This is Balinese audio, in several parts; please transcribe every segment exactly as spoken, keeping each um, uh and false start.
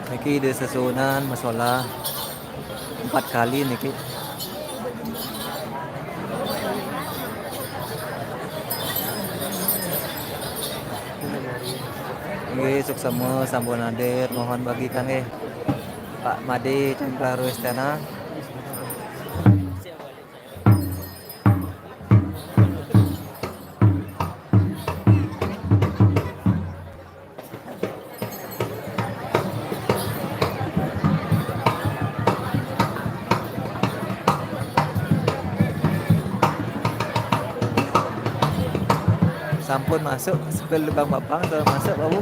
Niki disusunan masalah empat kali niki. Nggih, suksma sampun hadir, mohon bagikan nggih. Pak Made Cengkareng Istana. Sampun masuk, sepil lubang babang, sudah masuk, Pak Bu.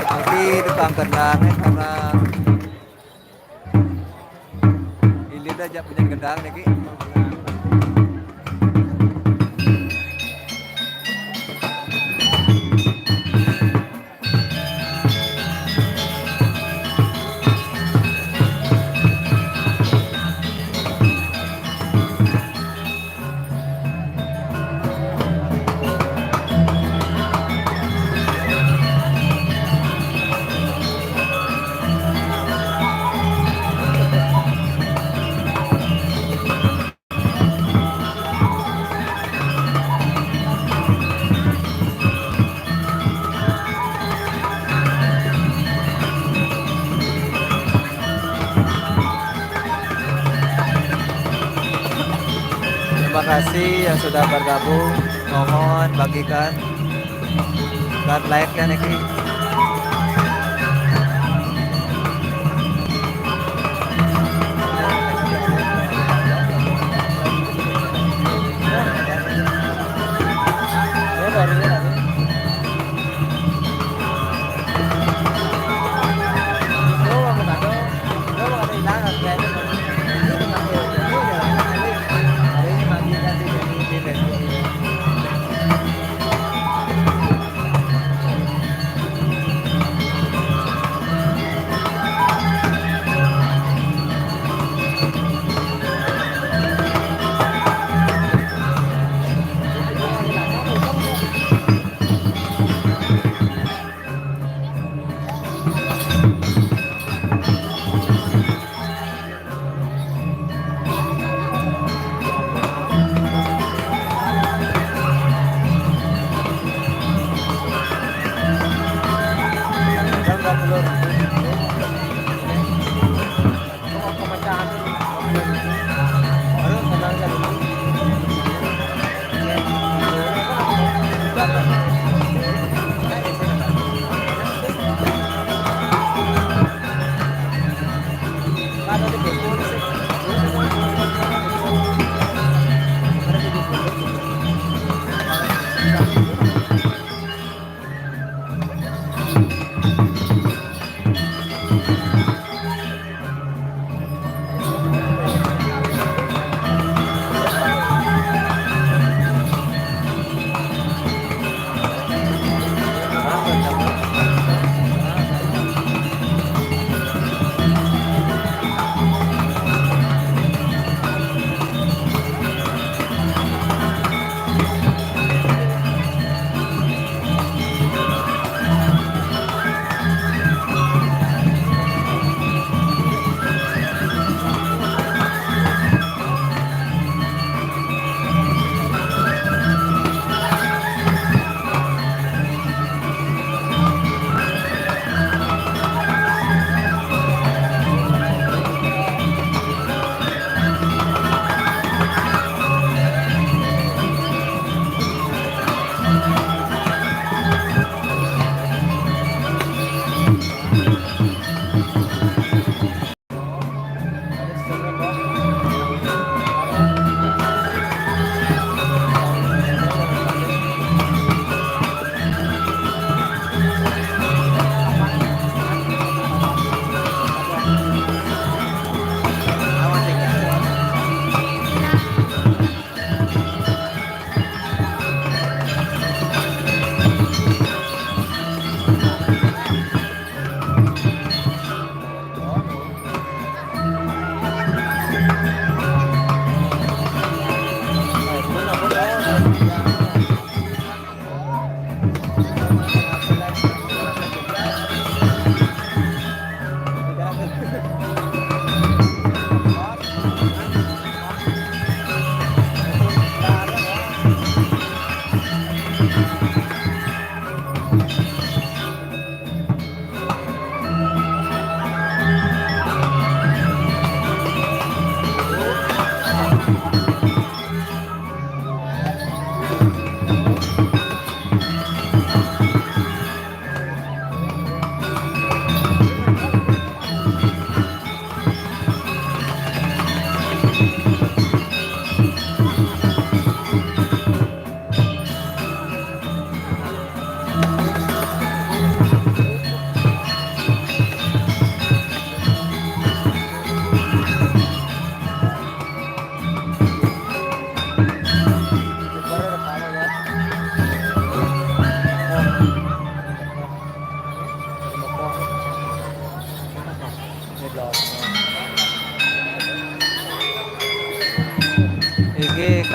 Tapi tukang kendang, eh, karena ini dah jak punya kendang niki. Terima kasih yang sudah bergabung. Mohon bagikan dan like-nya niki.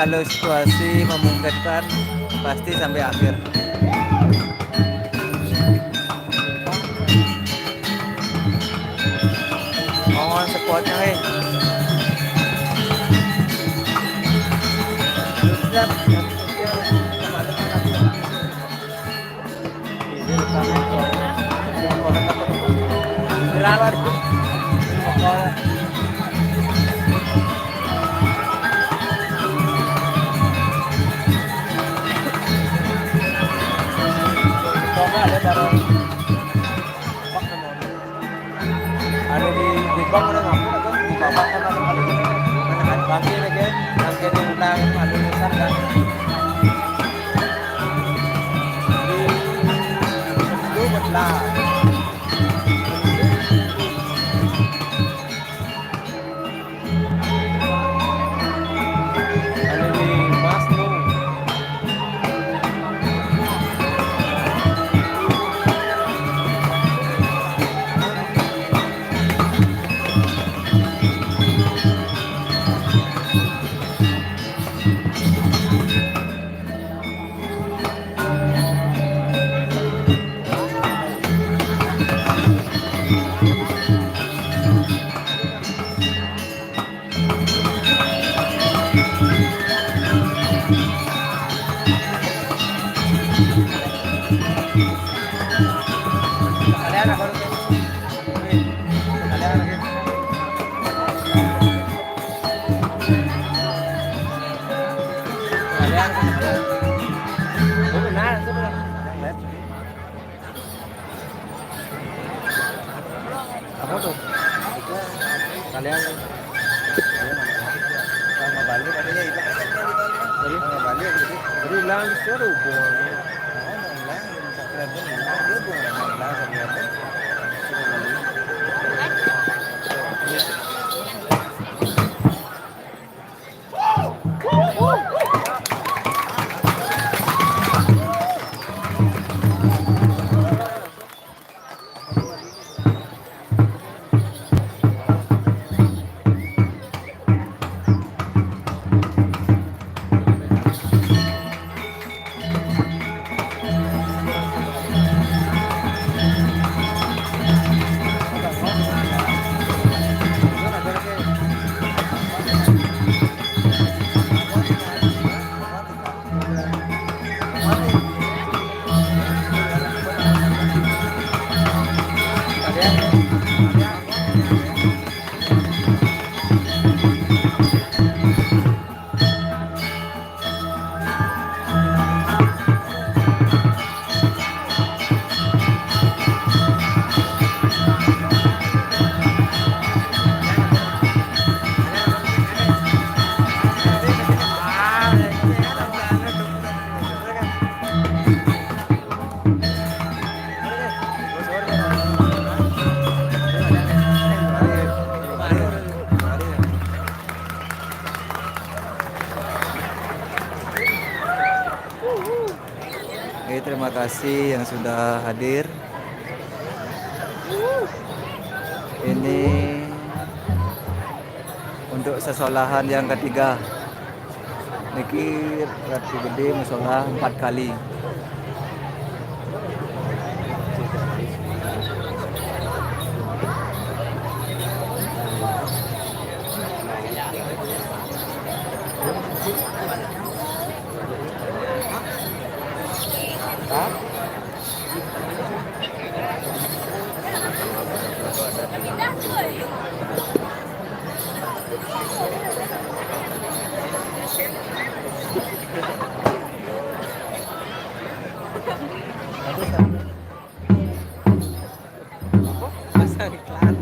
Kalau situasi memungkinkan, pasti sampai akhir. Mohon supportnya, hei. Anu di Gubang udah ngaku atau di Bapak kan ada kali ini. Bangke lagi, bangke di utang anu besar kan. Di itu betul. Anu di Mas tuh. Apa tuh? Kalian sama balik adanya itu. Jadi sama balik gitu. Jadi hilang di seru hubungannya. Nah, hilang, hilang, hilang, hilang, hilang, hilang. Oke, terima kasih yang sudah hadir. Ini untuk sesolahan yang ketiga. Niki Ratu Gede musola empat kali. Pasang iklan.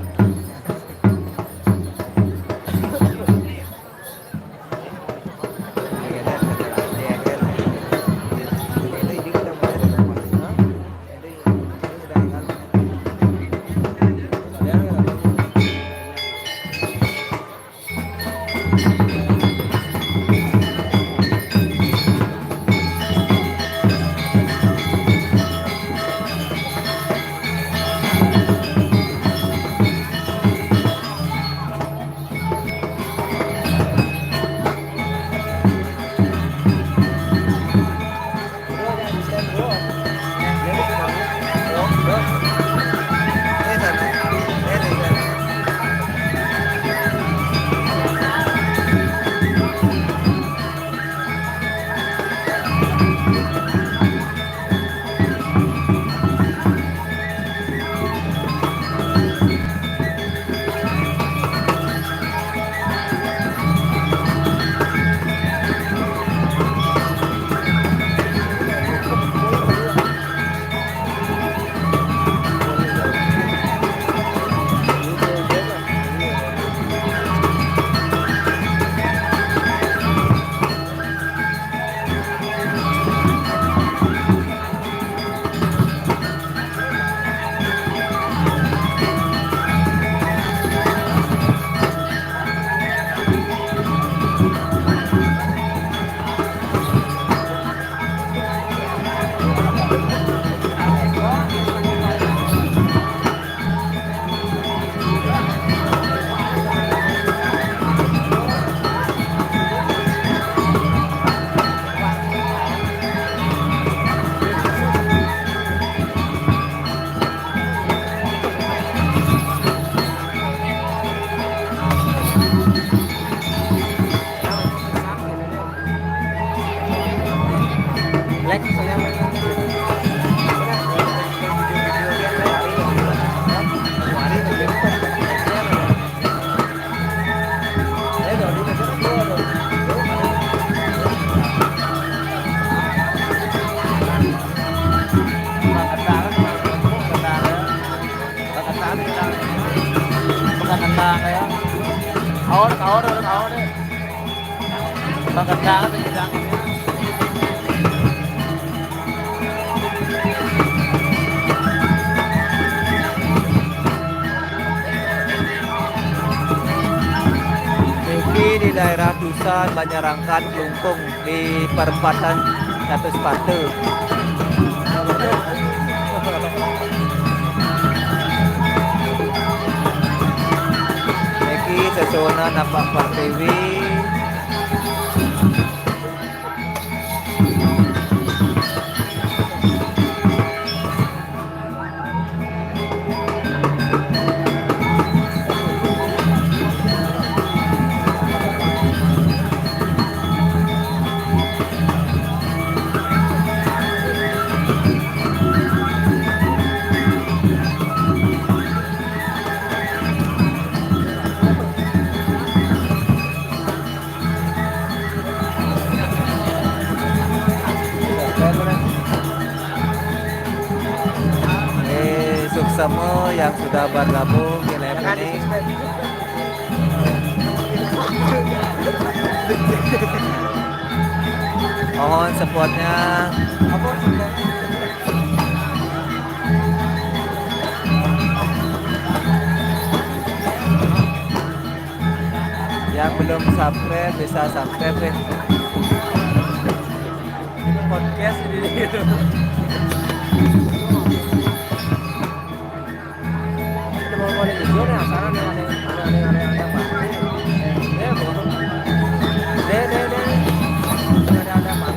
Kaor, kaor, kaor. Maganda ka sa isang. Niki di daerah Dusan, Banjarangkan, Klungkung, di perempatan Satu Sepatu. Niki sesuunan Pak Pertiwi. Eh, suksma yang sudah bergabung di live ini. Mohon supportnya. Yang belum subscribe bisa subscribe deh. Podcast ini gitu. Udah mau, mau hijau nih, asal ada, ada, ada, ada, ada, ada apa? Eh, ya, Bu. Deh, deh, deh. Ada, ada apa?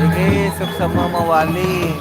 Niki suksma mawali.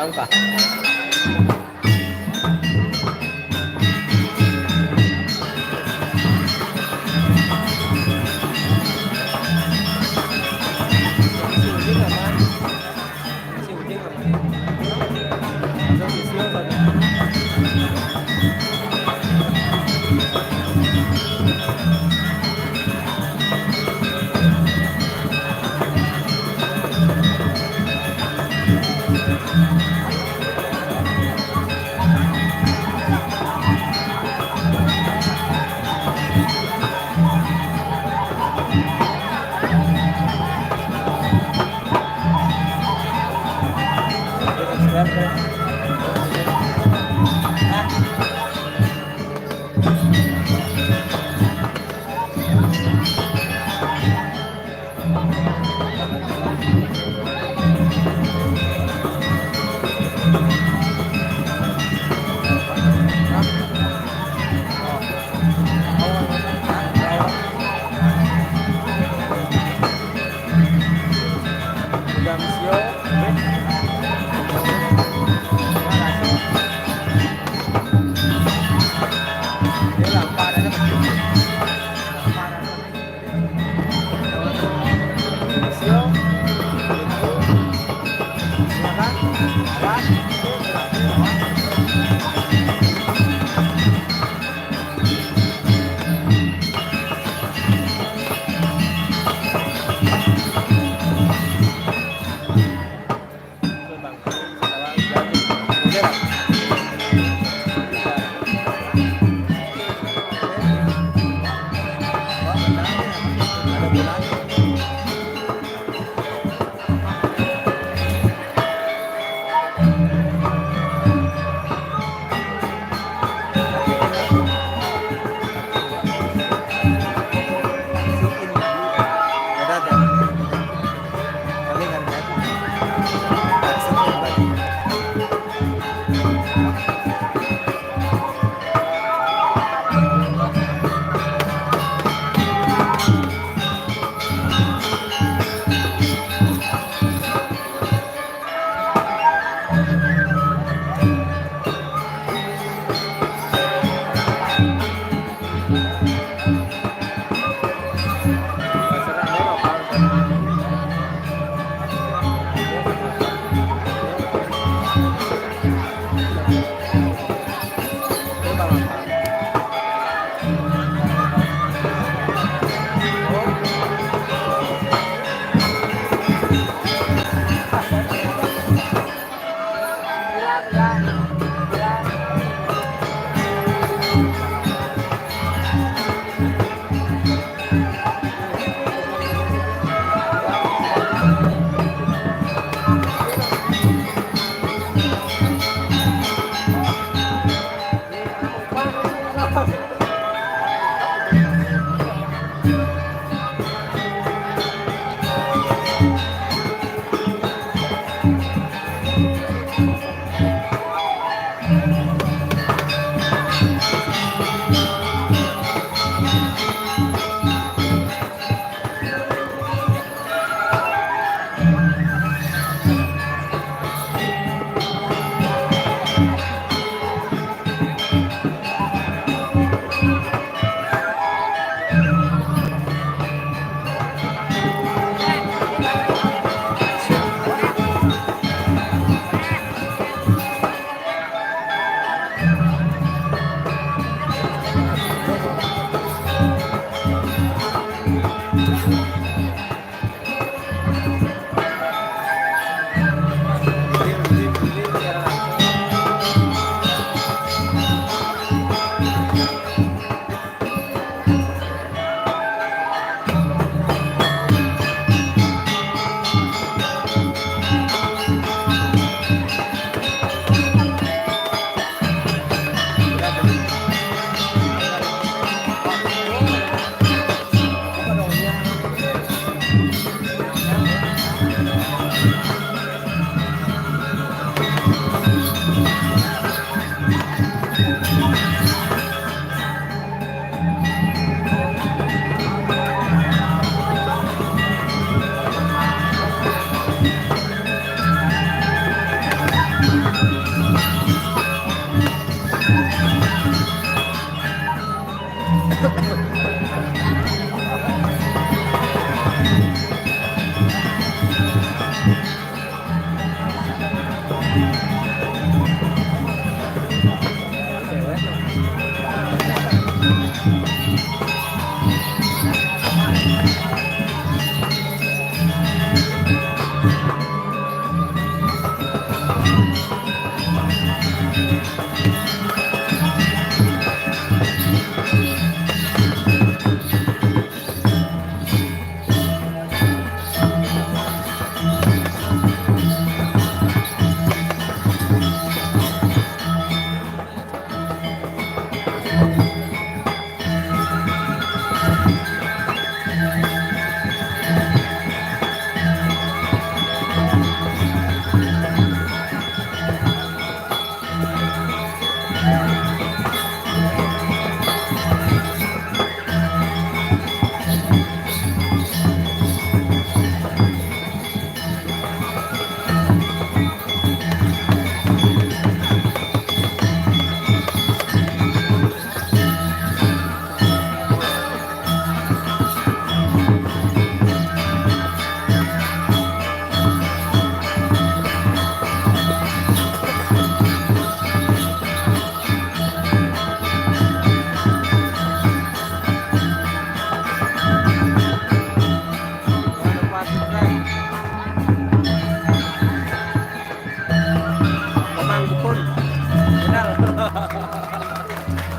Angka.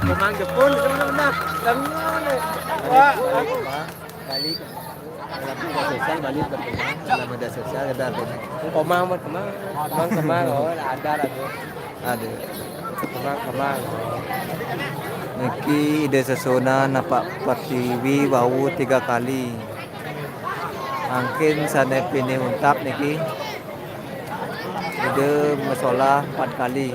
Kemang jepun, kemang, kemang. Wah, balik. Dalam media sosial, balik ke Kemang. Dalam media sosial, ada apa? Kemang, buat Kemang. Kemang, Kemang. Oh, ada lah tu. Ada. Kemang, Kemang. Niki Ida Sesona napak Pertiwi wau tiga kali. Mangkin sane pinih untap niki Ida mesolah empat kali.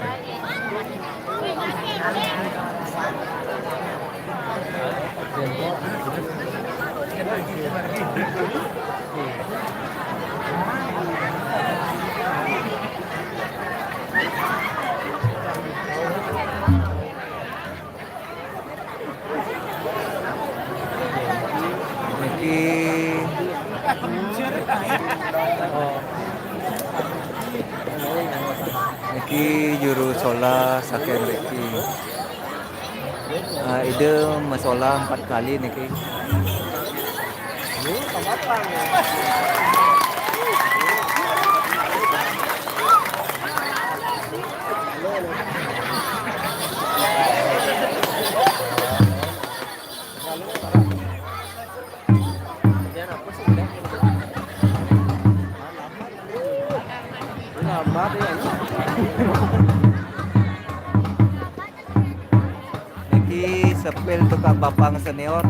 Niki, niki juru solah saking mriki. Ah, Ida mesolah empat kali niki. Niki sepil tukang bapang senior.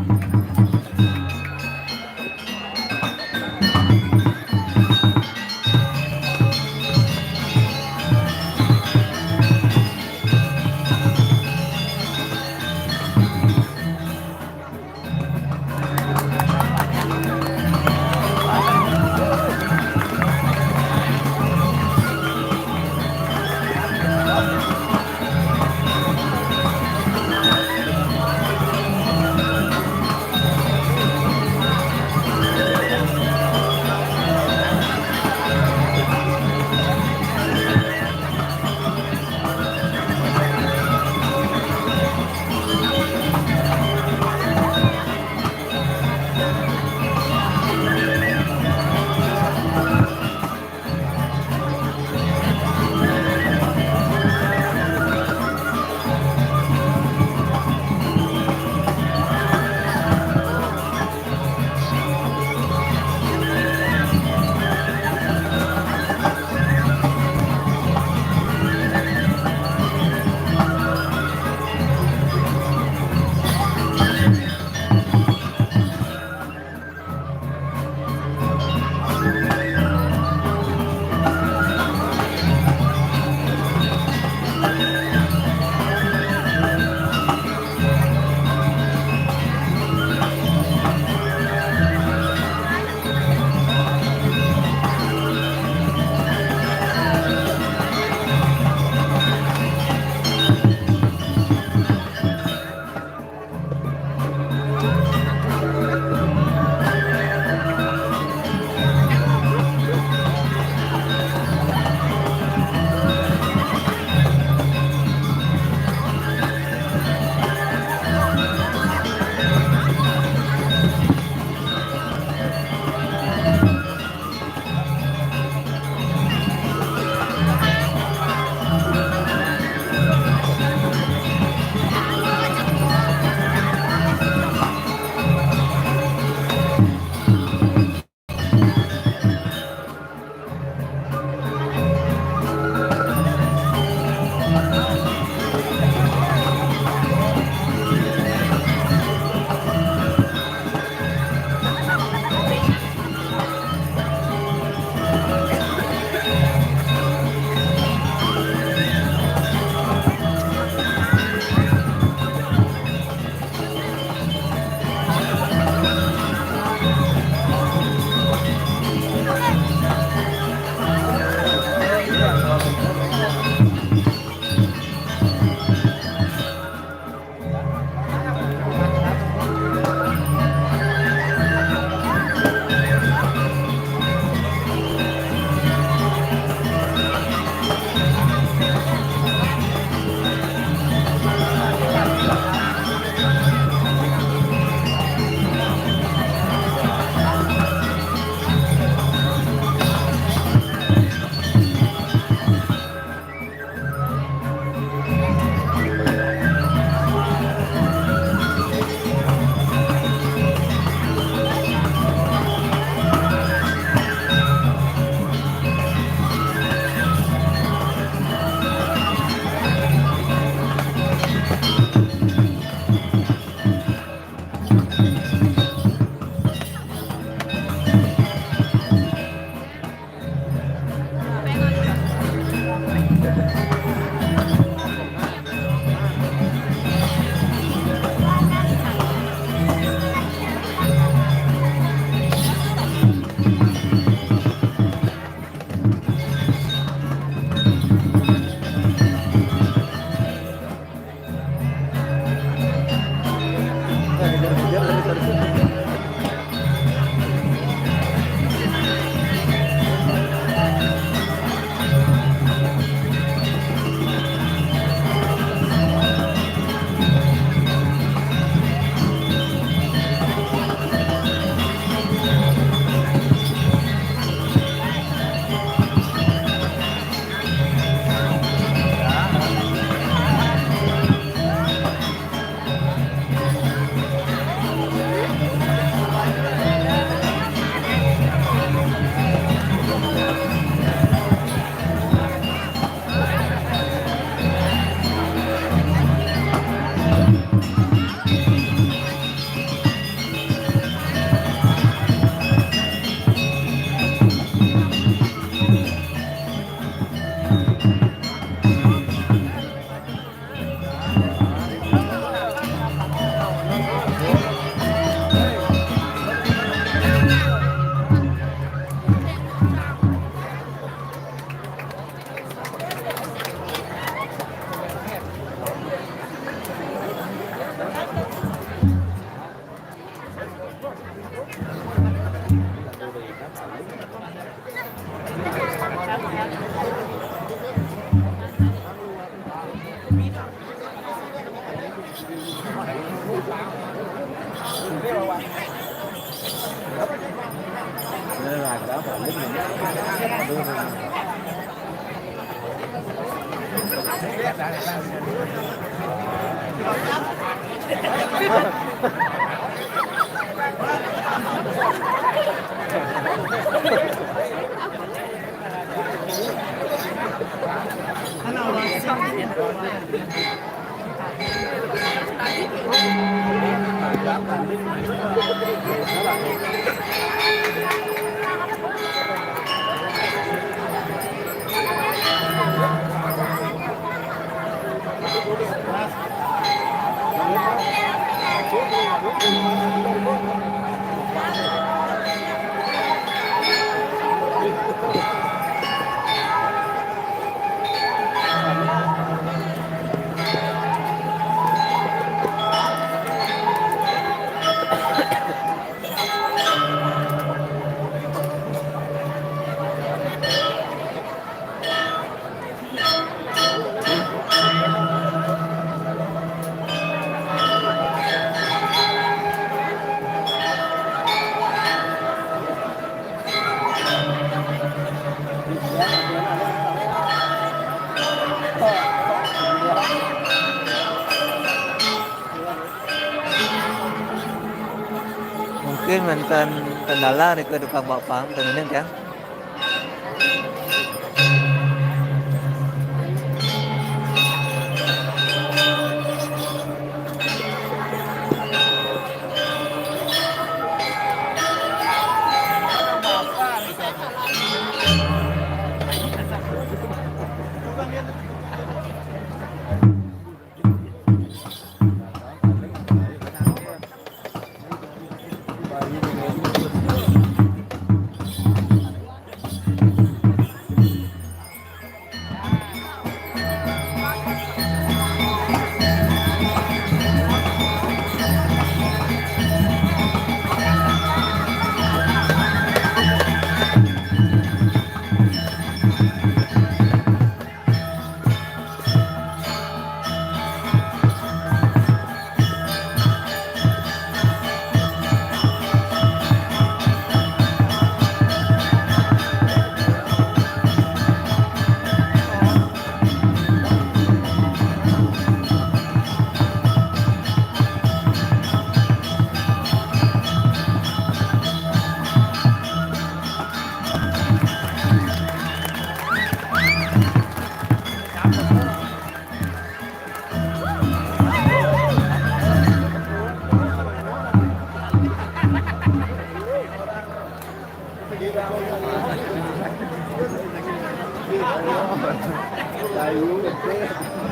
Mungkin mantan kendala reka tukang bawa pang, tengeneng kan?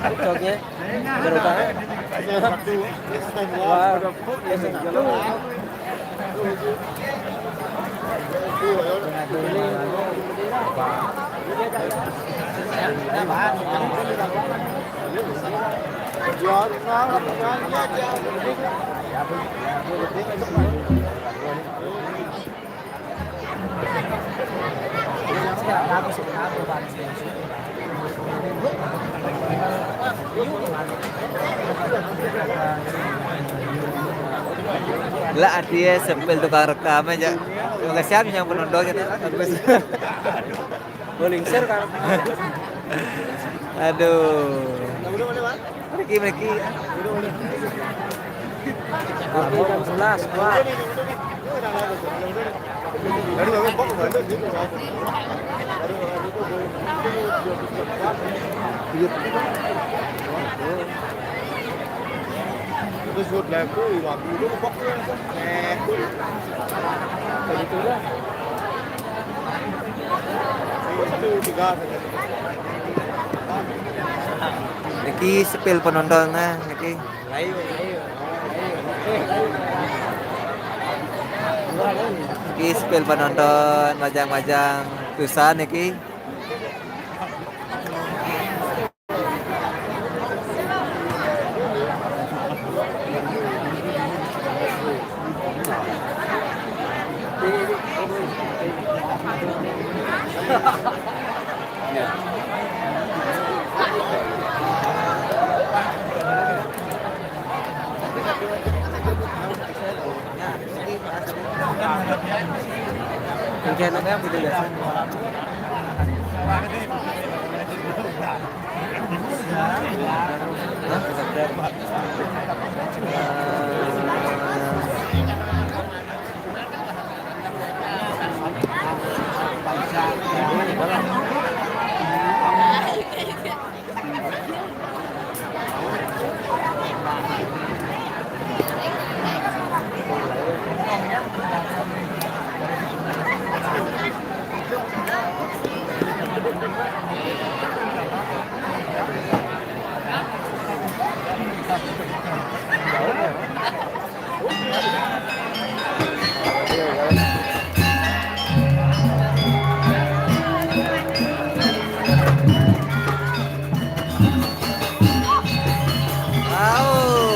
It's okay. Berubah. Wow. Lah, artinya sepil tukang rekam aja. Terima kasih yang penonton kita. Boleh share kan? Aduh. Mereka, mereka. Jam sebelas, wah. Terus buat lagu, waktu itu kok. Eh, begitu dah. Niki sepil penonton nah, niki. Niki sepil penonton, majang-majang tusan niki. Wow,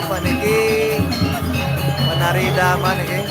paniki penari idaman niki.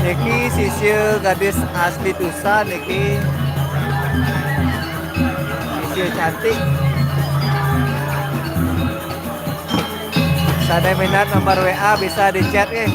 Niki sisia gadis asli Tusa niki. Sisia cantik. Sane minat nomor W A bisa di-chat, eh.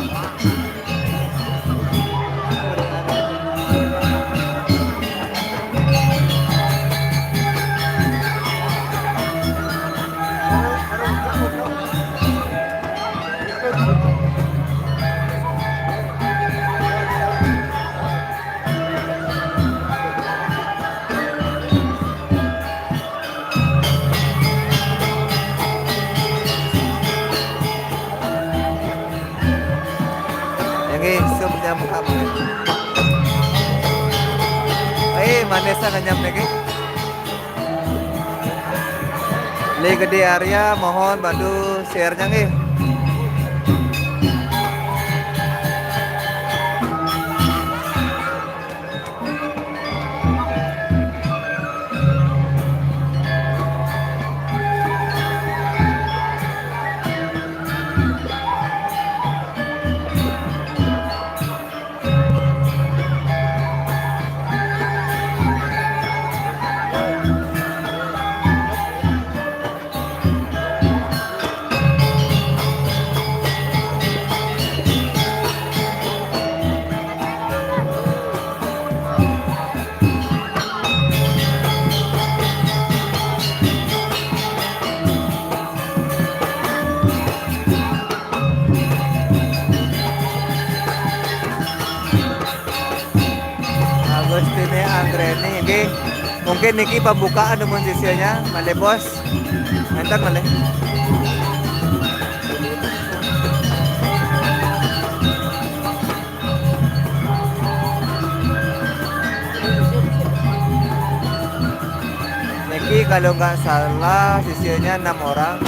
Nggih, sup nyam kap. Eh, manis sangat nyam niki. Le Gede Arya, mohon bantu share-nya nggih. Agustine Anggreni, nggih. Mungkin niki pembukaan dumun sisianya, malih, Bos. Enten malih. Niki kalau nggak salah sisianya enam orang.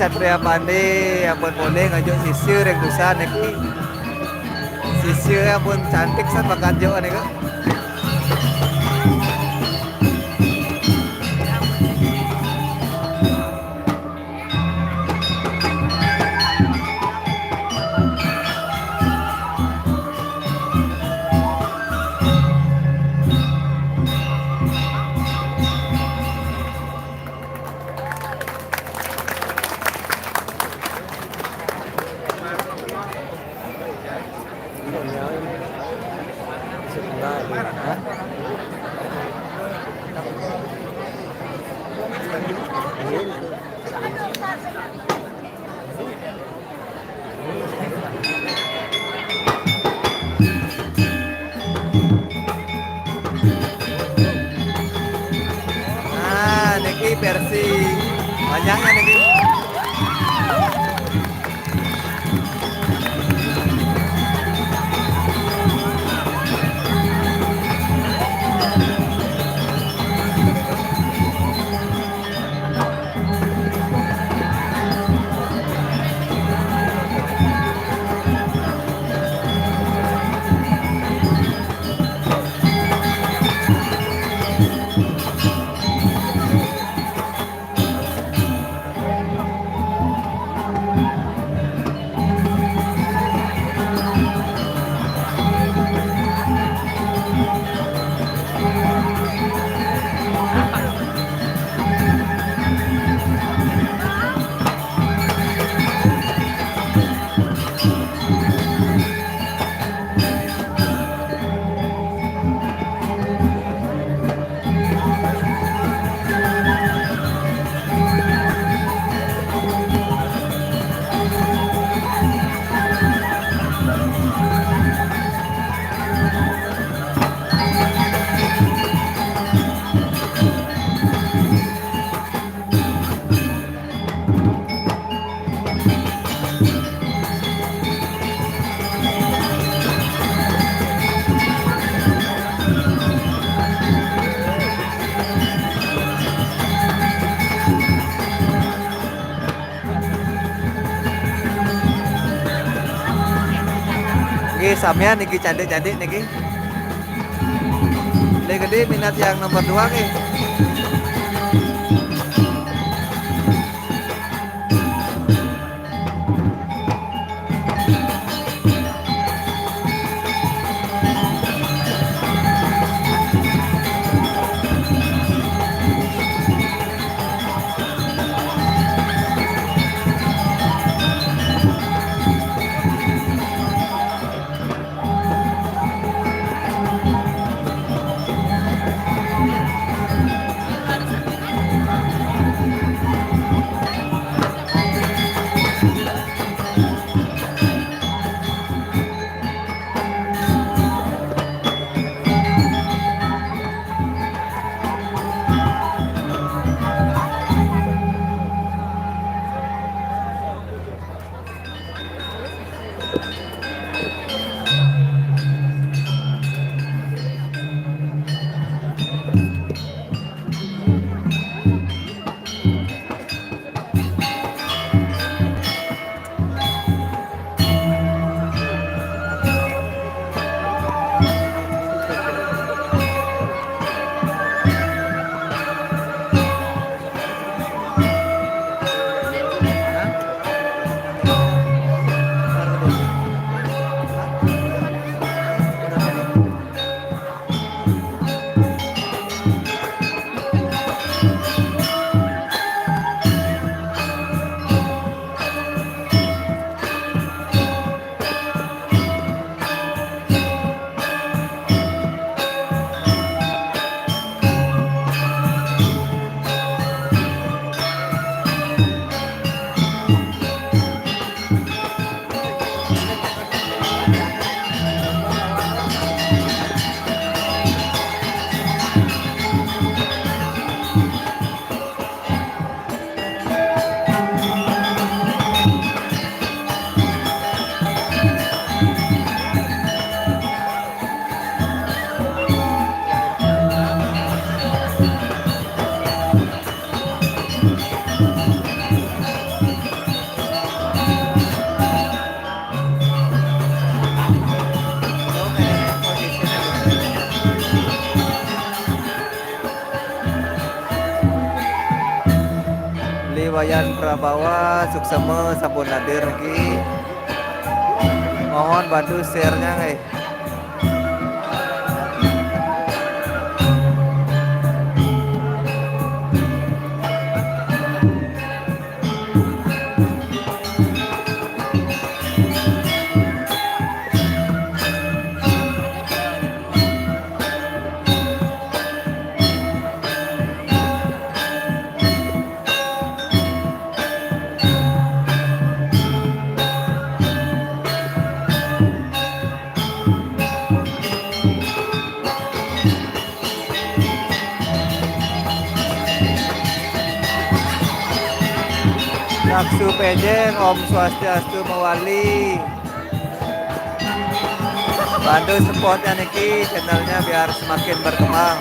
Satria Pandi, ampun polih ngajuk sisir yang susah niki. Sisir ampun cantik san bakat juk niku. Nah, niki versi banyaknya niki. Nggih, samian niki cantik-cantik niki. Nggih, gedé minat yang nomor dua nggih. Yan Prabawa, suksma sampun hadir niki. Mohon bantu share-nya nggih. Laksu Pejeng, Om Swastiastu Mawali. Bantu support-nya niki channel-nya biar semakin berkembang.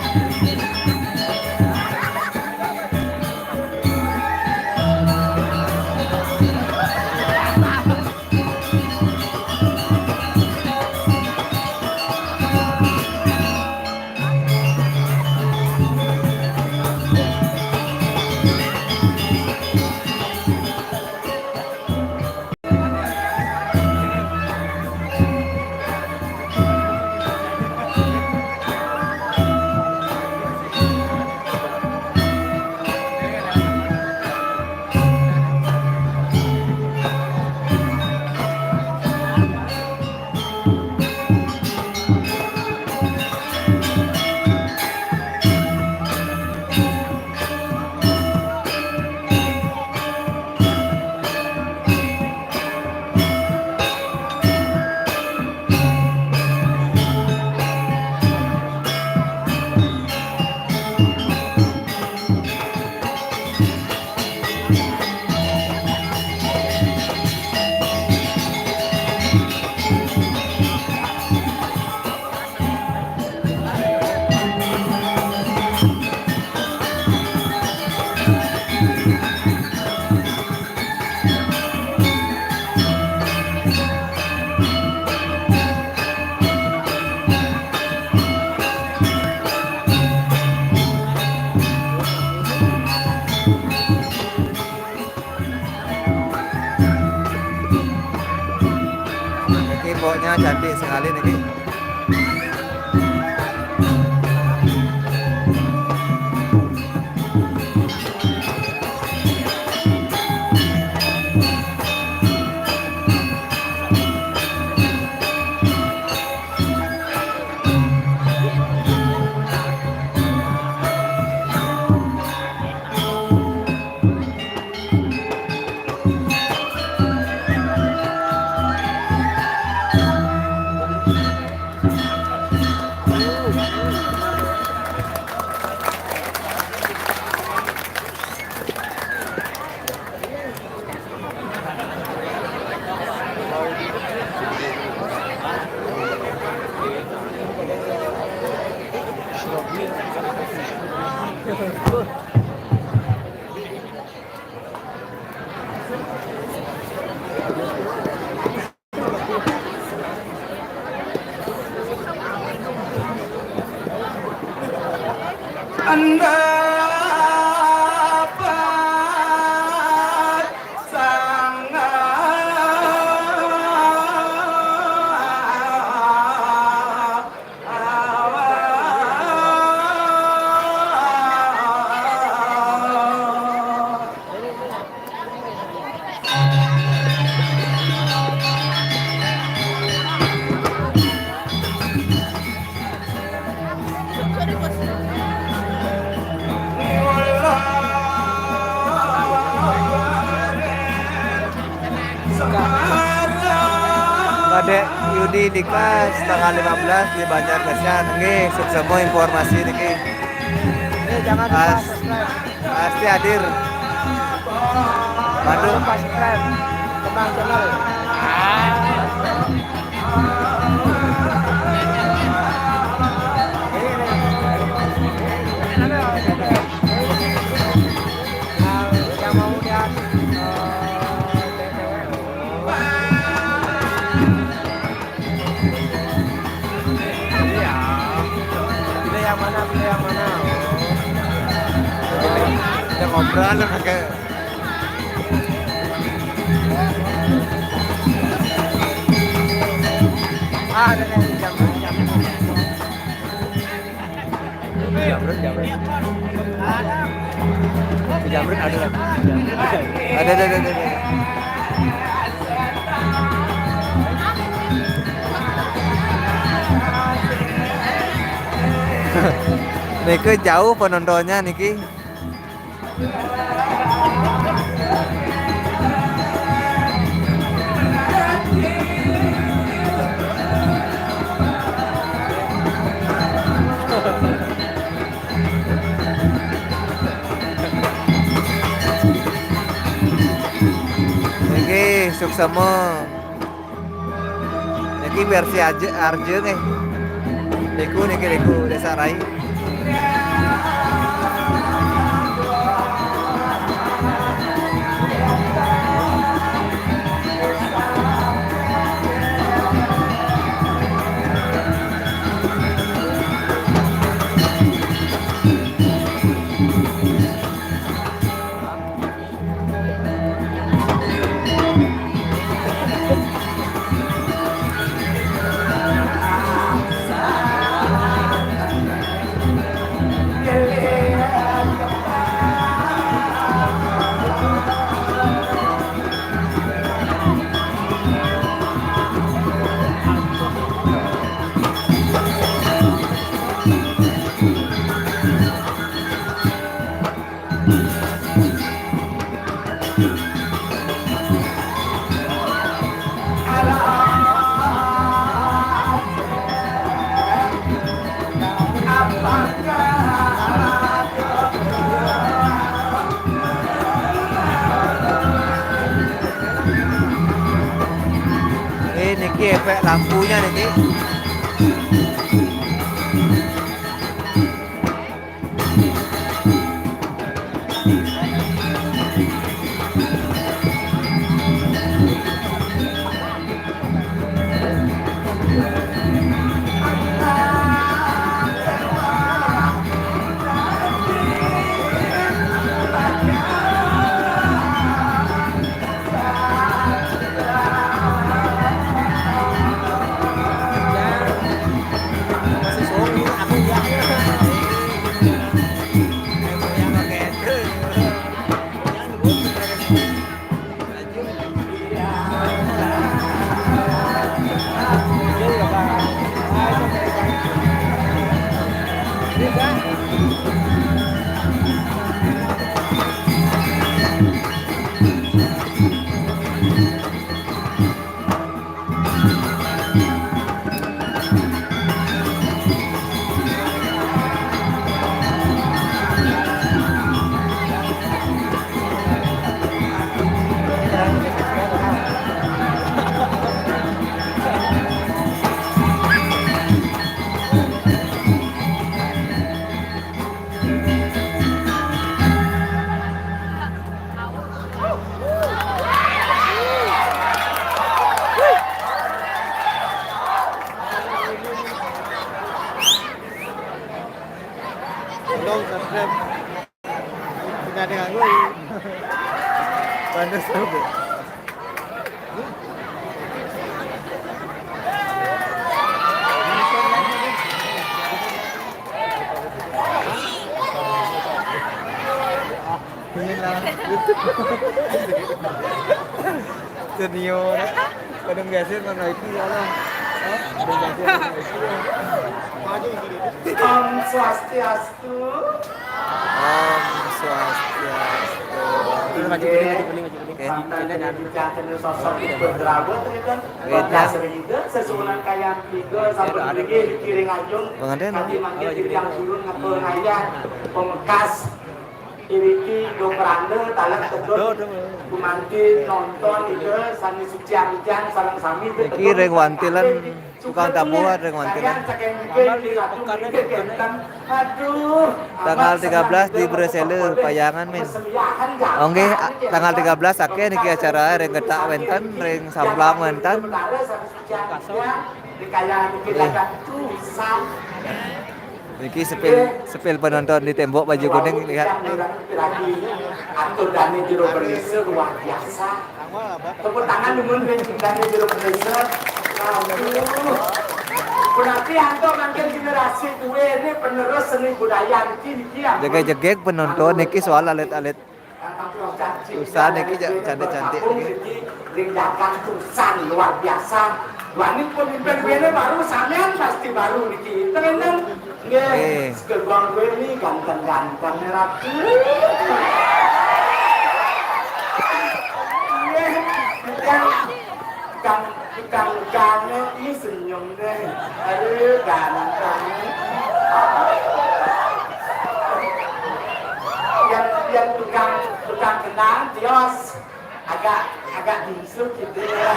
Ini pokoknya cantik sekali nih. Anda Kadek Yudi Dika setengah lima belas di Banjar Kesian. Nggih, suksma informasi niki. Pasti hadir. Bandung. Lupa subscribe. Kembang channel. Yang mau lihat, eh, cewek-cewek. Iya. Pilih yang mana? Pilih yang mana? Yang ngobrol pakai Ah, ada, ada, jamrut, jamrut. Jamrut, jamrut. Jamrut ada lah. Ada, ada, ada, ada, ada. Niki jauh penontonnya niki. Niki suksema. Niki versi aja arja nggih. Niku niki niku Desa Rai. Eh, niki efek lampunya niki. Tolong subscribe. Tidak ada ganggu. Bantu subscribe. Senior. Kadang biasa mana itu ya Allah. Hah? Kadang biasa mana itu ya. Om Swastiastu. Om Swastiastu. Maju, maju, maju, maju, maju. Oke. Sosok ibu derawa, ternyata. Oke, Bapak ya. Sering itu, sesuunan kayang tiga, sampun mriki dikiring ajung. Pengantin, tapi no? Mangke titiang guru ngepul ngayah pemekas. Iriki do keranda, talet tedun. Gumanti nonton ida sami suci amijan sareng sami. Iki ring wantilan tukang tabuhan ring wantilan. Saking mriki Ratu mriki kenten. Aduh. Tanggal tiga belas di Bresele, Payangan, Min. Oke, a-, tanggal tiga belas akeh niki acara ring Getak wenten, ring Samplang wenten. Niki sepil, sepil penonton di tembok baju kuning, lihat. Atur dane jero bendesa luar biasa. Tepuk tangan dulu nih, dane jero bendesa. Aduh. Antuk mangkin generasi duwe ini penerus seni budaya niki, niki ampun. Jegeg-jegeg penonton niki soal alit-alit. Susah niki, ja-, cantik-cantik niki. Ring jagat Tusan luar biasa. Wani pun mimpin duwe ini baru, sampean pasti baru niki. Tenan. Nggih. Nggih. Sekerbang duwe ini ganteng-ganteng nih, Ratu. Nggih. Yang Tukang, tukang, tukangnya ini senyum deh. Aduh, ganteng. Yang, yang tukang, tukang kendang, tios. Agak, agak bingsu gitu ya.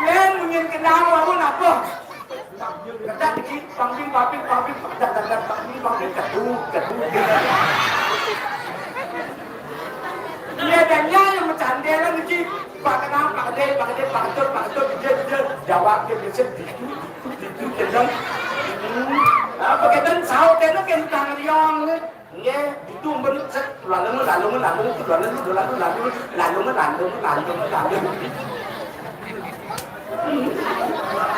Len, munyin kendang, lamun apa? Kedak dikit, pamping, pamping, pamping, kedak, kedak, pamping, pamping, ketuk, ketuk. Iya, dan iya yang bercanda lah niki. Pak Kenang, Pak Gede, Pak Gede, Pak Ketut, Pak Ketut, dia, dia jawab, dia biasa gitu, gitu, gitu, gitu, gitu. Hmm. Apa kita sahur kena kentang riong ni? Nggih, itu pun set, lalu, lalu, lalu, lalu, lalu, lalu, lalu, lalu, lalu, lalu.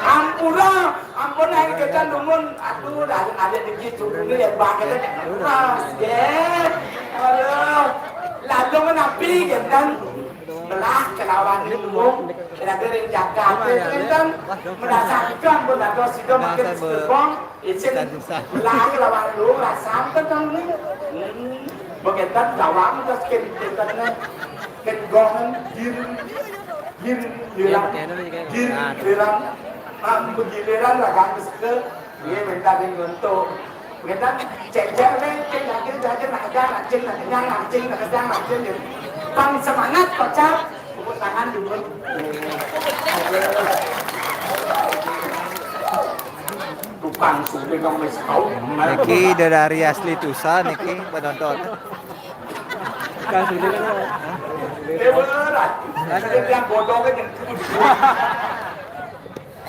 Ampura, ampun, ae kita dumun. Aduh, dah ada di situ dulu ya, bang, kita keras, nggih. Aduh, lalu menapi, genten. Belah kelawan ilmu, kira-kira ring jagat, genten. Merasa juga, pun ada sida makin segerbong. Isin lahi lawan lu rasam kan nang ni. Hmm. Begitu jawab terus kin kin kin gongen gir gir girang gir girang am begiliran lah kan ke ye minta ning untuk. Begitu cek cek ni cek lagi lagi nak ajar nak cing nak kenyang nak cing nak kenyang nak cing. Bang semangat kocak. Tepuk tangan dulu. Tukang suling kang wis tau. Niki dedari asli Tusa niki penonton. Tukang suling kan. Eh, beneran. Ada yang bodoh kan yang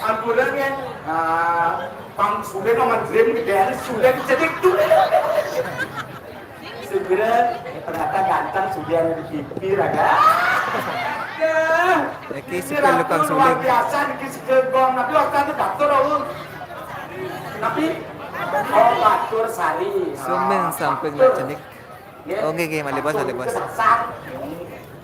ampura kan. Ah, pang suling sama dream gede suling cedik tuh. Segera ternyata ganteng sudah di T V raga. Niki suka lukang suling. Luar biasa niki suka gong. Tapi waktu itu batur aku. Tapi oh batur sari. Sumen samping cenik. Oh, nggih, nggih, malih bos, malih bos.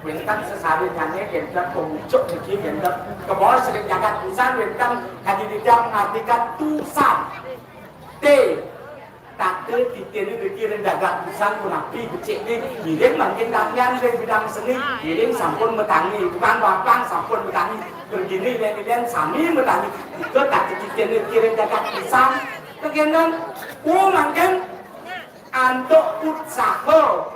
Wénten sesawinyane wénten pemucuk niki wénten kebos sering jagat pisan wénten kadi tidak mengartikan tusan. T. Tata titin niki ring jagat pisan punapi becik ni. Ngiring mangkin tamian ring bidang seni. Ngiring sampun metangi. Bukan bapang sampun metangi. Bergini dan dan sami metangi. Ika tata titin niki ring jagat pisan. Kengenen. Oh, mangkin antuk utsaha.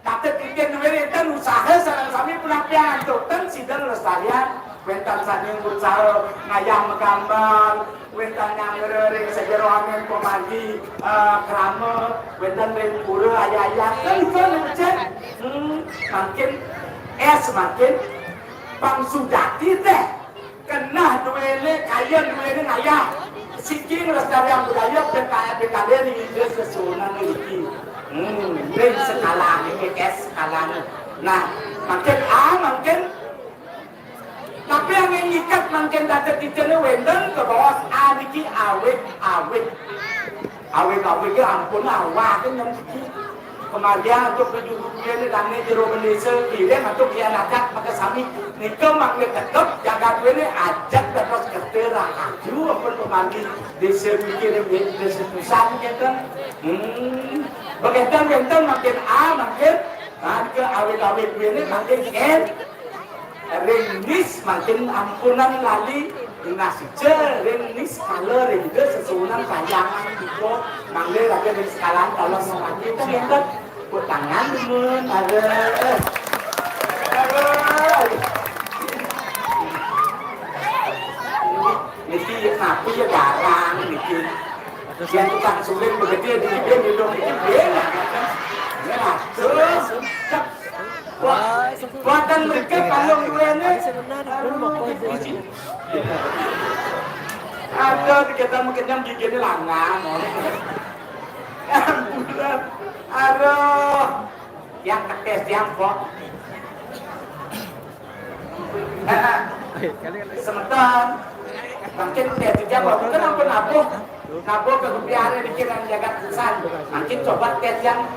Kata tiga duwe enten usaha sareng sami punapian antuk ten sida lestarian wénten sami usaha ngayah magambar, wénten nyanggra ring sajeroning pamargi, eh, krama, wénten ring pura ayah-ayah. Kan itu anak kecil. Hmm, makin es makin pang sujati teh. Keneh duwene, kaya duwene ngayah. Siki nglestariang budaya P K R P K D ring Ida sesuunan ngriki. Hmm, ring sekala niki, es sekala. Nah, mangkin A, mangkin. Tapi angin ngiket mangkin dadi titene wénten kebaos A niki awit-awit. Awit-awit ya ampun, awak niki. Kemargiang antuk prajuru duwene dane jero bendesa, ngiring antuk kian adat makasami. Nika mangke tetep jagat duwene ajeg dados kerta rahayu ampun pamargi desa niki ring desa Tusan kenten. Hmm. Bekenten wénten mangkin A, mangkin. Nah, ke awit-awit duwene mangkin N. Ring nis mangkin ampunang lali, ring nasija, ring nis kala, ring ida sesuunan kayangan nika, mangda raga ring sekalan kalon mamati, kan ngenten. Tepuk tangan, dumun, aduh. Aduh. Niki, niki napi ya garang, niki. Yang tukang suling begede, di dia minum niki, dia. Ya, aduh. Wah, buatan mereka kalau duwene. Aduh, kita mungkin yang gigini langan. Ambulan. Aduh. Yang ketes, yang kok. Semeton. Mangkin tes jam aku kan ampun nabuh. Nabuh ka rupiah niki nang jagat pisan. Mangkin coba tes jam.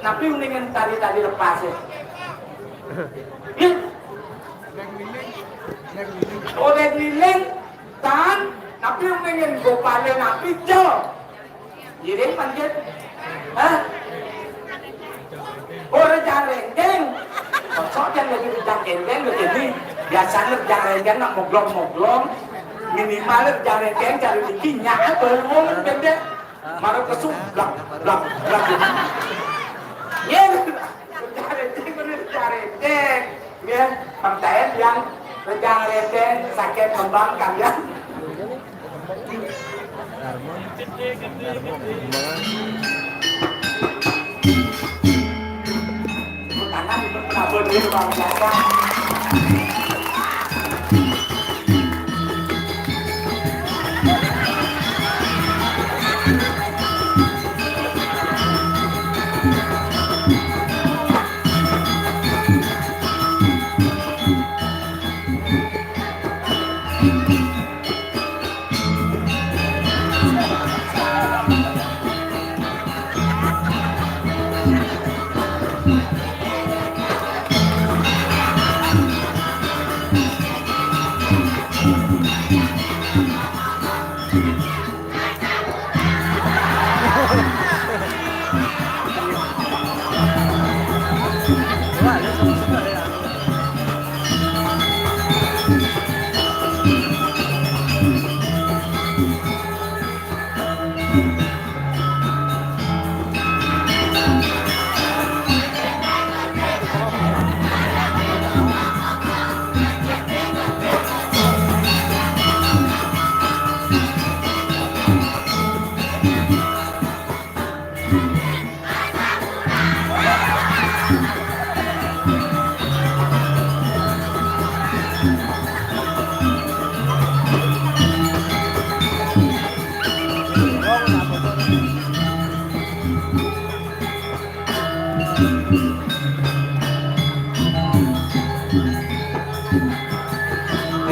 Napi uningan tali-tali lepas ya. Ih. Oleh ngiling tan, napi uningan gopale napi jo. Ngiring mangkin. Hah? Oh, rejang rendeng. Kosok jang lagi rejang rendeng lagi ni. Biasanya rejang rendeng nak moglong-moglong. Minimal rejang rendeng cari dikit nyak apa wong pendek. Mara kesu blak blak blak. Ya, rejang rendeng bener rejang rendeng. Ya, pentayan yang rejang rendeng sakit kembang kalian.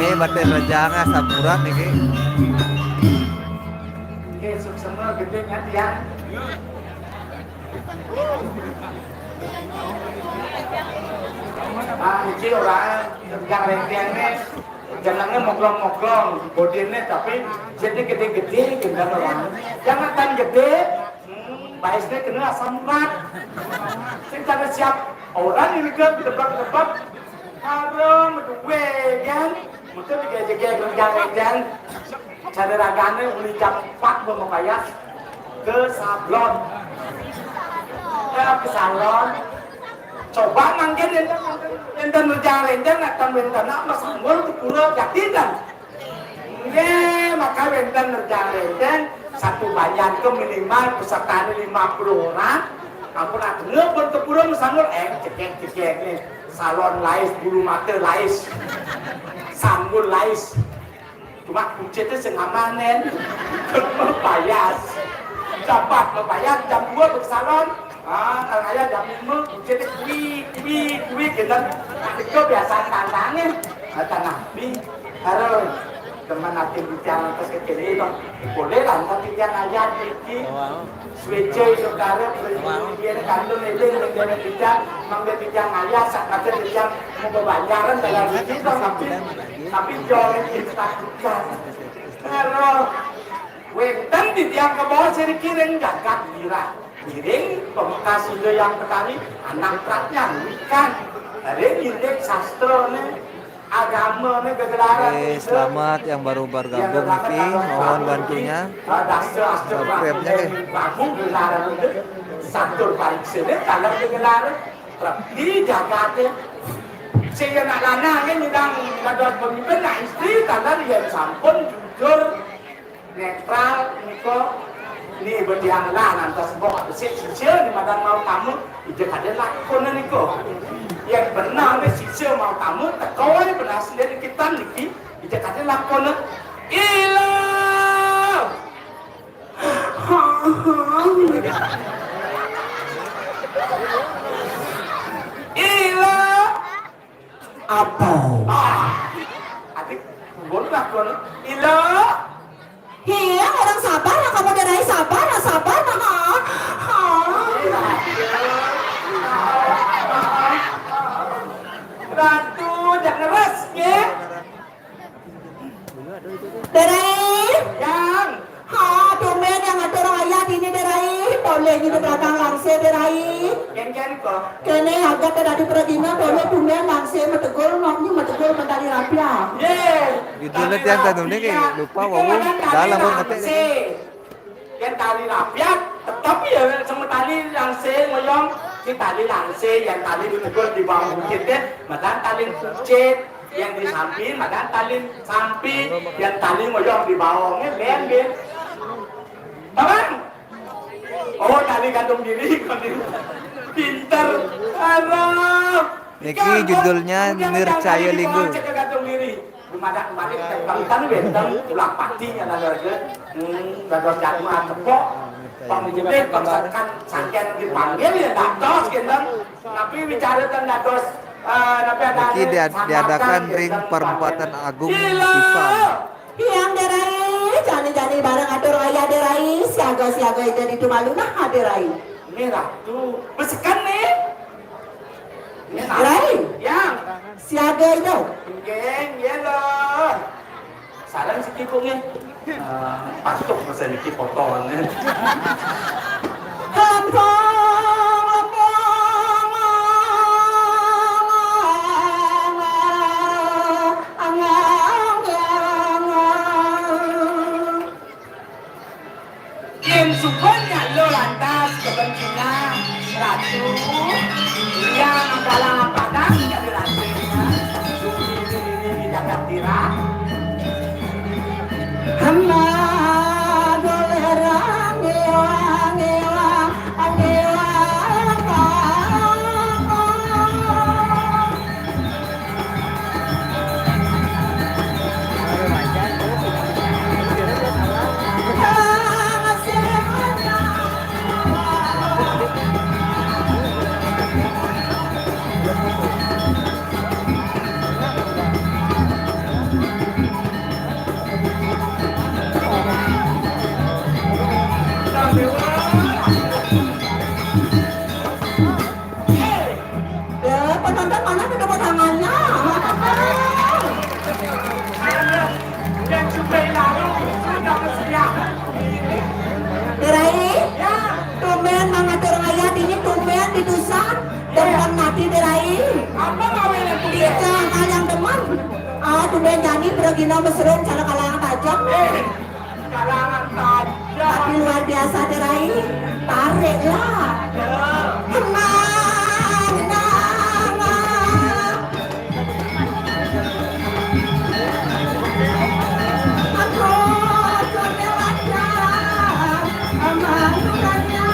Ini batin rejang ah, saburan niki. Oke, suksema gedé kan, tiang. Ah, niki orang yang renteng nih, jenengnya moglong-moglong, bodinya tapi jadi gedé-gedé gitu orang. Jangan tan gedé, hmm, baisnya kena asam urat. Sing kada siap orang ini ke tebak-tebak, harum, duwe kan. Mesti digaji-gaji kerja-kerja. Cara ragane uli jam empat mau mapayas ke sablon. Ya, ke salon. Coba mangkin enten, enten rejang rendeng nak tan wenten nak mas sanggul ke pura jatinan. Nggih, maka wenten rejang rendeng satu banjar ke minimal pesertane lima puluh orang. Ampun, atene pun ke pura mas sanggul, eh, cekek-cekek nih. Salon lais, bulu mata lais, sanggul lais. Cuma kucit tu sing amanen. Mapayas. Jam empat mapayas, jam dua ke salon. Ah, kalau ayah jam lima, kucit tu kuwi, kuwi, kuwi, gitu. Itu biasa tantangan. Kata Nabi, harus teman hati bicara atas kecil itu. Boleh lah, tapi jangan ayah dikit. Suwéca saudara, dia kandung éling dengan bijak, mangga bijak ngayah, sak kata bijak mau kebanyaran dalam diri, tapi, tapi jangan kita takutkan. Kalau wénten di tiang ke bawah siriki ring jagat Wirah. Ngiring pemekas Ida Yang Petani, anak pratnya wikan. Ring ngiring sastra ne, agama ne gegelaran. Oke, selamat yang baru bergabung niki, mohon bantunya. Subscribe-nya nggih. Satur pariksene taler gegelaran. Di jagate. Sing nak lanang nggih nyidang dados pemimpin, nak istri taler yen sampun jujur. Netral nika ni bediang lah nantos mbok besik sisya di madang mau tamu, ija kada lakon nika. Yang benar ni sisya mau tamu, tekoi benar sendiri kita niki, ija kada lakon. Ila! Ila! Apa? Ah, adik, pun lakon. Iya, orang sabar lah kamu, Dé Rai, sabar lah, sabar lah. Ha? Ha? Ratu, jangan ngeres, ya. Dé Rai. Yang. Ha, tumben yang ngatur ayah dini, Dé Rai. Boleh nyi di belakang langsé, Dé Rai. Kéngkén kok. Kéné agat dadi pragina, boleh tumben langsé mategul, ngoknyi mategul mentari rapiak. Yé. Judulnya tiang tanu niki, lupa wau. Dalam pun ngetik. Yén tali rapiak, tetep ya semetali langsé ngoyong, si tali langsé, yén tali ditegul di bawah bukit deh, madan tali kucit, yén di sampi, madan tali sampi, yén tali ngoyong di bawahnya, ben, ben. Abang? Oh, tali gantung diri, pinter. Aduh. Niki judulnya Nircaya Linggo. Gantung diri. Dumadak mari kalitan wénten ulah pati nyana raga. Hmm, dados jadma tepuk. Pang dijebit, pang sekan, sangken dipanggil ya dados, gitu. Tapi bicara tentang dados, eh, napi ada Niki dia-, diadakan ring Perempatan Agung Pisang. Hyang Dé Rai, jani-jani bareng atur ayah Dé Rai, siaga-siaga ida ditu malu nah, Dé Rai. Ini Ratu, besekan nih. Ini Dé Rai. Yang. Siaga ida. Nggih, nggih lho. Sareng siki kok nggih. Eh, patuh mesen iki potongan. Lempung, lempung, Yén suba nyalo lantas keben Cina, Ratu, yang kalangan padang jadi ratu. Suci ini di jagat tirang. Hamba dolerang ngiwang, ngiwang, ngiwang. Ya, penonton mana tuh tepuk tangannya? Dé Rai, tumben mangatur ayah dini, tumben di dusun, demen mati, Dé Rai. Apa kawin itu? Tiga hal yang demen. Ah, tumben jani pragina mesrum, cara kalangan tajam. Eh, kalangan tajam. Tapi luar biasa, Dé Rai. Tarik lah. Tenang, tenang. Aku sudah ada, aman bukannya.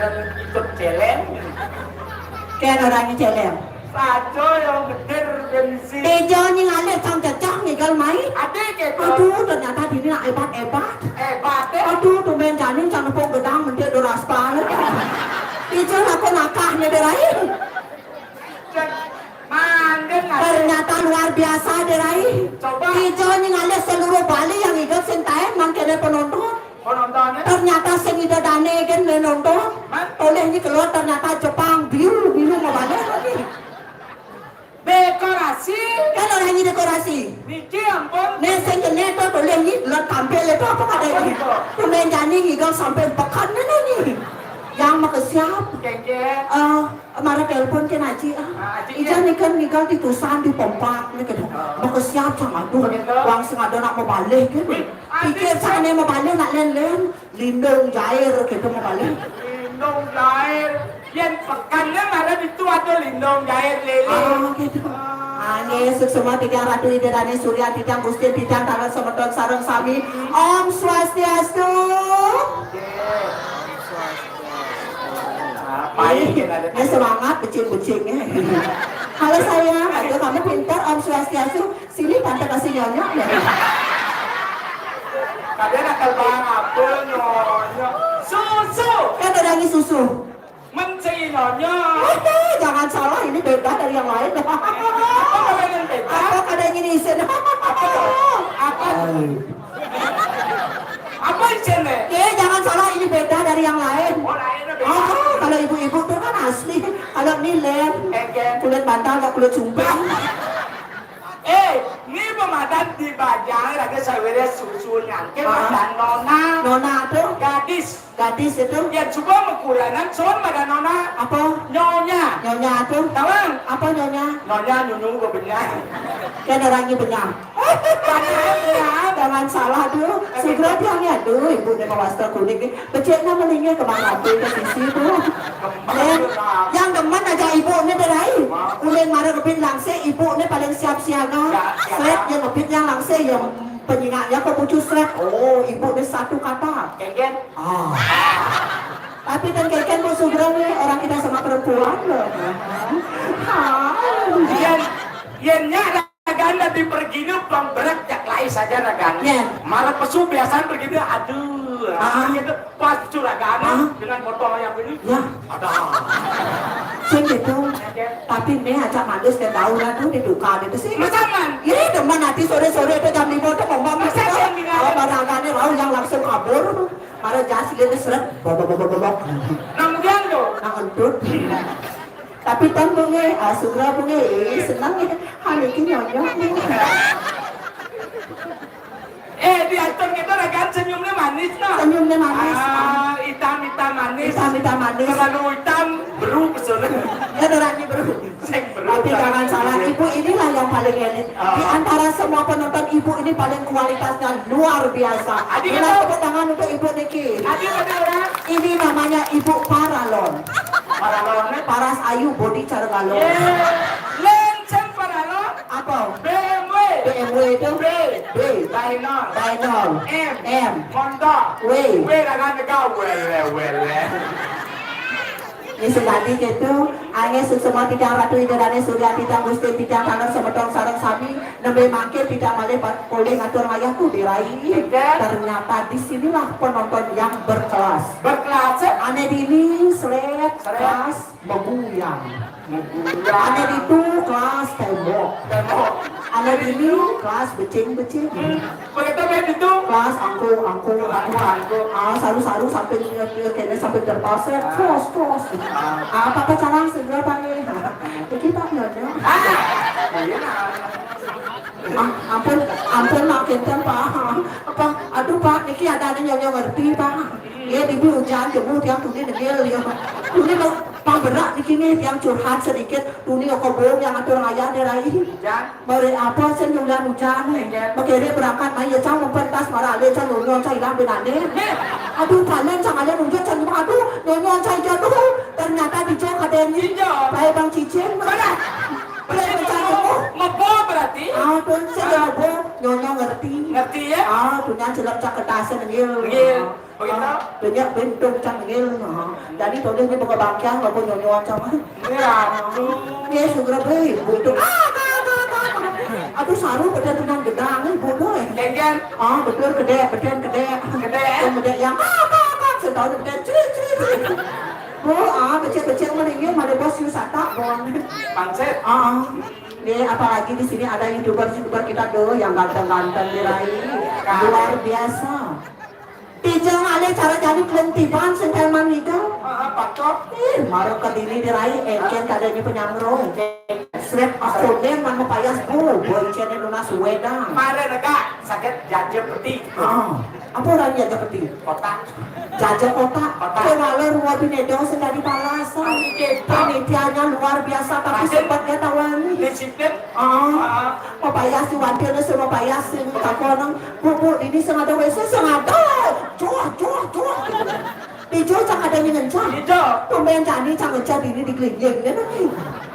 Ikut celeng. Kén orang ini celeng. Saja yang gedir bensin. Tejo ni ngalih sang cecah ni gal mai. Ada ke tu? Aduh, ternyata dini nak hebat-hebat. Hebat, eh? Aduh, tumben jani sang nepuk gedang mentik dur aspal. Tejo aku nakah ni, Derai. Manggen ngalih. Ternyata luar biasa, Derai. Coba. Tejo ni ngalih seluruh Bali yang hidup sintain mangkene penonton. Penontonnya? Ternyata sing ida dane kan nonton. Man? Oleh ni keluar ternyata Jepang biru-biru mau balik lagi. Dekorasi. Kan orang ni dekorasi. Niki ampun. Nek sing kene to boleh ni lot tampil itu apa kada ini? Apa itu? Pemain jani ngigal sampai pekan ni ni. Yang makesiap. Kengke. Eh, mara telepon ke Aji ah. Ah, Aji, ija ya. Ni kan ngigal di tusan di pompak ni gitu. Ah. Makesiap sangat tu. Begitu. Wang sing ada nak mau balik gitu. Wih, Aji, pikir sana mau balik nak len-len. Lindung jair gitu mau balik. Lindung jair. Yen pekan ni mara itu ada lindung jair lele. Ah, gitu. Ah, nggih, suksma titiang Ratu Ida Dane Surya, titiang Gusti, titiang taler semeton sareng sami. Om Swastiastu. Apa ini? Ini semangat becing-becingnya. Halo sayang, aduh kamu pintar, Om Swastiastu. Sini tante kasih nyonya ya. Kadang nakal bang apa nyonya? Susu. Kan ada lagi susu. Mencei nyonya. Jangan salah, ini beda dari yang lain. Apa yang beda? Apa kadang ini isin? Apa tuh? Apa? Apa isin nih? Eh, jangan salah, ini beda dari yang lain. Oh, lainnya beda. Oh, kalau ibu-ibu tuh kan asli. Kalau ini lem, kulit bantal, nggak kulit sumpah. Eh, ni pemadan di Bajang raga sawire susu nyangke. Ah. Madan nona. Nona tu? Gadis. Gadis itu? Yang coba mekuranan son madan nona. Apa? Nyonya. Nyonya tu? Tawang. Apa nyonya? Nyonya nyunyu bebenyang. Kan orangnya benyang. Jangan salah tu. Segera dia ni, aduh, ibu ni mawasta kuning ni. Becik na melingih kemang lampu ke sisi tu. Demen. Yang demen aja ibu ni berai. Ulin mara kepin langsir, ibu ni paling siap siaga. Ya, siap. Seret yang kepin yang langsir, yang penyingaknya ke pucuk seret. Oh, ibu ni satu kata. Kengken. Ah. Tapi kan kengken pun segera ni, orang kita sama perempuan loh. Ah. Yang, yang nya Ragan dadi pergi ni pang berat jak lai saja ragan. Ya. Mara pesu biasaan pergi ni, aduh. Ah. Gitu. Pas curagan dengan motor yang ini. Ya. Ada. Sing gitu. Tapi ni ajak manis dan tahu lah tu di duka itu sih. Masaman. Ih, demen hati sore-sore tu jam lima tu ngomong. Masa yang tinggal? Kalau barang ni, yang langsung kabur. Mara jas dia ni seret. Bobok, bobok, bobok. Nang diang tu. Nang entut. Tapi tan bunge, ah, sugra bunge, eh, senang ya. Hari ini nyonyok ni. Eh, di atur kita ragan senyumnya manis, no? Senyumnya manis. Ah, hitam-hitam manis. Hitam-hitam manis. Terlalu hitam, beru pesul. Ya, berani beru. Sing beru. Tapi jangan salah, ibu inilah yang paling elit. Di antara semua penonton, ibu ini paling kualitasnya luar biasa. Adik kita tepuk tangan untuk ibu niki. Adik kita orang. Ini namanya ibu paralon. Paralon, eh? Paras ayu body cara galon. Lenceng paralon. Apa? B M W. B M W itu? B. B. Bainal. Bainal. M. M. Montok. W. W ragan negau. Wele, wele. Ini sejati gitu. Angin suksma titiang Ratu Ida Dane Surya, titiang Gusti, titiang taler semeton sareng sami. Nembe mangkin titiang malih pa-, polih ngatur ngayah tu dirai. Ternyata di sinilah penonton yang berkelas. Berkelas, eh? Ane dini seret, kelas meguyang. Meguyang. Ane ditu kelas tembok. Tembok. Ane dini kelas becing-becing. Hmm. Begitu, begitu. Kelas angkuh, angkuh, angkuh, angkuh. Ah, saru-saru sampai kene sampai terpasret. Terus, terus. Ah, apa-apa calang segera panggil. Iki Pak Nyonya. Ah, ampun, ampun Pak, kinten Pak. Apa? Aduh Pak, niki ada ada Nyonya ngerti Pak. Nggih, bibi ujan jemu tiang tuni negil ya. Tuni mau pang berak niki nih tiang curhat sedikit. Tuni kobong yang atur ngayah deh rai. Ujan. Bare apa sing nyulan ujan nih? Makere berangkat mai ya cang mempentas mara ale cang Nyonya cang ilang benane. Aduh, paling cang ale nunjuk cang aduh, Nyonya cang aduh. Ternyata dijok kadeni. Bae bang cicing. Mana? Mebo berarti? Ah, pun sing mebo, Nyonya ngerti. Ngerti ya? Ah, punya celep cak kertas nggih. Nggih. Begitu? Banyak bentuk cangil. Ha. Jadi tulis ni buka bangkiang, aku nyonyo macam. Ya, aduh. Dia segera beri bentuk. Ah, ah, ah, ah, ah. Aduh, saru pada tenang gedang ni, bodoh eh. Ken, ken. Ah, betul kedek, betul kedek. Kedek, eh? Yang kedek yang, ah, ah, ah, ah. Setahu dia kedek, cerit, cerit, cerit. Bu, ah, becek-becek mana dia, mana bos you satak, bon. Panset. Ah, ah. Ni, apalagi di sini ada YouTuber-YouTuber kita tuh yang ganteng-ganteng di Rai. Luar biasa. Tijang ale cara jadi kelentiban sing kayak maniga. Ah, apa tuh? Ih, maro ke dini di Rai, engken kada ni penyamro. Srep akoden man mapayas bu, boy cene nunas wedang. Mare nega, sakit jaja peti. Ah, apa orang jaja peti? Kotak. Jaja kotak. Kotak. Kewala ruwa binedo sing dadi palasan. Aduh, gitu. Panitianya luar biasa, tapi Raden. Sempat dia tawani. Disiplin. Ah, ah. Mapayas si wantil ni semua payas sing takonang. Bu, bu, ini sing ada W C, sing ada. Cuah, cuah, cuah. Ijo cang ada yang ngencang. Ijo. Tumben jani cang ngencang ini di kelingking. Dia nanti.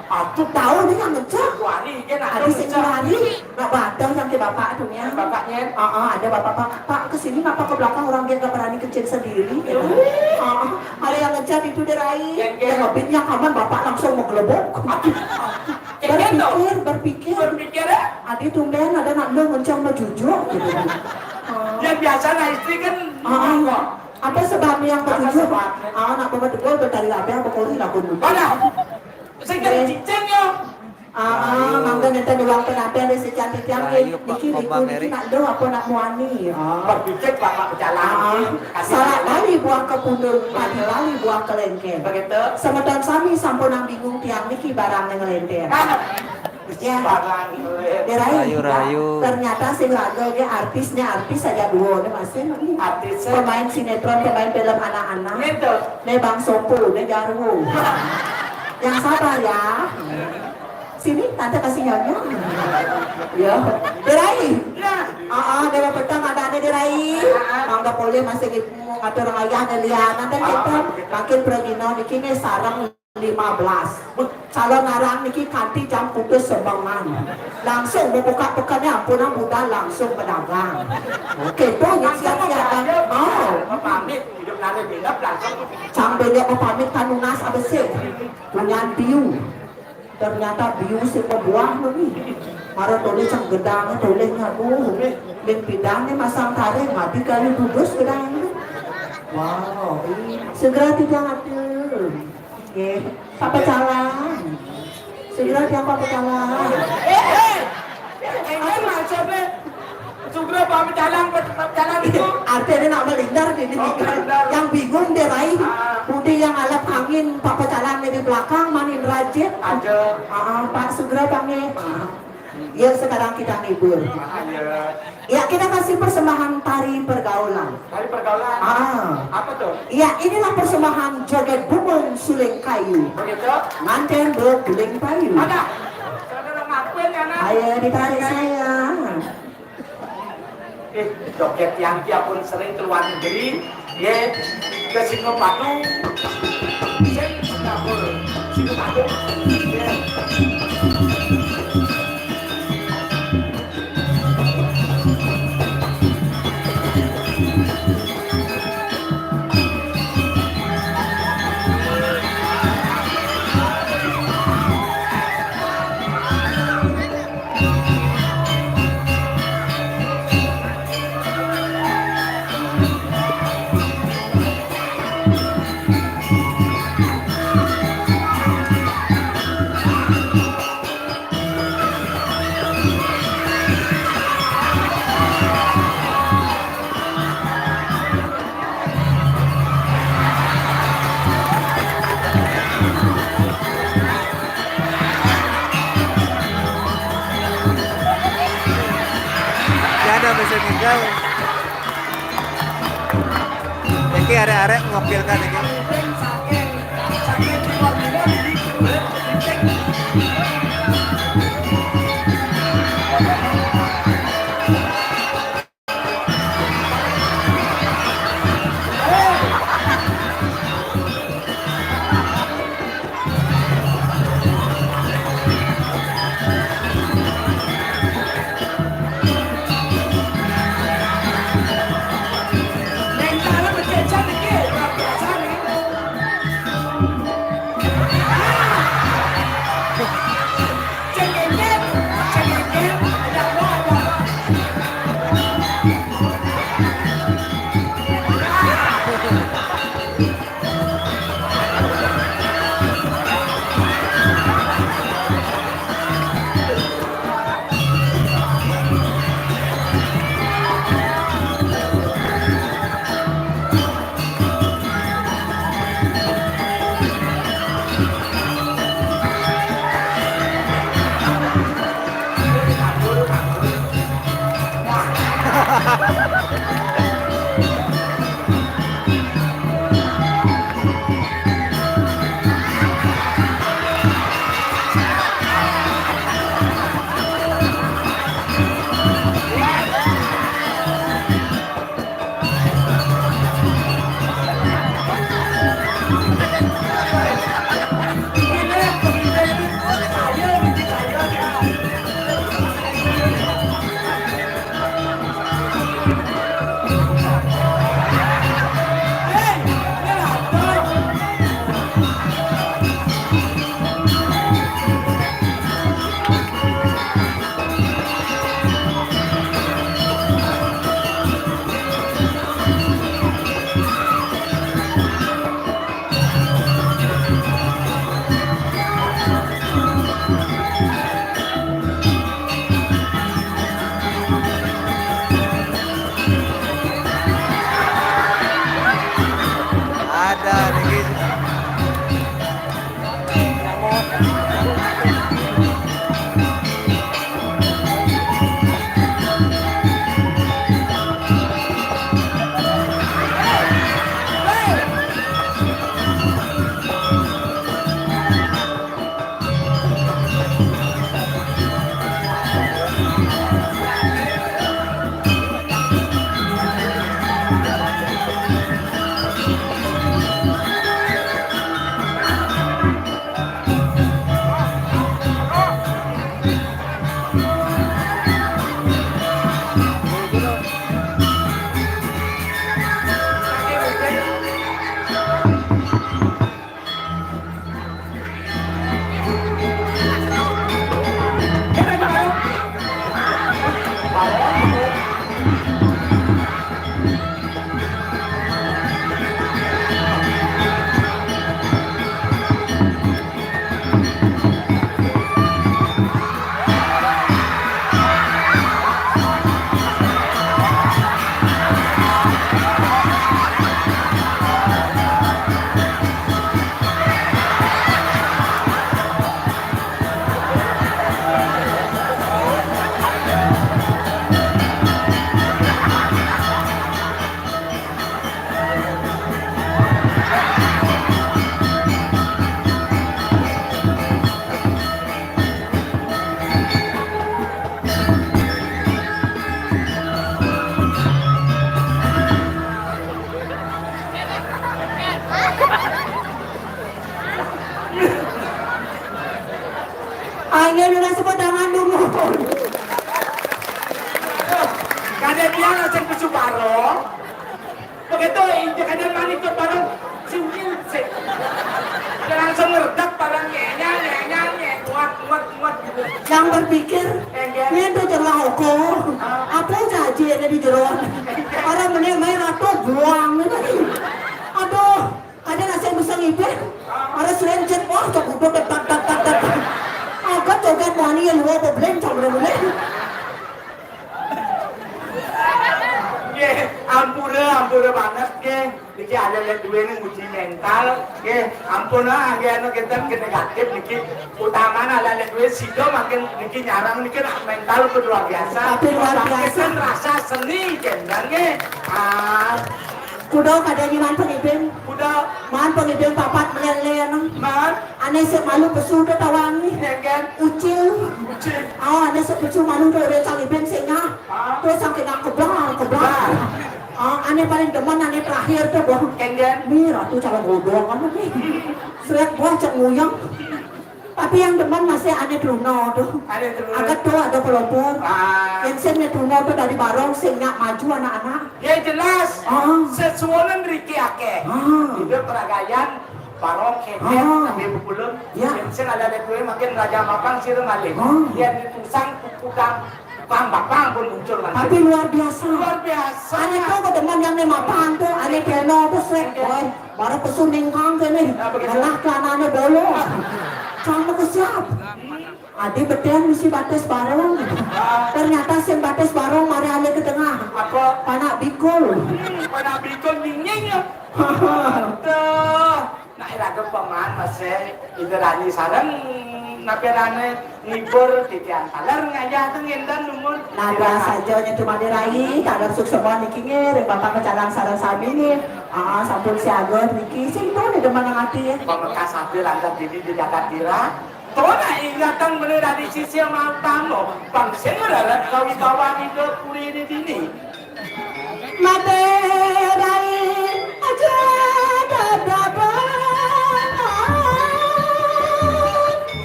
Aduh, tahu ni yang ngencang. Wani, dia nak Adi sing ngencang. Wani. Nak batang yang ke bapak tu ya. Bapaknya? Ah, ah, ada bapak, "Pak, Pak, ke sini ngapa ke belakang orang dia nggak berani kencing sendiri?" Gitu. Ah, ah. Ada yang ngencang itu dia Rai. Yang, yang. Yang ngebitnya kaman bapak langsung menggelebok. Aduh. Berpikir, berpikir. Berpikir, ya? Adi tumben ada nak lu ngencang sama jujuk gitu. Ah. Yang biasa nah istri kan ah, ah. Ngomong. Apa sebabnya yang ketujuh? Apa sebabnya? Ah, nak bawa degol bertali labeh apa kori lagu nu. Mana? Saya kan cicing ya. Ah, ah, mangga nenten di ruang penampilan dari si cantik yang Rahayu, Pak niki Komba liku niki Mary. Nak doh apa nak muani. Ah. Berpijak bapak berjalan. Ah, ah. Kasih salah tahu. Bali buah ke pundung, padi Bali buah ke lengkeng. Begitu. Semeton sami sampun nang bingung tiang niki barang yang ngelenter. Kan? Ya. Barang, eh. Dia Rayu, Rayu, Rayu. Ternyata sing raga ge artisnya artis saja duo ne masih lagi. Artis, eh. Pemain sinetron, pemain film anak-anak. Gitu. Ne Bang Sopo, ne Jarwo. Yang sabar ya. Sini tante kasih nyonya. Ya. Dia Rai. Ya. Ah, ah, dia petang ada ada dia Rai. Ah, ah. Mangga boleh masih gitu ngatur ayah ne lian. Nanti kita makin pergi niki ne sarang lima belas. Calon arang niki kanti jam putus semengan. Langsung membuka pekannya ampunan budal langsung pedagang. Oke, tuh yang siap-siap kan. Oh. Pamit, hidup nari bilap langsung. Cang banyak pamit kan nunas abesik. Punyan biu. Ternyata biu sing berbuah lagi. Mara tulis cang gedang tulisnya tuh. Ling pidang ni masang taring mati kali budus gedang ni. Wow, segera tiga hati. Nggih. Papa Calang. Segera tiang Papa Calang. Eh, eh. Enggal maksudnya. Segera Papa Calang, Papa Calang itu. Artinya nak melingkar di sini. Oh, melingkar. Yang bingung dia Rai. Ah. Budi yang alap angin, Papa Calang di belakang, manin rajin. Ada. Ah, Pak segera panggil. Ah. Ya, sekarang kita ngibur. Iya. Ya, kita kasih persembahan tari pergaulan. Tari pergaulan? Ah. Apa tuh? Ya, inilah persembahan joget bumbung suling kayu. Begitu? Nganten berguling payu. Ada. Saudara ngapain ya, nak? Ayo, ditarik saya. Eh, joget yang dia pun sering ke luar negeri. Ye, ke Singapura. Sing Singapura. Singapura. Ye. Tiada bisa tinggal. Iki arek-arek ngokilkan iki. Ayo, lu langsung pedangan dulu. Kada biar langsung ke Subarong. Begitu, injek aja manik ke barang si Uin, sih. Dia langsung ngerdak barang nyenya, nyenya, nye, nguat, nguat, nguat gitu. Yang berpikir, enggak. Ini tuh jelah aku. Ah. Apa saja ada di jeroan? Orang mending main ratu buang gitu. Aduh, ada nasi yang bisa ngibir. Ada selain jet, wah, cok udah, tet, tet, tet, tet, tet. Agak cogat wani yang luar bebeleng, cok udah boleh. Nggih, ampura, ampura banget nggih. Niki ada lihat dua ini nguji mental. Nggih, ampun ah, nggih anu kita ke negatif niki. Utama ada lihat dua sida makin niki nyarang niki nak mental ke luar biasa. Tapi luar biasa. Kita rasa seni kendang nggih. Ah, kuda kada nyiman pengibing. Kuda. Man pengibing papat melele anu. Man. Ane sik malu pesu ke tawangi. Nggih. Ucil. Ucil. Ah, ane sik pesu malu ke recang ibing sik nyah. Ah. Terus yang kena keblar, keblar. Ah, ane paling demen, ane terakhir tuh, boh. Kengen. Nih, Ratu calon godong kamu nih. Seret buah cek nguyang. Tapi yang demen masih ane Truno tuh. Ane Truno. Agak tuh ada pelopor. Ah. Yang sing ne Truno tuh dari Barong, sing nyak maju anak-anak. Ya jelas. Ah. Sesuonan Riki akeh. Ah. Itu peragayan Barong kepet, ah, sambil bekulun. Ya. Yang sing ada dua makin raja mapan sira malih. Ah. Yang ditusang tukang Bang, bang, bang pun muncul kan. Tapi luar biasa. Luar biasa. Ane tuh ke teman yang lima pang tuh, ane piano tuh srek, boy. Baru pesu ningkang kene. Nah, begitu. Ngelah celanane bolong. Kamu ke siap? Adi beten misi batas barong. Ah. Ternyata sing batas barong mari ane ke tengah. Apa? Panak bikul. Hmm, panak bikul dingin ya. Tuh. Nah, iraga paman masih Indrani sareng napi rane ngibur titiang taler ngajah tu ngindan dumun. Nah, biasa aja nya cuma dirai, kadang suksema niki ngiring Bapak Pecalang sareng sami ni. Ah, sampun siaga niki, sing tu ni demen ati. Pamekas ati lantas dini di jagat dira. Tona ingatan bener dari sisi mau tamu. Bang sing merarat kawi bawa ida puri di dini. Mate rai aja dadabang.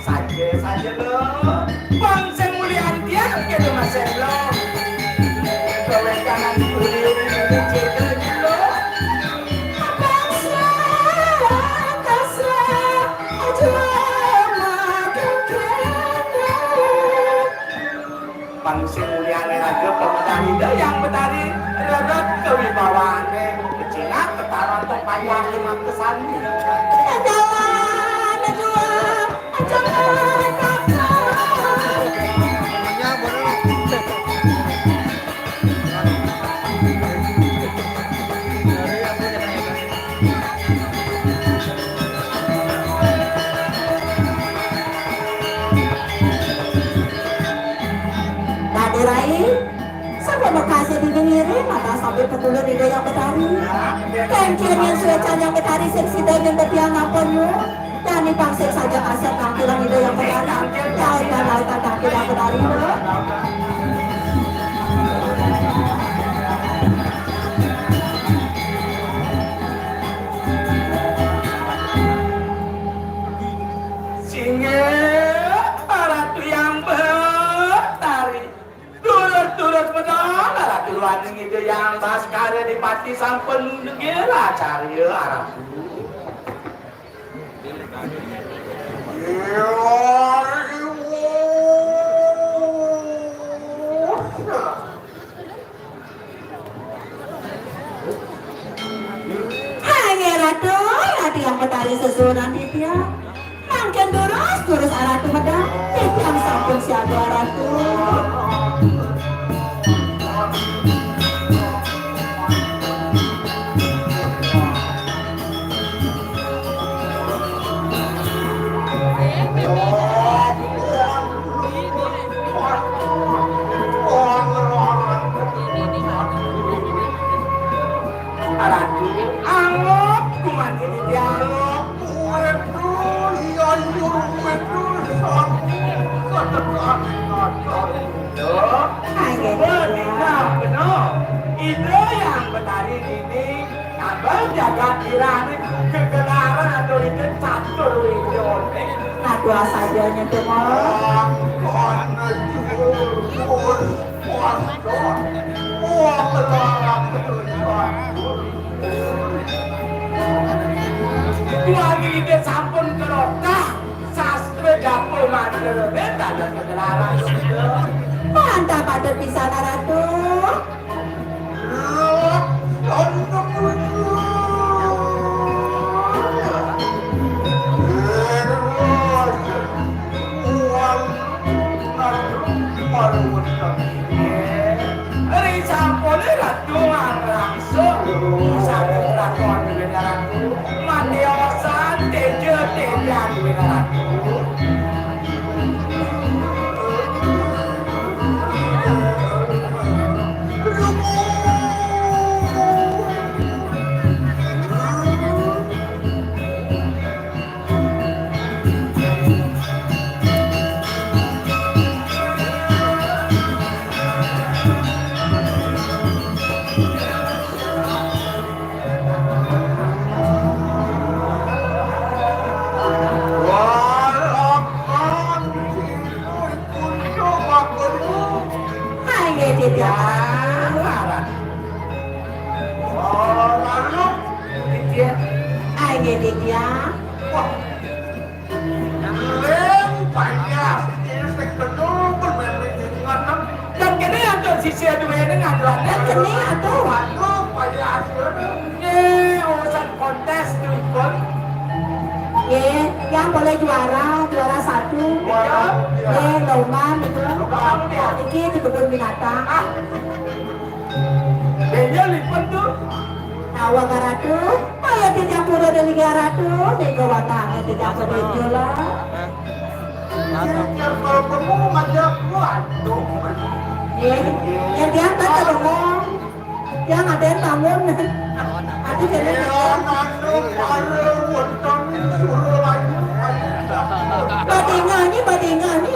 Saja, saja lo. Bang sing mulian tiang gitu Mas Elo. Kowe jangan dulu dulu. Bangsa, bangsa, aja makan kena. Pang sing mulyane raga pametari Dayang Betari, rered kawibawaane, pecingak ketaran tok payah limang kesani. Jalan dua, jalan kaki. Mata sabit petulun Ida Hyang Betari. Kencing yang suecan Hyang Betari sing sida nyang tetiang ngapa nyu. Jani pangsik saja kasep nangkilang Ida Hyang Betari. Laut dan laut dan kaki Hyang Betari. Singgih, Ratu Hyang Betari. Turut-turut medal, Ratu Luaning Ida Hyang Baskara Dipati sampun nggih carya, Ratu. Hai, Ratu, Ratu Hyang Betari sesuunan titiang. Mangkin durus, durus Ratu medal. Titiang sampun siaga, Ratu. Ratu, angguk, kuman ini diangguk. Wetu, iya, iya, wetu, satu, satu, satu. Duh, ayo, suba dina kena. Ida Hyang Betari dini, nambah jagat irane kegelaran atau ide catur ide one. Nah, dua saja nyentuh mau. Angkon, jujur, pun. Tuan Ida sampun kerokah sastra dapur mantra, dados kegelaran. Mantap, atur pisan, Ratu. Ri sampune Ratu ngrangsu saking lakon Ratu, matiosan teja-tejan Ratu. Hai, nggih, Titiang. Hai, nggih, Titiang. Lem payah, sing kedul bermain nganem. Dan kene atur sisi aduh ini ngaduan. Dan kene atur. Waduh, payah. Ini urusan kontes tuh, Ipun. Nggih, yang boleh juara, juara satu. Juara, iya. Nggih, lomba gitu. Lomba apa dia? Iki di kebun binatang. Ah. Benya lipen tuh. Awak Ratu, ayo tidak pura dari Ratu, tiga watang tidak pura lah. Nah, kalau kamu ngajak gua, aduh. Ya, ya, dia kan ngomong. Dia ngadain bangun. Aduh, jadi Badinga ni, badinga ni.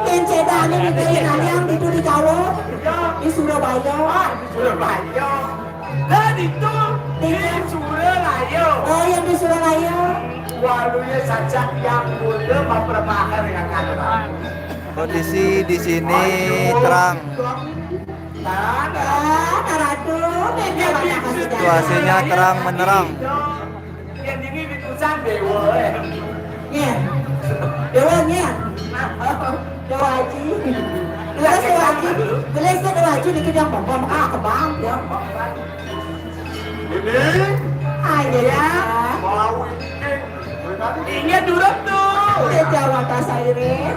Yang cedak ni, yang itu di Jawa, di Surabaya. Surabaya. Dan itu di Suralaya. Oh, yang di Suralaya. Waluya saja yang muda memperbakar dengan kata. Kondisi di sini terang. Nah, nah, Ratu, beda banget. Situasinya terang menerang. Yang ini ditusang dewa, eh. Iya. Dewa, iya. Dewa Haji. Gelas Dewa Haji. Gelas Dewa Haji dikit yang bom-bom. Ah, kebang, ya. Ini. Ah, iya, ya. Mau ini. Ingat dulu tuh. Udah jawab bahasa Inggris.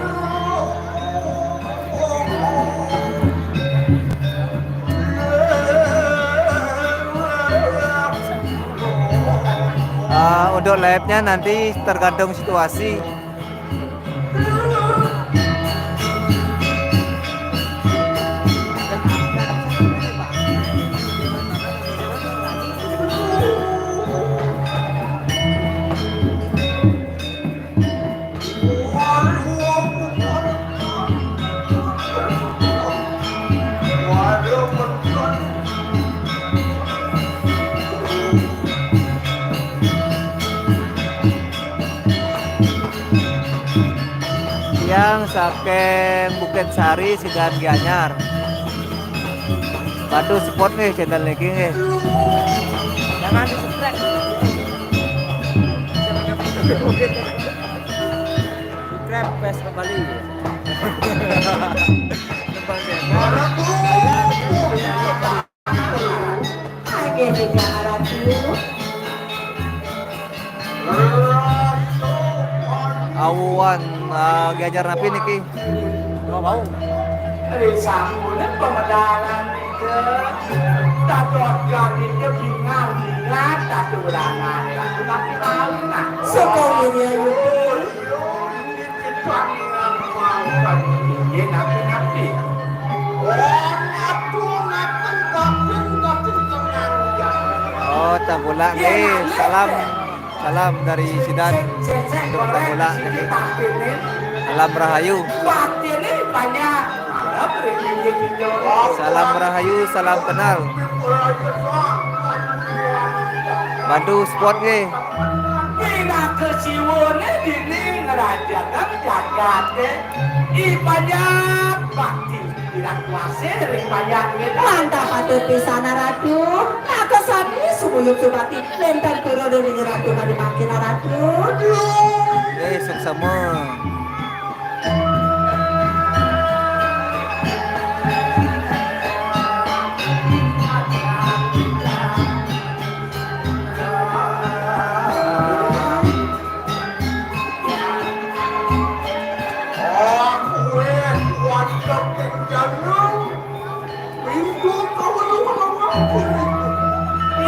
Ah, untuk live-nya nanti tergantung situasi. Tiang saking Bukit Sari, Sidahan Gianyar. Bantu support nggih channel niki nggih. Jangan di-subscribe. Subscribe Pes Bali. Awan, ah, Gianyar napi niki? Dua bau. Ri sampun pemedalan nika, tatokan nika bingar-bingar, taturangan, tapi bau nah. Soko Wirya Yudi. Oh, Tagulak nggih. Salam, salam dari Sidahan untuk Tagulak nggih. Salam rahayu. Salam rahayu, salam kenal. Bantu support nggih. Pinaka siwane dini ngrajagang jagate. I panjak bakti, pinaka kuase ring panjak nggih. Mantap, atur pisan, Ratu. Maka sami sumuyub subakti, wenten pura dening Ratu kadi mangkin, Ratu. Nggih, suksema.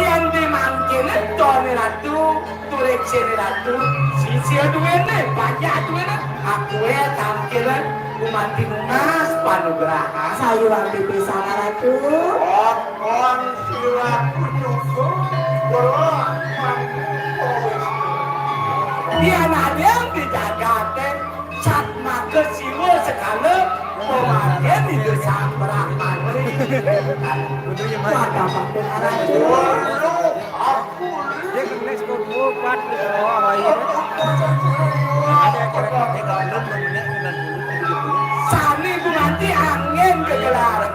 Yen di mangkene tone Ratu, tureksene Ratu, sisia duene, panjak duene, akuwe tangkene gumanti nunas panugrahan. Sayuwakti pisan, Ratu. Kon sira punyuku, kula mangku. Yen ade di jagate, satmaka Siwa sekala, pamargin Ida Sang Brahmana. Wah, gampang dengar aja. Sami gumanti angin gegelaran.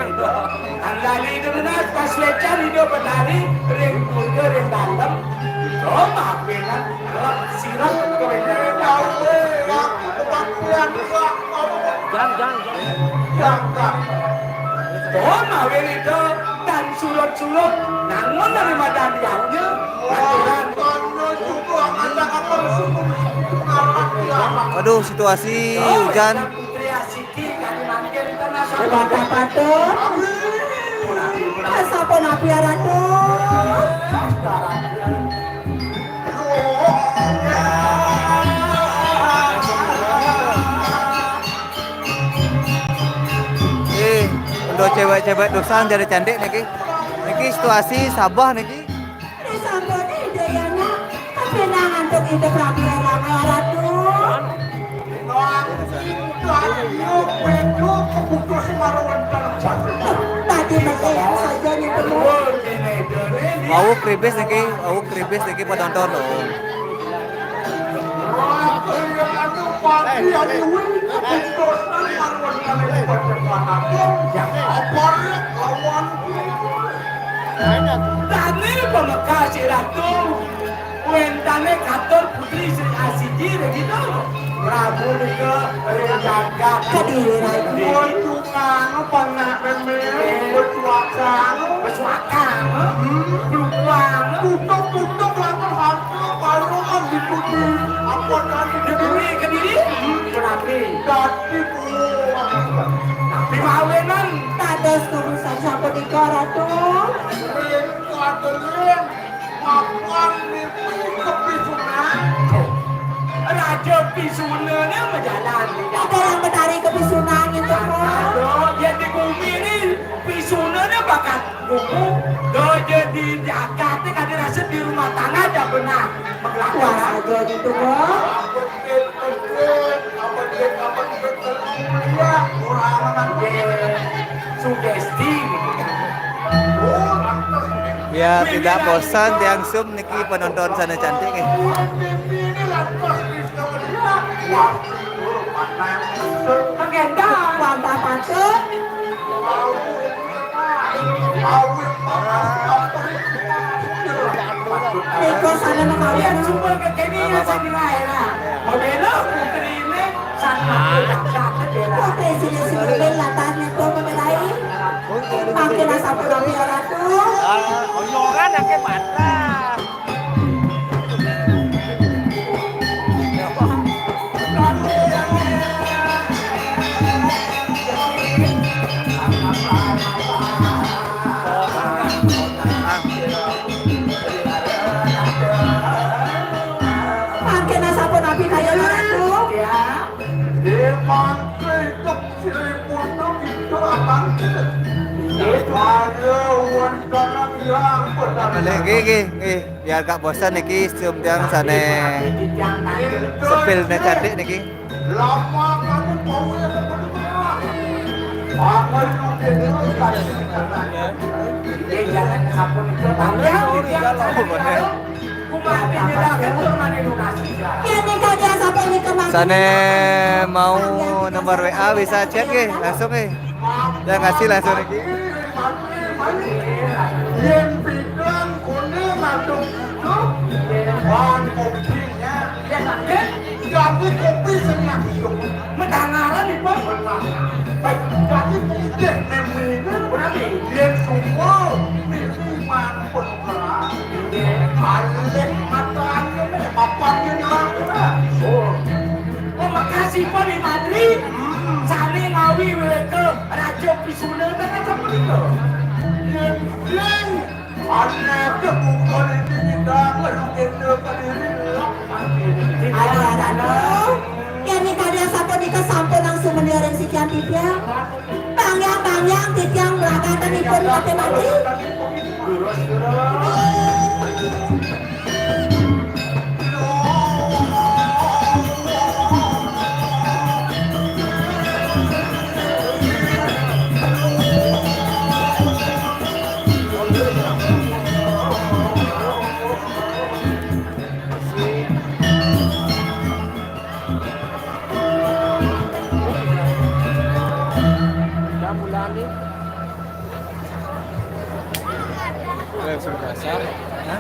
Anggane ida nunas pasuecan Ida Betari ring purga ring dalem. Ida mapinan rep sirep kewenangan. Jang, jang, jang. Jang, jang. Ida mawinan Ida tan surut-surut nangun dari madan yangnya. Aturan. Waduh, situasi hujan. Patah-patah. Sampun api, Ratu. Eh, untuk cewek-cewek dosan jadi cantik niki. Niki situasi Sabah niki. Disampun Ida Yana, kapining antuk Ida Prabu Rama Ratu. Tadi mesti saja nyentuh. Wau kribis niki, wau kribis niki penonton loh. Dane pamekas Ratu, wentane katur putri Sri Asiji ring ida. Prabu nika ring jagat Kediri Ratu. Anu panak meme, besuakan. Besuakan, hmm, belukuan. Tutup-tutup lantas hantu, baru kan dipuji. Apa tadi? Kediri, Kediri. Hmm, berarti. Dadi pulang. Tapi mawinan. Dados urusan sapunika, Ratu. Ring kadeling, mapan mimpi kepisunan. Raja Pisuna ne majalan. Ada yang menarik ke Pisuna gitu, Pak? Aduh, ya di bumi ni Pisuna ne bakat buku. Dojo di Jakarta kadi rasa di rumah tangga aja benar. Wah, aja gitu, Pak. Sugesti. Ya, tidak bosan tiang sum niki penonton sana cantik nih. Ini lantas Rizka Maria. Wah, guru pandang. Pengendang. Wantah pantun. Nika sané menawi. Yén sumpel kekinian sing laéra. Modélo putriné sang Putri sini-sini latar niku menawi. Mangkin sampun ratu. Oyoran aké patah. Mangkin sampun napi kaya ratu. Ya. Nggih, mangke idup siripun kita abang. Nggih. Ada wonten yang petani. Nggih, nggih, nggih. Biar gak bosan niki, sium tiang sané sepilné cantik niki. Lama kamu bau yang berubah. Apa itu? Nggih, jangan sampun itu. Sané mau nomor W A bisa chat nggih, langsung nggih. Yang ngasih langsung niki. Yén bidang kuning ngaduk itu, wan kopinya. Jadi kopi sing ngaduk. Mendangaran ibu. Jadi putih nemine berarti. Yén semua minuman pun Kalih matane papan yen ora. Oh. Oh, makasih pun Ibu Madri. Hmm. Sami ngawi weweke Raja Pisuna tekan sapunika. Yen, yen. Aneh ke bukan ini kita kalau kita kadiri lak. Ada, ada, ada. Yen kalian sapunika sampun langsung mendiring sikian titiang. Pangyang-pangyang titiang mlakatanipun Patih Mati. Mulane. Langsung dasar. Hah?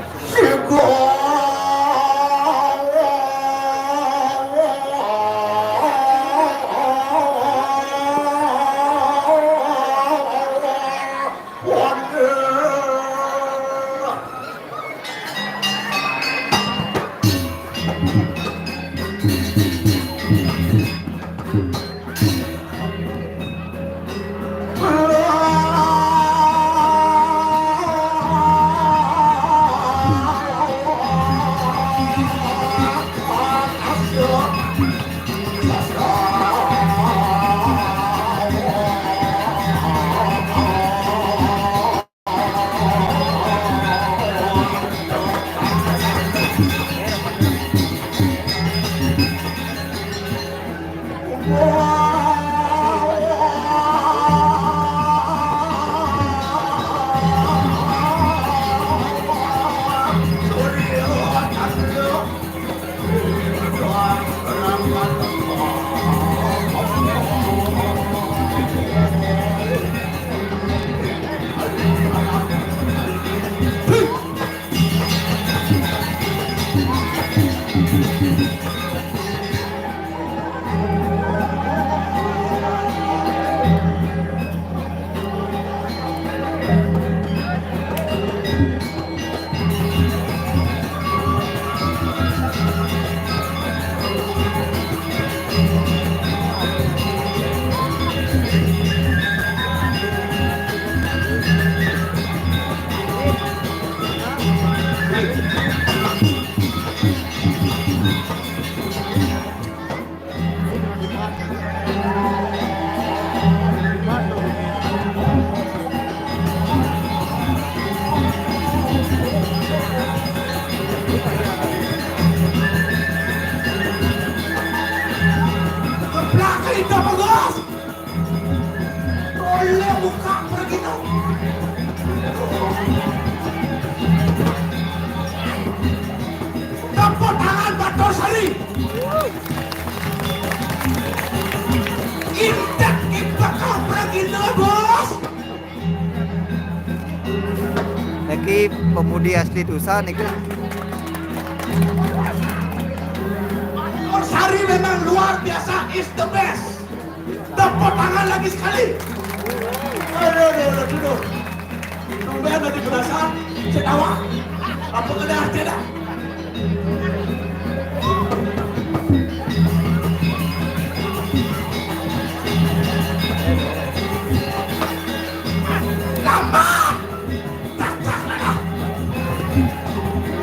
Geblak cerita bagus. Tolong buka pergi dong. Tepuk tangan Batur Sari. Bos. Niki pemudi asli Tusan niki. Sari memang luar biasa, is the best. Tepuk tangan lagi sekali. Aduh, aduh, aduh, aduh. Tumben tadi penasaran, setawa. Apa kena arti dah? Lambat! Taktak lah.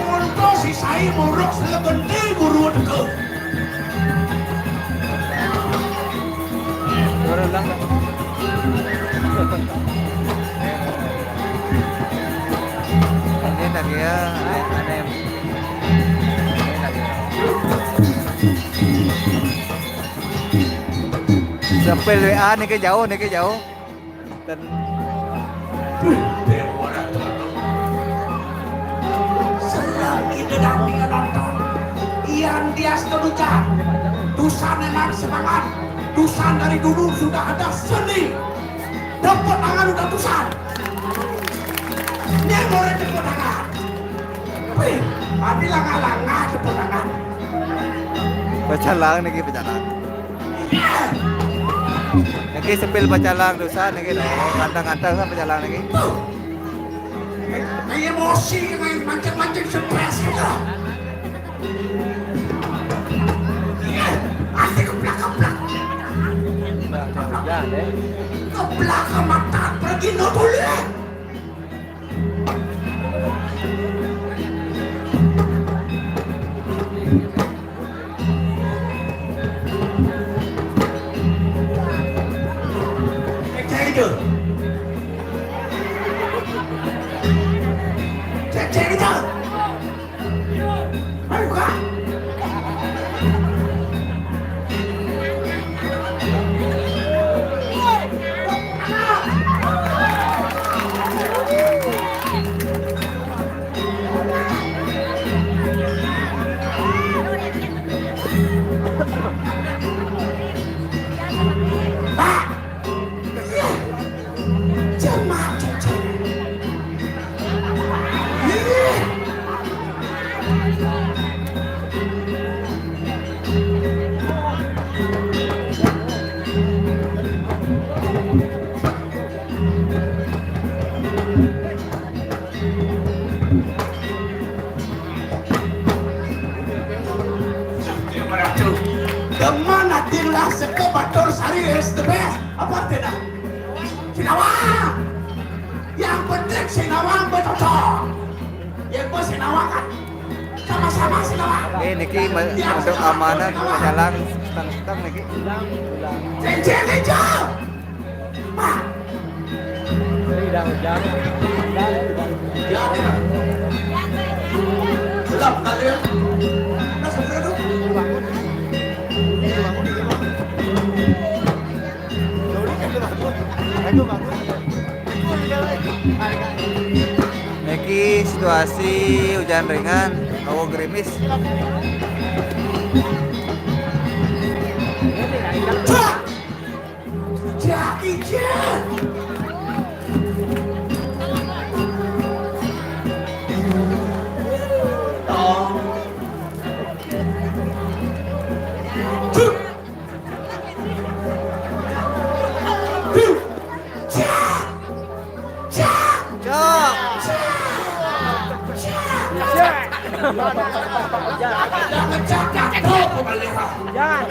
Untuk si Sai muruk selebendi guru teka. Orang lang. Ini tak kira, aneh, aneh. Sampai W A ni ke jauh, ni ke jauh. Dan Selagi tetapi penonton, Ian Dias Teluca. Tusan memang semangat. Tusan dari dulu sudah ada seni. Tepuk tangan untuk Tusan. Ini boleh tepuk tangan. Wih, tapi langah-langah tepuk tangan. Pecalang niki, pecalang. Niki sepil pecalang Tusan niki, oh, ganteng-ganteng kan pecalang niki. Kayak emosi, kayak mancing-mancing stres gitu. Iya, asik keplak-keplak. Keplak ke mata, pergi no boleh. Cek, cek itu. Cek, cek itu. Ayo, Kak. Demen hati lah seke Batur Sari is the best. Apa tidak? Sinawang. Yang penting Sinawang bercocok. Ya, bos Sinawang kan sama-sama Sinawang. Eh, niki ma-, masuk amanah, pecalang, stang-stang niki. Cincin hijau. Pak. Ini udah hujan. Hujan, hujan. Gelap kali ya. Nah, sebenarnya tuh. Niki situasi hujan ringan, hawa gerimis. Jackie Chan. Cak. Cak. Cak. Cak. Jangan cakap kau kembali. Jangan.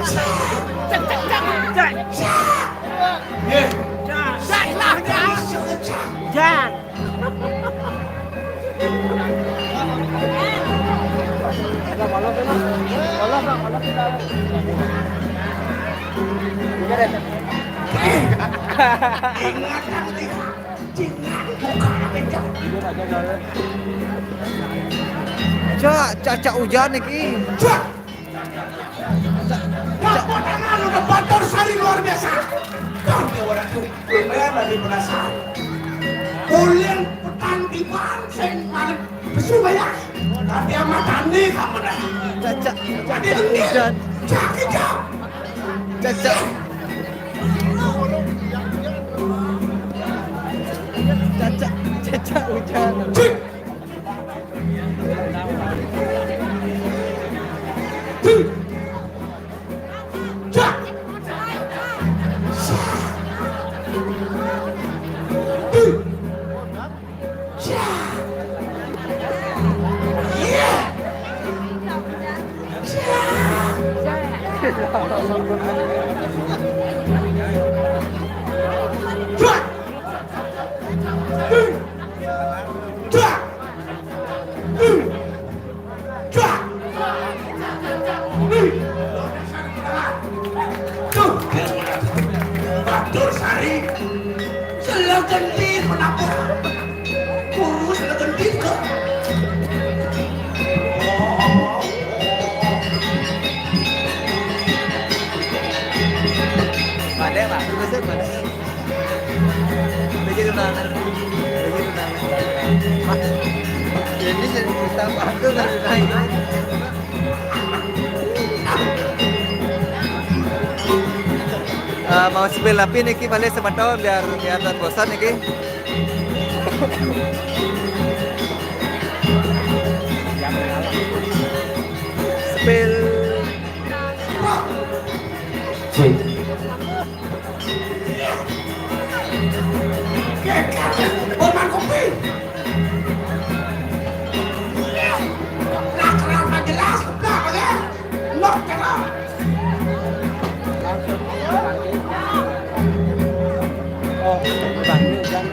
Cak. Cak. Cak. Cak. Ye. Cak. Cak. Cak. Cak. Cak. Cak, cak, cak hujan niki. Cak. Tepuk tangan untuk Batur Sari luar biasa. Kau dia orang tu. Lumayan lagi penasaran. Ulin petang di bang sing malam pesu bayar. Tapi amat tani kamu dah. Cak, cak, cak, cak hujan. Cak, cak. Cak, cak. Cacak, cacak hujan. Cik. Cik. Cak. Cik. Cak. Iya. Cak. Cak. Cak. Cak. Tuh, Batur Sari. Selegendit menapa? Kurus selegendit kok. Pada, Pak. Terusin, Pak. Lagi tunangan. Lagi tunangan. Ini jadi kita bantu dari lain. Eh, mau spill api niki balik semeton biar biar tak bosan niki. Spill. Boman kopi. Lah, kerang tak jelas, keblak aja. Nok kerang. Oh, bukan, bukan.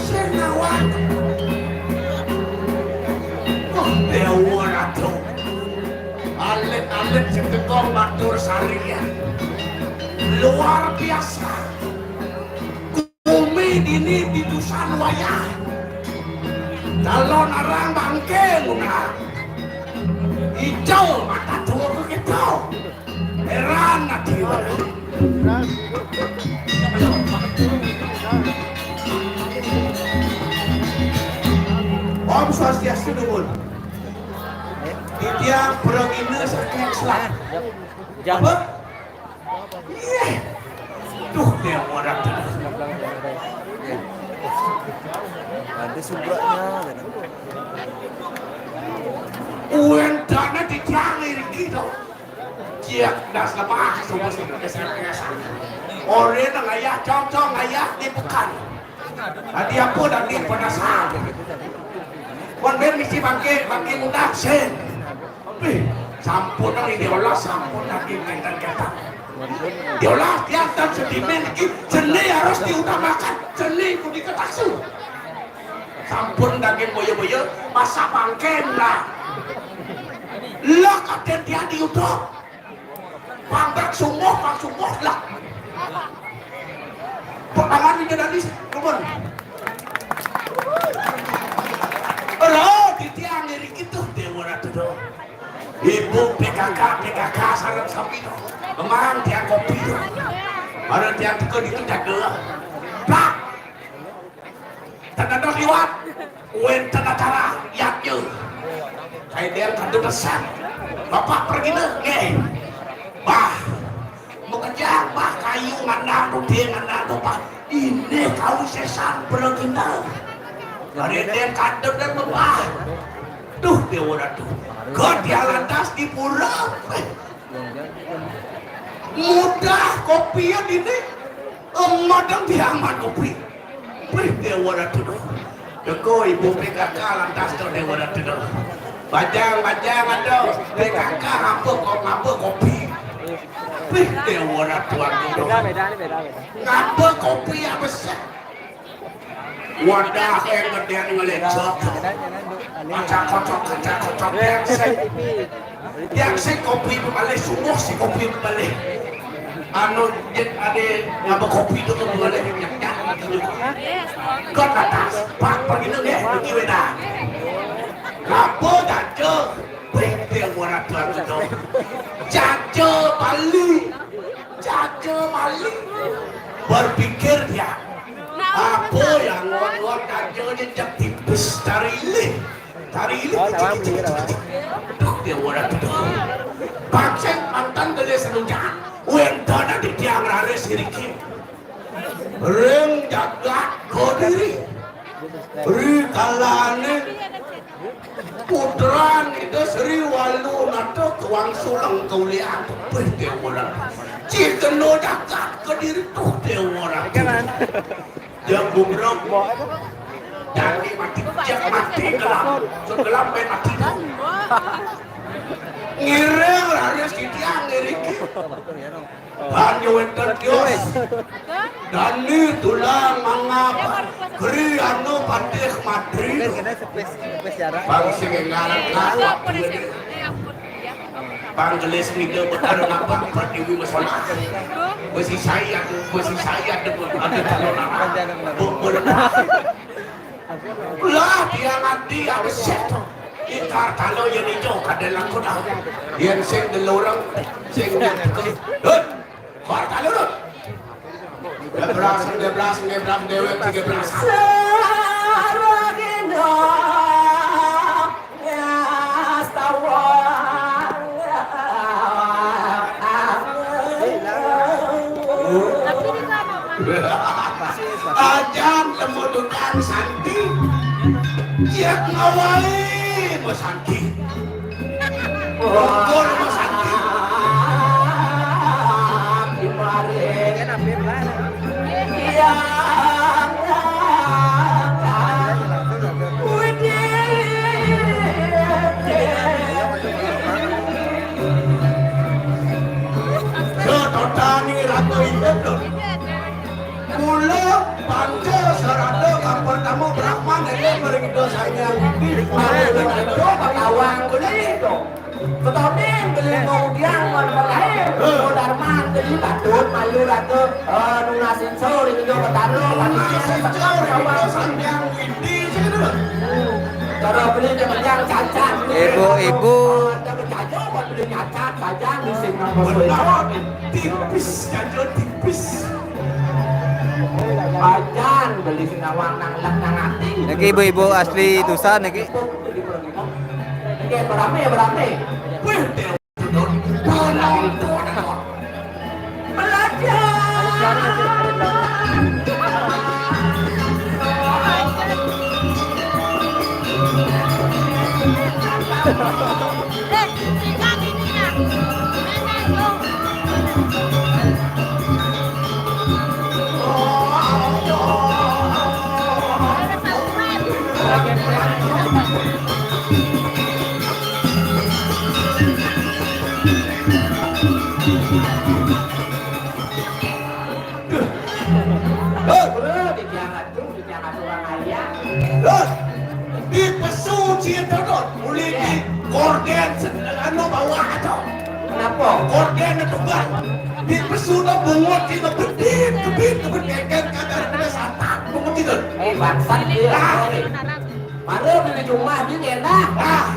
Sing nawang. Wah, Déwa Ratu. Alit-alit sing teka matur sarian. Luar biasa. Bumi dini didusan wayah. Calon arang bangké nguna. Ijo mata tua begitu. Heran ati. Om Swastiastu, nuwun. Titiang pragina saking Selat. Apa? Iya. Duh, Déwa Ratu. Ada subaknya. Uwéntana titiang iriki to. Ciak das lemah, sumpah sumpah S M S. Oré nang ayah cocok ayah di bukan. Tadi apa tadi penasaran. Wan ben misi bangké, bangké ngundang sing. Wih, sampun nang ini olah sampun lagi ngenten ketak. Diolah tiang tan sedimen iki jenih harus diutamakan. Jenih punika taksu. Sampun daging boyo-boyo, masak bangkén lah. Lah kadén tiang diutuk. Pangkat sumuh, pang sumuh lah. Pertangan ini dari nuwun. Ora titiang ngiri gitu Déwa Ratu. Ibu P K K, P K K sareng sami to. Memang tiang kopi to. Bareng tiang teka ditu jaga. Brak. Tanda liwat. Wénten acara yatnya. Kayak dia kandung pesan. Bapak pergi deh, nggih. Bah. Mekejang, bah, kayu ngandang tuh, dia ngandang tuh, bah. Ini kau sesan bergina. Hari dia kandung dan bebah. Duh, Déwa Ratu. Kok dia lantas di pura? Mudah kopi ya dini. Emadang diaman kopi. Wih, Déwa Ratu. Deko ibu P K K lantas to Déwa Ratu. Bajang, bajang ada. P K K ngapa kok ngapa kopi. Wih, Déwa Ratu Atuh. Beda, beda, ini beda, beda. Ngapa kopi ya besar? Wadah yang gedé ngelecok. Beda, beda, beda. Ini. Kacak kocok, kacak kocok, brengsek. Yang si kopi bebalih, sungguh si kopi bebalih. Anu, jén adé ngapa kopi itu bebalih, nyak, nyak, gitu. Ke atas, Pak, pergi dulu ya, pergi beda. Ngapa, Jaja? Wih, Déwa Ratu Atuh. Jaja Bali. Jaja Bali. Berpikir dia, apa yang ngon-ngon jaja jejak tipis cari ilih. Cari ilih. Oh, cicik, cicik, cicik. Duh, Déwa Ratu. Pancén mantan gede senujak. Wénten di tiang raris iriki. Ring jagat Kediri. Ri kalané putran Ida Sri Walu Nata kewangsulang kaulian. Wih, Déwa Ratu. Cih kena jagat Kediri tuh, Déwa Ratu. Yang gumbrong. Jangan mati, jangan mati gelap. Sudah gelap, main mati. Ngiring raris kitiang ngiring. Banyu wénten tios. Dani tulang mangap. Geri anu patih matri. Bang sing ngaran kawat. Bang gelis mida betara ngapa Pertiwi masalah. Besi sayat, besi sayat ada calon apa? Lah dia mati apa set? Ikar talo yang hijau kada laku dah. Yang sing delorong, sing yang betul. Hut! Bar talo tu. Gebras, gebras, gebras, dewek, gebras. Saragina. Ajan temudukan santi. Siap ngawai masanti. Rokok masanti. Gimana? Sototani ratu idup dong. Mula panca sarada kang pertama Brahma nenek mering Ida Sang Hyang Widi. Malu ado pakawang kulit dong. Ketonin beli mau udiang mau lahir, mau darman beli patut malu ratu, eh, nunasin sur itu juga petanu, patut nunasin sur, kawan. Sambiang Widi sih gitu loh. Cara beli dia menjang cacat. Ibu-ibu. Ada berjajo buat beli cacat saja di sini. Benar, tipis, jajo tipis. Ajan beli sinawang nang lek nang ati. Niki ibu-ibu asli Tusan niki. Oke, berame, berame. Wih, penonton. Belajar. Terus, di pesu cie dodot, uli di korden se-, anu bawah tu. Kenapa? Korden tu tunggal. Di pesu tu bungut cie kebit, kebit, kebit, keken, kakak, kena satak, bungut itu. Eh, bangsat dia. Ah. Mana beli rumah ni, dia dah. Ah.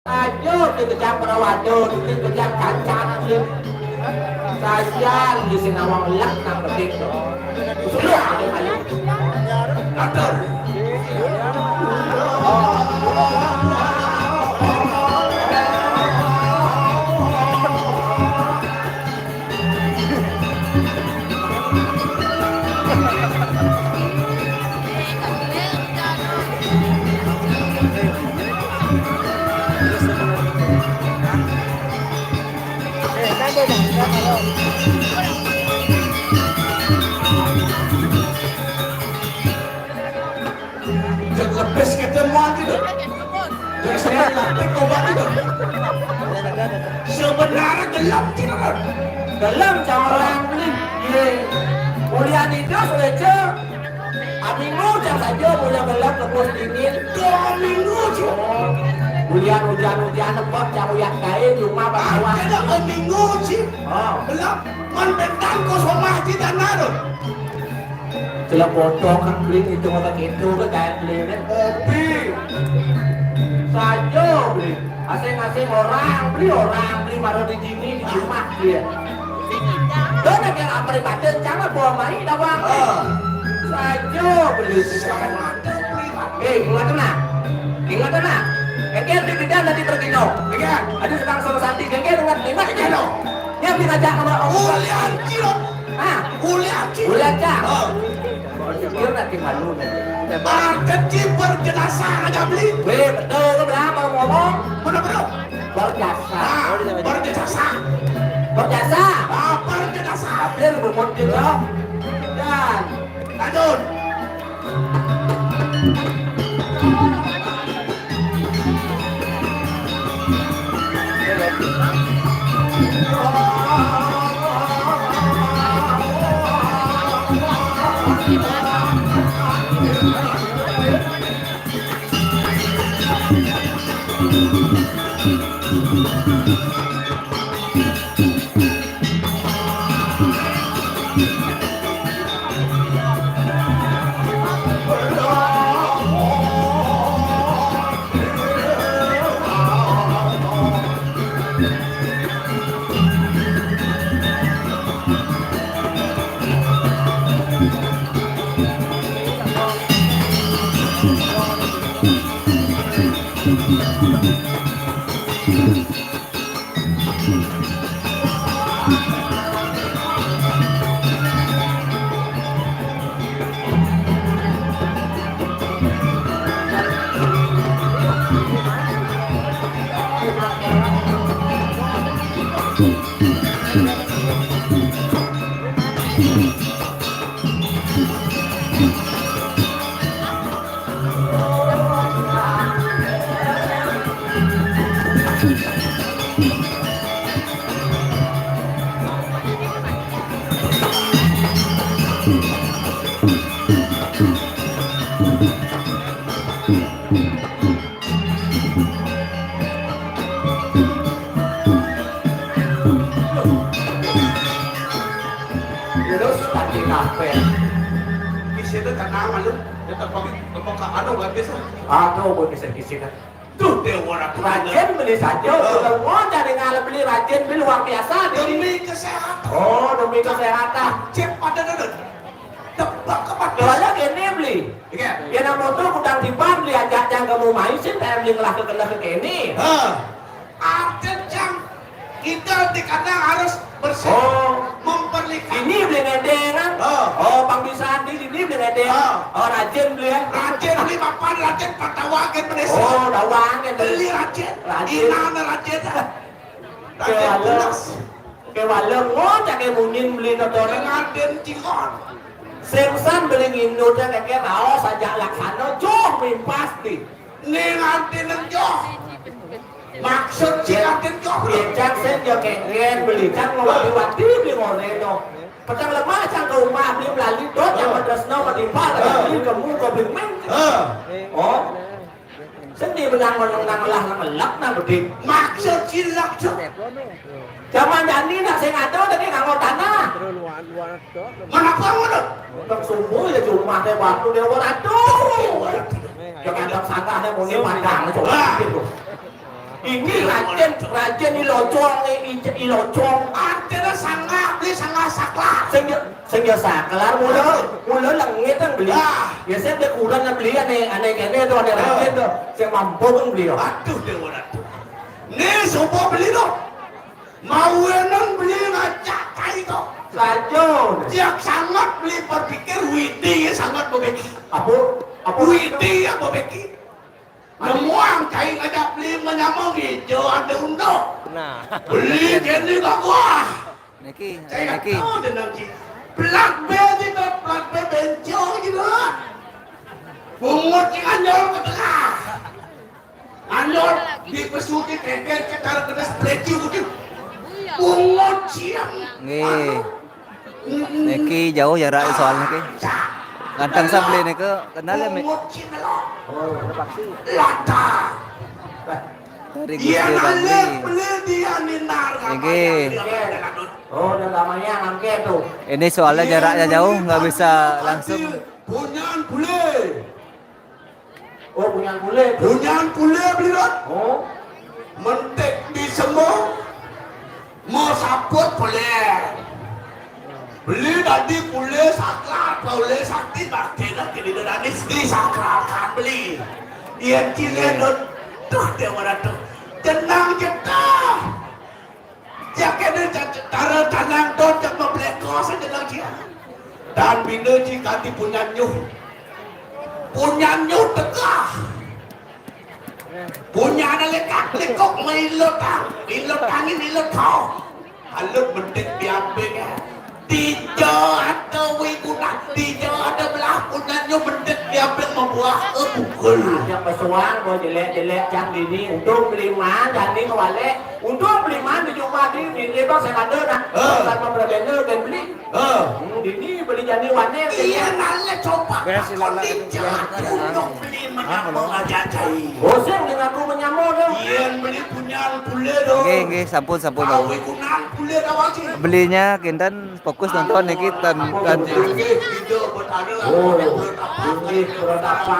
Ajo dikejang perawajo, dikejang cacat, sajan di sinawang lek nang bedik. Sudah, ayo, ayo. Atur. Sebenarnya gelem, Cing. Gelem, cang orang beli. Iya. Mulia nida sudah, Cing. Aminggu, cang saja, mulia gelem, lepas dingin. Dua minggu, Cing. Oh. Hujan, hujan, hujan, lembab, cang uyak kain, cuma bawah. Ada dua minggu, Cing. Oh. Gelem, man bentan kosong mah, Cing, tanah tu. Celak botol kan beli itu, mata gitu kan, kayak beli kan. Kopi. Saja beli. Asing-asing orang beli, orang beli baru di sini, di rumah dia. Dona kaya apa di badan, jangan bawa mai dah, Bang. Ah. Saja beli. Eh, ingat kena. Ingat kena. Engke di bidan tadi pergi no. Iya. Ada sedang sama santi, engke ingat, ingat, ingat. Iya. Dia beli ngajak sama orang. Ulian cilok. Ah. Ulian cilok. Ulian cak. Ah. Dia nanti malu nanti. Market ci berjenazah aja beli. Weh, betul ke berapa ngomong? Bener, bener. Berjasa. Ah, berjasa. Berjasa. Ah, berjasa. Hampir bumut gitu. Dan lanjut. Terus pakai kafe. Di situ kenal malu. Ya, tepuk, tepuk ke anu, nggak bisa. Aduh, gue bisa di sini. Tuh, dia orang tuh. Rajen beli saja, oh, kalau mau cari ngalah beli, rajen beli luar biasa. Demi kesehatan. Oh, demi kesehatan. Cek pada dulu. Tebak ke pada. Soalnya gini beli. Iya. Ya, nama tuh kudang tiban beli aja, jangan kamu main sih, saya beli ngelah ke kena ke kene. Hah. Ada, Cang. Kita di kandang harus bersih. Oh. Memperlihat. Ini beli ngedeng, kan? Oh. Oh, Bang Bisandi ini beli ngedeng. Oh. Oh, rajin beli ya. Rajin beli papan, rajin patawakin Malaysia. Oh, tawakin. Beli rajin. Rajin. Inana rajin. Rajin. Kewala. Tunas. Kewala ngocak ke munyin beli nonton. Dengan den cikon. Sengsan beli nginut ya, kayak raos aja laksana, joh mimpas di. Ning anti neng joh. Maksud si anti joh. Beli cang sen jo kengken, beli cang ngawati-wati beli ngone no. Petang lemah cang ke rumah beli melali dot yang, eh, madrasna matimpal, eh, beli kemu ke beli meng. Eh. Oh. Seni benang menang nang lah nang lak nang gede. Maksud si lak joh. Zaman jani nak sing ada tadi nganggo tanah. Kenapa ngono? Nang sumur ya cuma teh batu dewa ratu. Ya kadang sanggah teh muni padang coba gitu. Ini rajin, rajin ilocong, i-, ilocong. Artinya sanggah, beli sanggah saklar. Sing ya, sing ya saklar, mula, mula lengit kan beli. Ah. Ya saya beli kurang kan beli, aneh, aneh kene tuh, aneh rajin tuh. Saya mampu kan beli. Aduh, dewa ratu. Nih, sopo beli tuh. Mau enon beli ngajak kai to. Saja. Tiap sangat beli berpikir, Widi sangat bebeki. Apa? Apa? Widi ya bebeki. Nemuang kai ngajak beli menyamong hijau ada undo. Nah. Beli kene gagah. Niki, saya niki. Tahu dengan si plat B gitu, plat B bencong gitu. Bungut si anyol ke tengah. Anyol di pesuti kengken ke cara kena stretching gitu. Nggih. Niki jauh jarak soalnya ki. Ganteng sa beli niki kenal ya, Mi? Dari Gusti Bangli. Niki. Oh, udah lamanya angke tuh. Ini soalnya jaraknya jauh, nggak bisa langsung. Punyan bule. Oh, punyan bule. Punyan bule beli rat. Oh. Mentik di semua. Mau saput boleh. Beli tadi bule sakral, bule sakti, bakti lagi di dalam di sakralkan beli. Iya, cile tuh. Tuh, dia mana tuh. Tenang kita. Ya kene cara tanang don jak memblekos aja lagi. Dan bina ji ganti punyan nyuh. Punyan nyuh tegah. Punyan lekak lekok mailut tang. Ilut angin ilut kau. Alut mendik diambil ya. Tiga ada wiguna, tiga ada belah punyan nyuh mendik diambil membuah eh, pukul. Yang pesuang mau jelek-jelek cang dini untuk beli man dan ni kewalek. Untuk beli man di rumah di di di bang saya kata nak. Eh. Bukan mau berbeda dan beli. Eh. Hmm, dini beli jani warna. Iya nale coba. Beres, takon silakan. Di jalan untuk beli mana mau ngajak cai. Bosan dengan aku menyamur dong. Iya beli punyan bule dong. Nggih, nggih, sampun, sampun, Bang. Awi kunang bule dong sih. Belinya kinten fokus nonton niki tan tan. Nggih, gitu, buat ada lah. Oh, nggih, berapa?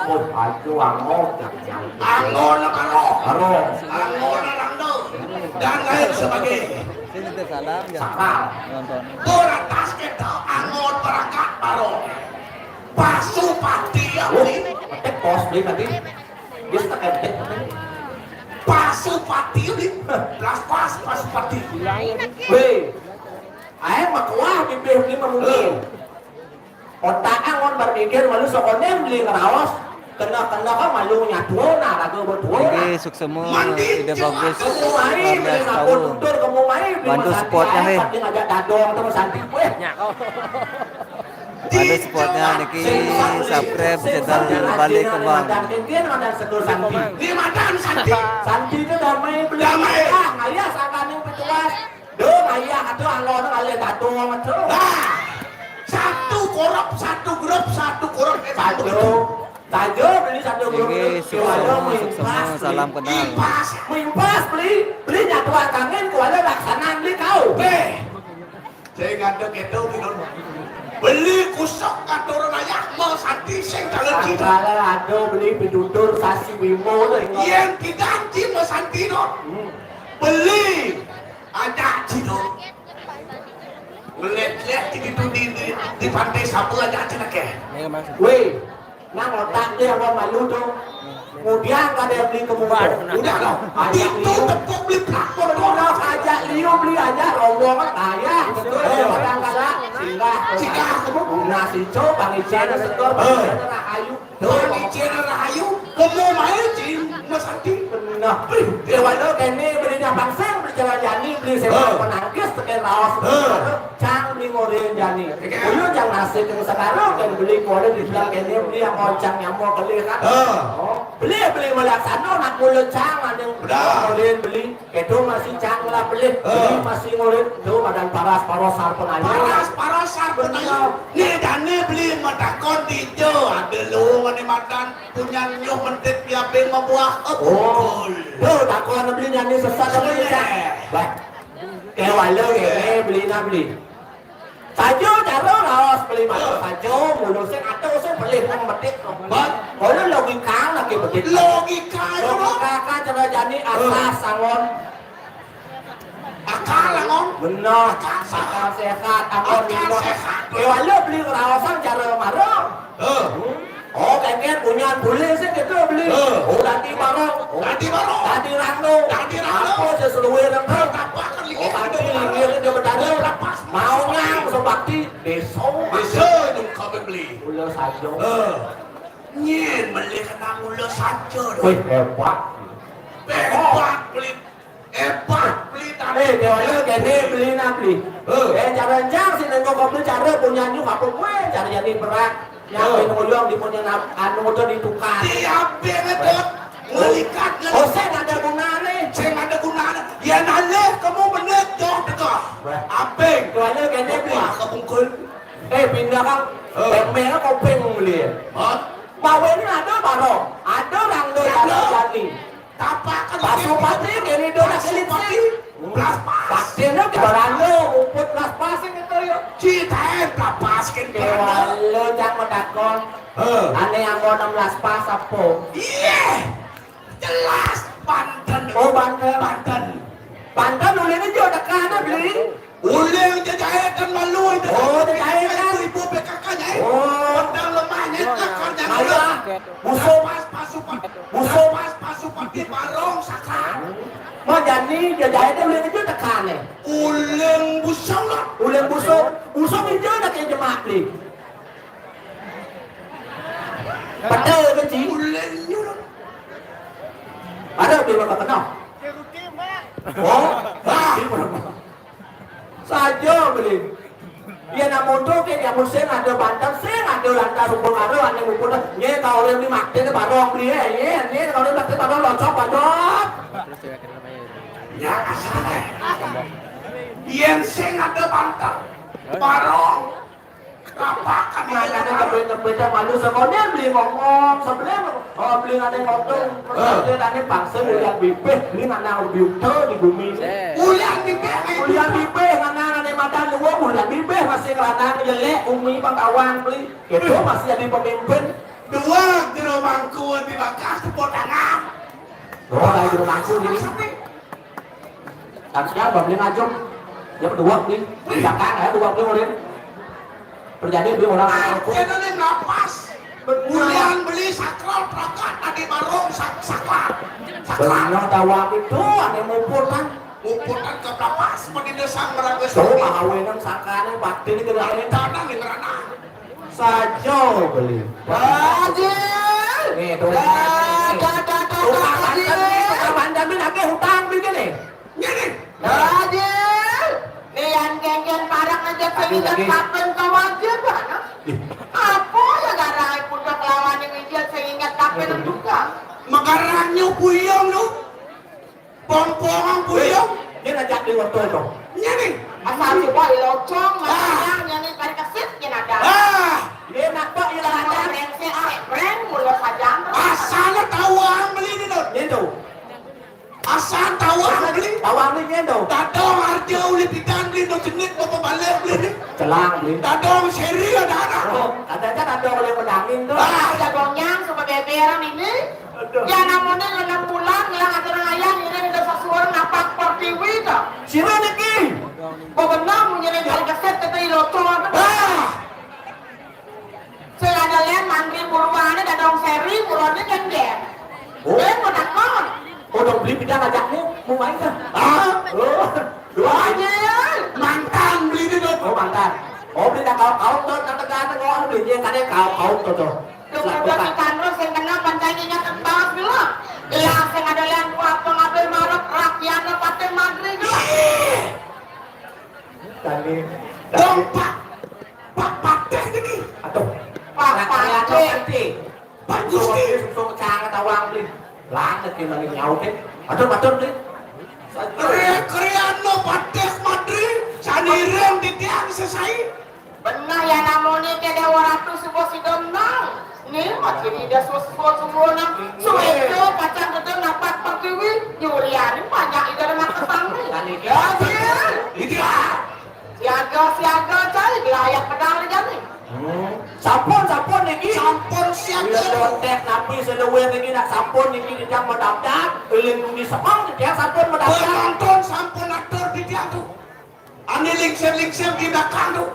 Oh, aduh, angok, jangan. Angok, angok. Angok. Angok, angok. Dan lain sebagainya. Sini teh salam ya. Sakral. Nonton. Boratas kita angon berangkat baru. Pasupati ya beli. Petik pos beli tadi. Dia tak etik. Pasupati beli. Plus pas pasupati. Weh. Ae makuah bibir ni mungkin. Otak angon berpikir malu sekolah beli ngeraos. Kena-kena kan malu nyatu nah raga bertua. Oke, suksema, ide bagus. Kamu mai beli sabun tutur, kamu mai beli bantu masanti supportnya, ae, eh. Tapi ngajak dadong terus santi. Weh. Bantu supportnya niki subscribe channel Bali Kembang. Madan Kentir, madan sedur santi. Ini madan santi. Santi itu damai beli. Damai. Ah, ngayah sakaning petuas. Duh, ayah atuh alon kali atuh atuh. Nah, satu korop, satu grup, satu korop, eh, satu. Satu. Saja beli satu grup. Nggih, suksema, suksema, salam kenal. Impas. Impas beli, beli nyatuan kangen kuala laksanaan beli kau. Beh. Saya ngadeg itu gitu. Beli kusok katurun ayah mau santi sing kalau gitu. Kalau ada beli pitutur sasi wimo tuh. Yang diganti mau santi no. Hmm. Beli Aja cino. Ngeliat-liat gitu di, di, di pantai Sabu aja cino ke. Weh, nang otak dia apa malu tuh. Kemudian kada beli ke muka. Udah dong. Itu tepuk beli pelakor. Udah aja liu beli aja rombongan kaya. Eh, kadang kala singgah. Singgah. Guna sico, bang Ican, setor, bang Ican, ayu. Tuh, Cina Rahayu, kamu main, Cing, Mas Santi. Nah, beli, dia walau kene beli nya pangsang, beli jalan jani, beli sewa penangkis, tekan raos, cang beli ngorin jani. Uyu cang nasib yang sekarang, kan beli kuala di bilang kene beli yang mau cang nyamuk beli kan. Oh, beli, beli melaksana, nak mulu cang, ada yang ngorin beli. Itu masih cang lah beli, beli masih ngorin, itu badan paras, paros, sar penanya. Paras, paros, sar penanya. Nih, dane beli matakon di jo, ada lu, mana makan. Punyan nyuh mentit biapin mabuah. Oh, betul. Tuh, takon beli nyanyi sesat apa ya? Bah. Kayak wala kene beli nak beli. Sajo cara raos beli mata sajo, mulu sing atau sing beli nang betik. Bah. Kalau logika lagi betik. Logika, ya, Bang. Logika kan cara jani asas sangon. Akal, Bang. Benar. Akal sehat. Akal sehat, Bang. Akal sehat. Ya, wala beli raosan cara marah. Eh. Oh, kengken punyan bule sih gitu beli. Eh. Oh, ganti barong. Oh, ganti barong. Ganti rangno. Ganti rangno. Apa sih seluwe rangno? Apa kan lagi? Oh, ganti lingkir dia bertanya. Lepas. Mau nyang sebakti. Besok. Besok nyung kau beli. Mula saja. Eh. Nyen beli kena mula saja. Wih, hebat. Hebat beli. Hebat beli tadi. Eh, dia kene beli nak beli. Eh. Eh, cara jang sih nengok kau beli cara punyan nyuh apa gue, cara jadi berat. Yang ngoyong di punya anu motor ditukar. Diambil itu. Melikat lagi. Oh, saya nggak ada gunanya. Saya nggak ada gunanya. Ya nalih kamu bener, Jo. Aping. Tuan lu kene beli. Wah, kebungkul. Eh, pindah kan. Eh. Pemel kopeng beli. Hah? Bawa ini ada barong. Ada orang tu yang ada jadi. Tapakan. Pasu pati, ini dia nak selit pati. Belas pas. Pastinya di barang lu, rumput belas pas yang itu ya. Cita eh, belas pas kan. Kalau jangan takon. Eh. Ane yang mau enam belas pas apa? Iya. Jelas banten. Oh, banten. Banten. Banten ulin aja tekan beli. Ulin jejahitan malu itu. Oh, jejahitan. Ibu-ibu P K K-nya. Oh. Pedang lemahnya tekan jangan. Ayo. Musuh. Pas pasukan. Musuh. Pas pasukan di barong sakra. Mau jadi jejahitan ulin aja tekan eh. Ulin busung lah. Ulin busung. Busung aja nak ke jemak beli. Padahal kan, Ci? Ada dia bakal kenal. Oh, ah, saja beli. Dia nak motor ke dia musim ada bantal sing ada lantas rumpun ada ane rumpun dah. Ye kalau orang ni mati ni barong beli eh. Ye ni kalau orang mati barong locok locok. Ya asal eh. Yang sing ada bantal barong. Apa kami ada nyebut-nyebut malu sekolah beli ngomong sebelum oh beli ada ngomong dia tadi paksa ulian bibih beli anak biuta di bumi. Ulian bibih. Ulian bibih anak ada madan dua ulian bibih masih lanang jelek umi bangkawan beli itu masih jadi pemimpin. Dua jero mangku di bakas tepuk tangan. Dua jero mangku ini. Artinya babling aja. Ya berdua nih. Jangan ya dua beli orang. Terjadi beli orang. Kita nih napas. Bulan beli sakral prakat tadi barong sak sakral. Sakral. Benar tawang itu ada ngumpul kan. Ngumpul kan ke napas mau di desa merangges. Tuh mahawinan sakane bakti ini kena ini tanah di merana. Saja beli. Haji. Nih, tuh. Dah, dah, dah, dah, tukang Haji. Tukang bandamin agak hutang begini. Nih, nih. Haji. Nih yang genggen parak aja pengen kapan kau wajib mana? Apa ya garai pudak lawan yang ijil sehingga kapan juga? Megarangnya puyung lu. Pongpongan puyung. Dia ngajak di waktu itu. Iya nih. Asal coba ilocong, ah. Yang ini kari kesit, yang ada. Ah. Dia nak kok ilang ada. Brengsek, ah, breng, mulut saja. Asal tahu orang beli ni tu. Dia tu. Asal tahu orang beli. Tahu orang beli ni tu. Dadong harga uli pidan beli tu jenit, berapa balik beli ni. Celang beli. Dadong seri ada anak. Oh, ada aja dadong oleh pedangin tu. Ah. Ada gonyang, sama beberan ini. Aduh. Ya namanya enam bulan ngelang aturan ayah ini udah sesuai napak pertiwi dah. Sira niki. Kok benar menjadi dari keset kata iloco. Ah. Saya ada lihat mantri buruannya dadong seri buruannya kan dia. Oh. Eh mau takon. Oh dong beli pindah ajakmu mau main kan? Ah. Oh. Dua aja. Mantan beli itu dong. Oh mantan. Oh beli tak kau kau tuh kata kata kau beli dia kata kau kau tuh tuh. Lu udah kita terus yang kena pancai ingat balas dulu. Iya, sing ada lian kuat pengambil marok rakyat paten magri dulu. Tadi, tadi. Dong, Pak. Pak Pateh ini. Aduh. Pak Pateh. Pak Gusti. Susu kecang tawang beli. Langet yang lagi nyaut eh. Aduh, aduh beli. Kere-, kerean lo Pateh Madri. Saniran di tiang sesai. Benar ya namanya ke Dewa Ratu sebuah si Donang. Nih, masih tidak susul-susul sempurna. Suweco pacang gedeng napak pertiwi. Nyurian banyak ida dengan kesang nih. Tadi dia. Ya, dia. Iya. Siaga, siaga, cai. Gelayak pedang nih, jani. Hmm. Sampun, sampun niki. Sampun siaga. Iya, dotek napi seluwe niki nak sampun niki kita mendaftar. Eling di sepang dia sampun mendaftar. Penonton sampun atur di dia tuh. Ane lingsir-lingsir di belakang tu.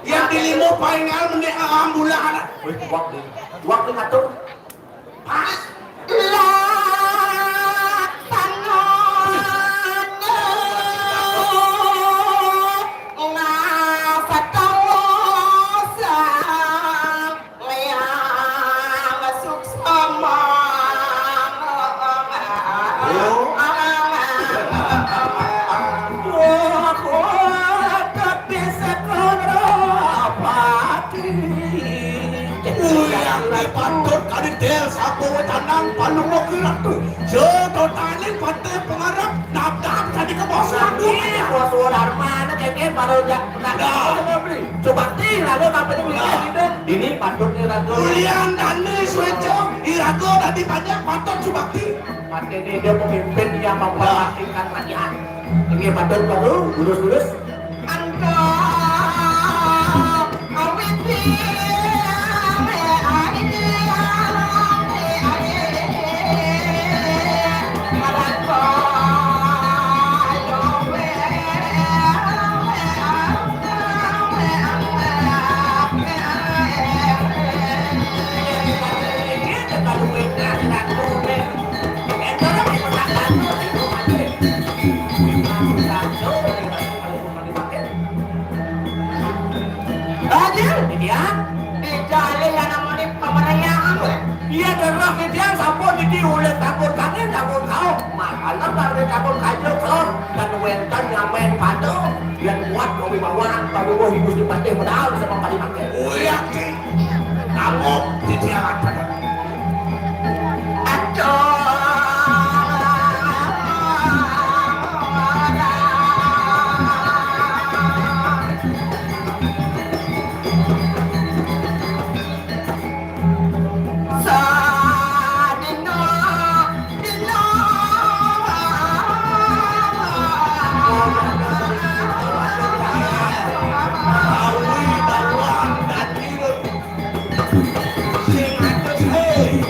Yang di limo paingal mene ambulan. Wih, tuak ni. Tuak ni ngatur. Pas. Uyang dipatut kadi tél sapo wacanan panuwuh ki ratu. Jodoh taling patih pangarep, dap-dap dadi kebos ratu. Iya, bos Darmana kéngkén baru jak nak. Nah. Coba beli. Coba ti, lalu apa nih? Nah. Ini patut nih, ratu. Ulian dani suéco, iraga dadi banyak patut coba ti. Artinya dia pemimpin yang memperhatikan rakyat. Ini patut baru lurus-lurus. Anta awiti Raja, iya. Dijale yang namanya pemeriahan, weh. Iya, derah kejang sampun iki ulet takut kangen, takut kau. Makanan dari takut kajo, kau. Dan wénten ngamen padu. Yang kuat kau bawa, bawa ibu Gusti Patih modal sama Patih Patih. Oh, iya, Ki. Kamu di jalan. Aduh. Sadina, dina. Awi, bawang, dan irung. Sing atus, hei.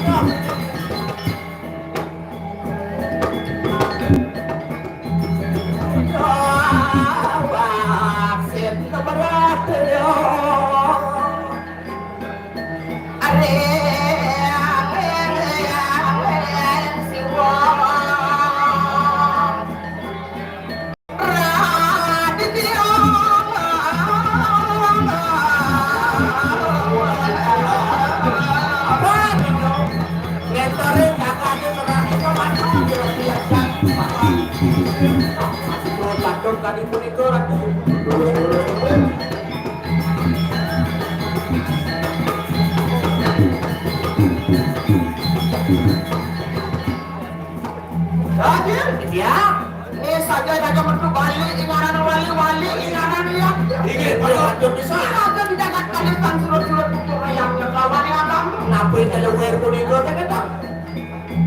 Raden. Iya. Ini saja, saja metu balik, inganan wali, wali, inganan iya. Inggih, betul, betul bisa. Ada di jagat kalisan surut-surut pupuk ayam, lawan yang kamu. Kenapa itu lewer pun itu, saya kata?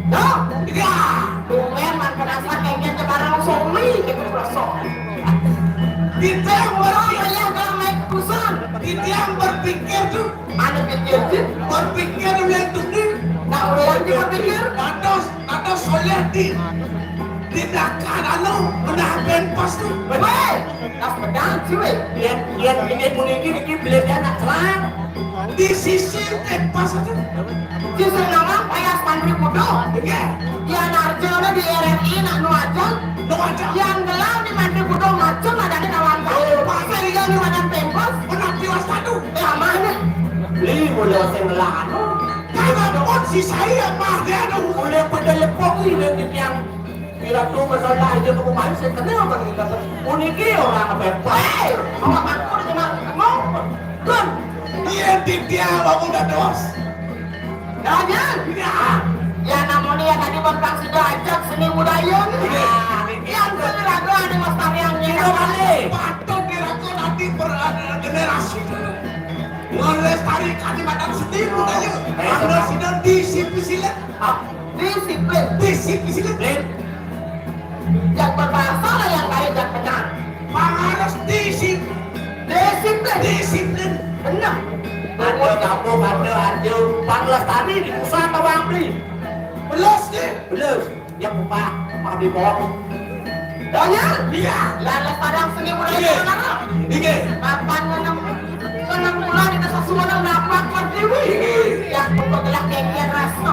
Dah. Iya. Tumben, man, kenapa kayaknya sekarang suami, gitu, perasaan. Kita yang berpikir, yang naik pusat. Kita yang berpikir tuh. Ada pikir, berpikir yang tuh. Nah, orang kita pikir. Atas Ada soleh di, di belakang anu, benar ben pas tu. Weh, tas pedang sih, weh. Lihat, lihat ini puniki niki belinya nak kelar. Di sisi teh pas aja. Sisi nama payas Mantri Budo. Iya. Dia narjo di R R I nak nu aja. Nu aja. Yang gelar di Mantri Budo macam ada di kawan. Oh, pas. Sehingga di badan pempos. Pernah tiwas satu. Eh, aman. Beli mulai sing gelar anu. Kalau pun si saya mah dia ada. Boleh pada lepok ni dengan yang Iratu masalah aja kamu main, saya kenal kan kita. Puniki orang apa yang, hei, awak aku dikenal. Mau? Kun. Iya, dia aku udah dos. Jangan. Iya. Ya, namun ya tadi bentang sudah ajak seni budaya nih. Iya. Yang seni raga ada mas tariangnya. Iya, balik. Patut dirasa nanti ber-, generasi. Melestarikan di batang seni budaya. Eh, anda sudah disiplin silat. Ah, disiplin. Disiplin. Disiplin. Yang berbahasa lah yang baik dan benar. Harus disiplin. Disiplin. Disiplin. Benar. Ada kamu, ada, ada. Panglestari di pusat awak beli. Belas deh. Belas. Ya, Pak, Pak di bawah. Danya? Iya. Lalu padang seni budaya. Iya. Mana? Iya. Kapan menang? Menang bulan itu sesuatu dapat pertiwi. Iya. Yang pokok gelah kengkian rasa.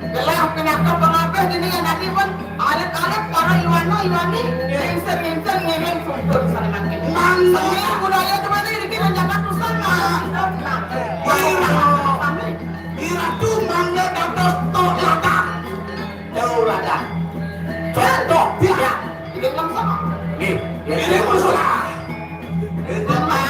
Gelah pinaka pengabeh dini yang nanti pun alit-alit para iwano iwani. Iya. Ringsen-ringsen ngiring sumpur sana makin. Mangga. Seni budaya itu mana ini kita jaga pusat. Nah. Iya. Kami. Iratu mangga dados tok ladang. Jauh lah dah. Contoh, ya. Ini enam sama. Nih, ini musuh lah. Itu mah.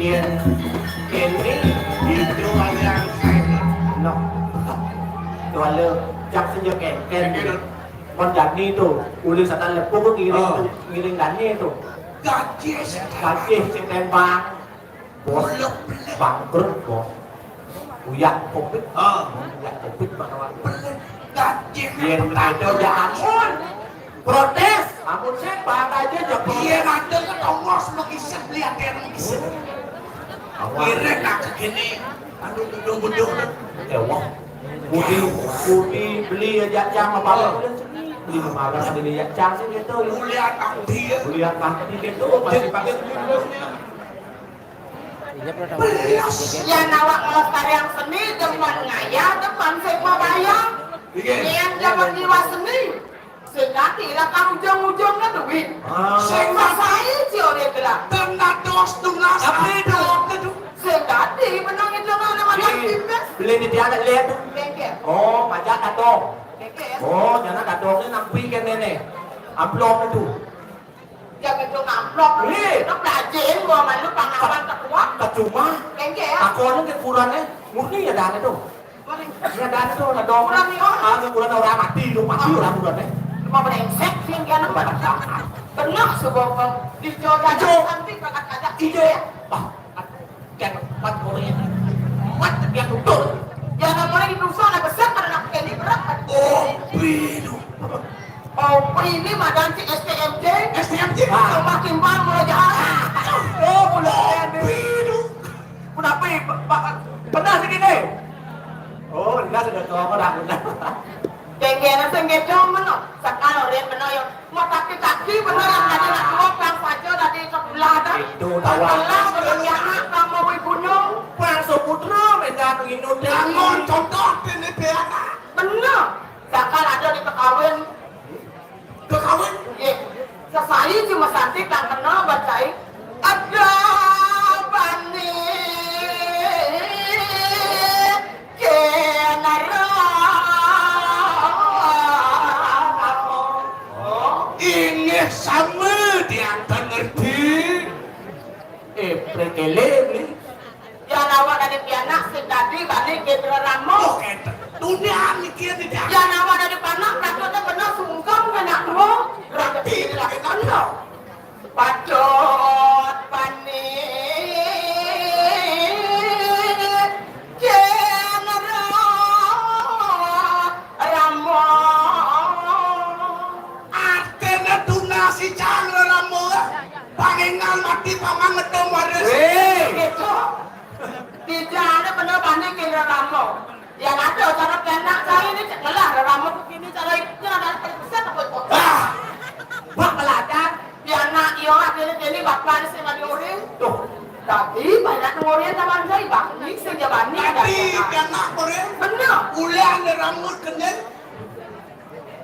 Yen kene itu aliran sae. Noh. Tuale, jak senja kengken. Mon jani to, uli sana lepuh ngiring, ngiring dane to. Gajih. Gajih sing tembang. Bos, bangkrut, Bos. Uyak Covid. Ah. Uyak Covid mana wae. Bener. Gajih. Yen ada ya ampun. Protes. Ampun sing bahas aja ya. Iya, ada ketongos mengisep, lihat yang mengisep. Awas. Kira nak kene. Aduh, gedung-gedung. Ya, wah. Budi, Budi beli ya, jak, jak, apa, apa, beli marah, beli ya, jak, sih, gitu. Mulia nanti, ya. Mulia nanti, gitu. Masih pakai. Belas. Yan awak ngelestariang seni, demen ngayah, demen sing mabayar. Iya. Yan jaman liwat seni. Sing dadi lah kang ujung-ujungnya duit. Ah. Sing masai ciore gelang. Ten dados tunas. Tapi itu. Sing dadi menang itu nang nama. Beli, tipis. Beli di tiada lihat. Bengkel. Oh, pajak tato. Bengkel. Oh, jangan tato ini nampi kan nenek. Amplop itu. Jangan dong amplop. Iya. Nak belajarin gua malu pangawan ketua. Percuma. Bengkel. Takonin ke kurannya, murni ya dah itu. Ya dah itu lah dong. Kurang nih, oh. Ah, kurang orang mati, lu mati orang kurang deh. Cuma brengsek sih dia nampak. Benar sebokong. Dicoba. Ijo. Nanti kakak-kakak. Ijo. Ah, kan empat orang. Empat dia tutup. Ya namanya di dusun ada besar pada nak kali berapa? Oh, biru. Oh, ini madan si S T M J. S T M J. Ah. Sama timbang mulai jahat. Oh, mulai. Oh, biru. Kenapa, Pak? Pernah segini? Oh, enggak, sudah tua orang, udah. Dengkena sing gedong meno. Sakal ora meno yo. Mau kaki-kaki bener yang tadi nak tuwok kan saja tadi sebelah dah. Itu tawa. Sebelah bener ya nak kamu ibunya. Bang Suputra, beda penginut. Bangun contoh ini piana. Bener. Sakal ada di kekawin. Kekawin? Nggih. Sesai cuma santi kang kenal bacai. Ada bani general. Inggih sami diantar ngerti. Eh, prekele beli. Yan awak dadi pianak sing dadi bani Gendra Rama. Oh, kenten. Dunia mikir tidak. Yan awak dadi panak, katanya bener sungkem kena dua. Berarti ini lagi kandang. Patut bani Gendra Rama. Artine tunasi cang Rama. Pangingal mati paman ngedom waris. Weh. Gitu. Tidak ada bener banding kira Rama. Yang ada cara kena saya ini cek ngelah Rama begini cara itu ada pesan apa kok. Ah. Bak belajar. Pianak yo akhirnya ini bapak ini sing ada orang. Tuh. Tapi banyak orang sama saya bang. Ini sing jabani. Tapi pianak orang. Bener. Ulah ada rambut kena.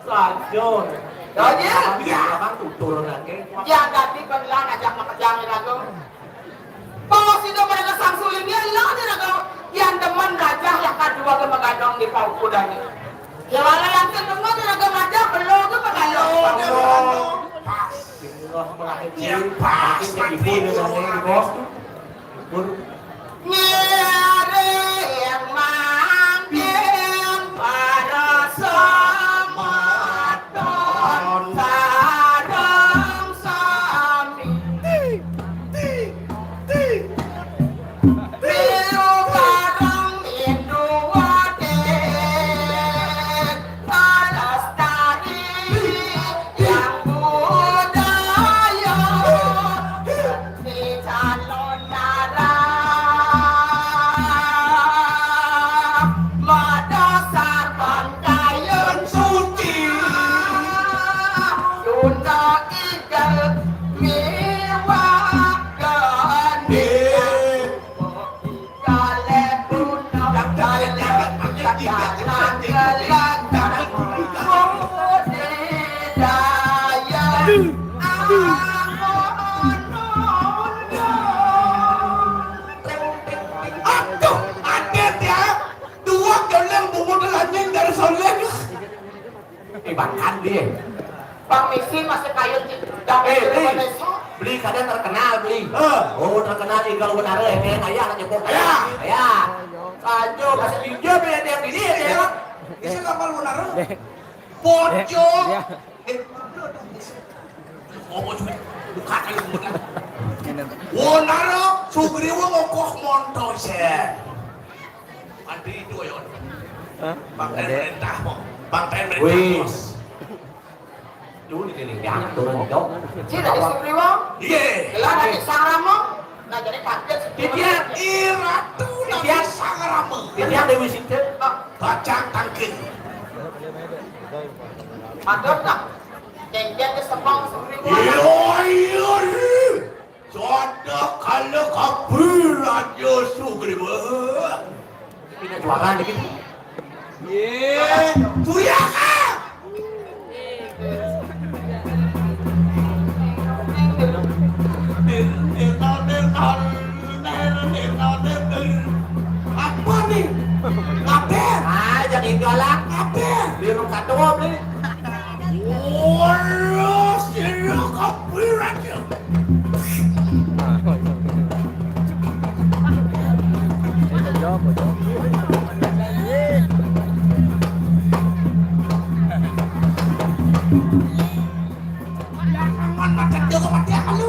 Sajon. Oh, iya? Iya. Abang tutur lagi. Ya, tadi beneran ajak makejang lagu. Bos itu mereka Samsul ini, lo ada lagu yang demen raja lah kedua ke megadong di pau kudanya. Ya, walau yang kedua ada lagu raja, belum ke megadong. Belum. Pas. Pas. Ngiring mangkin para semeton sareng sami. Riu bareng minduwating nglestari yang budaya di calon narang. Bahkan dia. Bang Misi masih kayu di dapur. Eh, beli. Beli kadang terkenal, beli. Eh. Oh, terkenal di kalau benar, eh, kayak ayah nyepuh. Ayah. Ayah. Aduh, masih jujur ya, yang ini ya, ya. Bisa kapal benar. Bocor. Iya. Eh, ngomong juga. Bukan ayo bukan. Wonaro, Sugriwa ngokoh monto, sir. Adi itu, ayo. Hah? Bang Pen perintah, mo. Bang Pen perintah, mo. Wis. Dulu di sini, ya, turun, Cok. Sini, Sugriwa. Iya. Gelar dari Sangrama. Nah, jadi kaget. Titian. Ih, Ratu, Titian. Sangrama. Titian Dewi Sinta. Ah. Kacang tangking. Matur, Kak. Jengkel ke Sepang, Sugriwa. Iya, iya, iya. Sada kala kabur Raja Sugriwa. Ini juara dikit. Ye, Surya, Kak. Apa nih? Ngapain? Ah, jadi galak. Ngapain? Di rumah ketua nih. Wala sira kapiran ya. Jangan macam dia kau mati apa lu?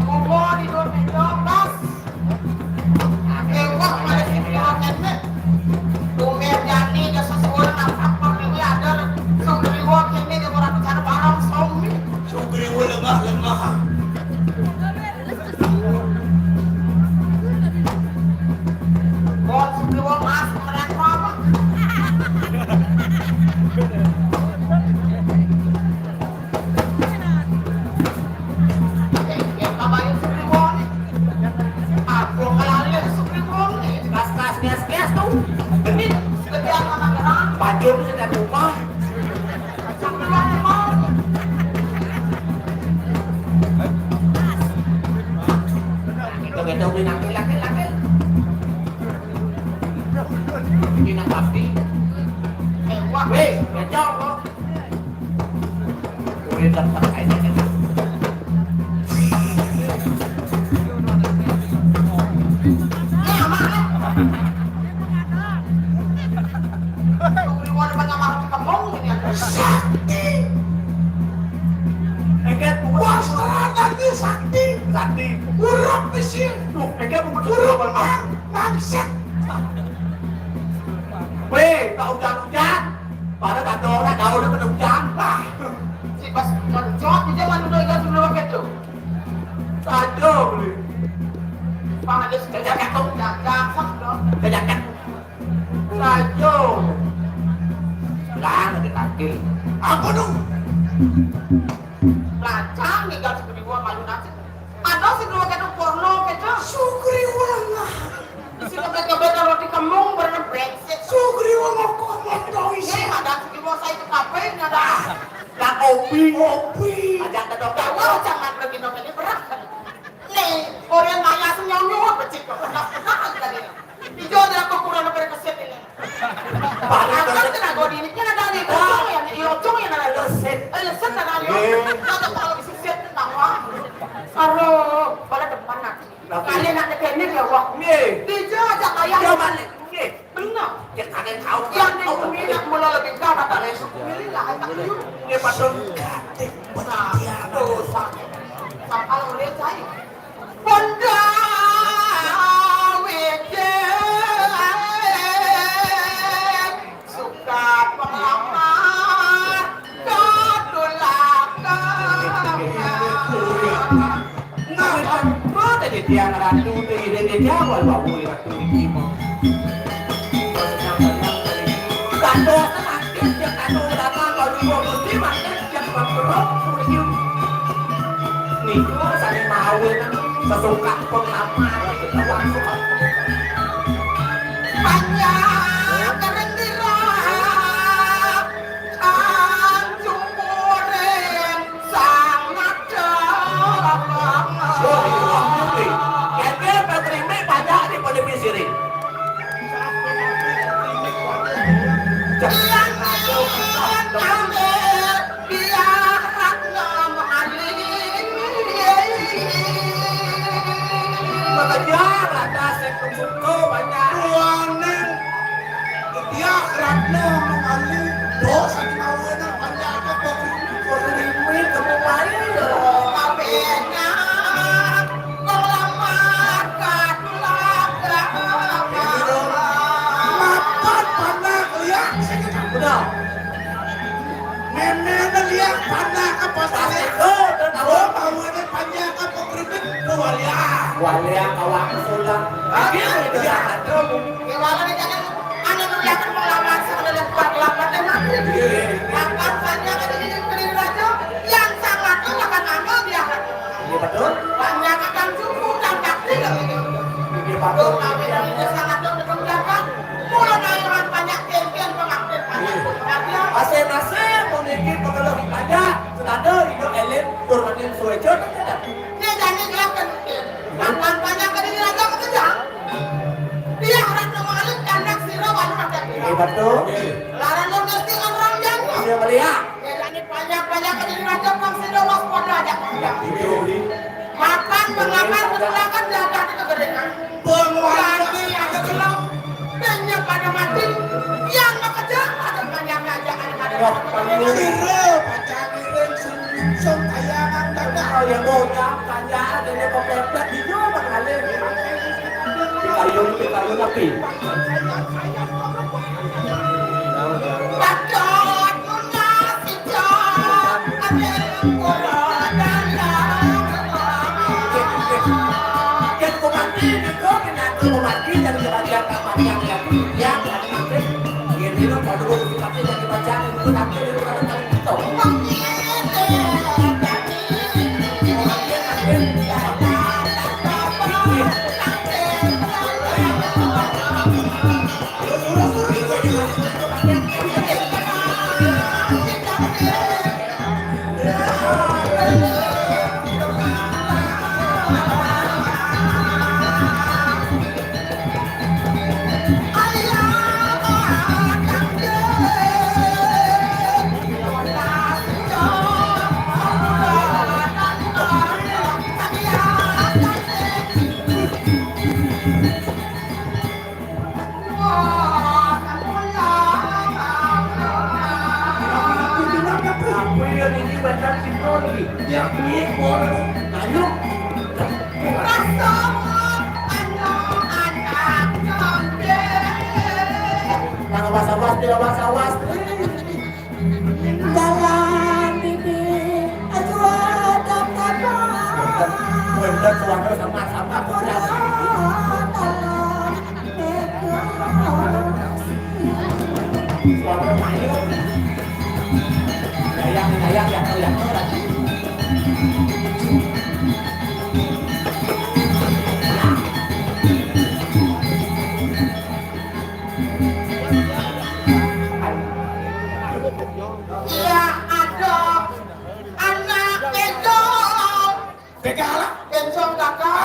Monggo didol meja, Mas. Ewah, pada sini roket, nih. Tumbén jani, jasa suara, nafkah, pertiwi, ada. Sugriwa, kini, dia orang bicara barang, zombie. Sugriwa lemah, lemah. Bos, Sugriwa, Mas, keren, Mas. Ini nak pasti. Weh, ngejor kok. Udah daftar aja. Sakti. Enggak, wah, sekarang lagi sakti. Sakti. Urap mesin. Tuh, enggak, bukan urap, Bang. Bangsat. Weh, tak hujan-hujan. Pada tak ada orang, tahu dia kena hujan. Lah. Si pas menjawab, dia malu dah, dia sudah pakai tu. Saja boleh. Pak, ada sejajakan tu. Jajakan, sah, dong. Jajakan. Saja. Lah, ada kaki. Apa tu? Pelacang ni, gal Sugriwa malu nasib. Ada Sugriwa kena porno kita. Sugriwa lah. Isi kebet-kebet roti kemung, berenang brengsek. Sugriwa mau komen tau isi. Ini ada Sugriwa saya ke kafe, ini ada. Lah, kopi. Kopi. Ajak ke dokter. Wah, jangan pergi dong, ini berat. Nih, orang maya senyum-nyum apa cik? Nah, nah, tadi. Ijo ada aku kurang berkesit ini. Balik. Angkat kena godi ini, kena dari ujung ya, nih, ujung ya, nah, leset. Eh, leset, nah, yo. Iya. Kata kalau bisa set, tawa. Aduh, pada depan nanti. Tapi kalian nak deketin ya, wah. Nih. Ijo aja kayak. Iya, balik. Nih. Benar. Ya, kalian tahu. Yang di bumi nak mula lebih kau, kata Yesus. Pilihlah, tak dulu. Ini patut. Nah, dosa. Sangkal oleh saya. Bunda Wece suka pelamar katulakan. Nah, apa tadi tiang ratu tu ide dia jawab bawa ratu di timur. Kata makin dia kata ulama kalau dua musim makin dia berperang musim. Niku saling mawin sesuka pengamal kita langsung. Panjang kerendera, anjung kuring, sang Yang ngambil biar nom aling. Makanya rata saya kebuka banyak. Wanang. Dia Ratna mengalir dosa di bawahnya banyak apa? Kurimit kamu main. Kabehnya. Mapan panah liak, saya kata, benar. Memang liak panah ke pasar itu, tahu bahwa ada panjang apa keripik, tuh liak. Waliak awak sudah. Akhirnya dia ada. Ya, malah dia jangan, anu, dia kan mau lawan sama dia kuat, lawan dia mati. Iya. Mapan panjang ada di negeri raja, yang sama tuh makan angel dia. Iya, betul. Banyak akan suku dan takdir. Iya, betul. Kami dari desa Ngadon dengan Jawa, mulai dari orang banyak kenken pengaktif banyak. Iya. Masing-masing memiliki pengeluh ibadah, standar hidup elit, turmanin suejo, dan tidak. Dia jangan jelaskan mungkin. Tangan banyak ke diri raja bekerja. Dia orang mengalir kandak siro, waduh, ada. Iya, betul. Larang lo ngerti orang yang. Iya, melihat. Banyak-banyak jadi raja bangsa dolos pada aja. Makan, mengakan, menulakan, jaga di kegeringan. Penguasa. Kami ada gelap, banyak pada mati. Yang bekerja ada banyak aja, ada pada. Wah, mati. Kira, baca ngiring, sungsung, tayangan, dadah. Oh, yang bocah, tanya, ada yang kepepet, di mana, Bang Halim? Di kayu, di kayu, tapi. Nang awas-awas, dia awas-awas. Dalam bibi, aduh, ada apa? Bener, suara sama-sama. Iya, ada anak itu. Begal. Bencong gagal.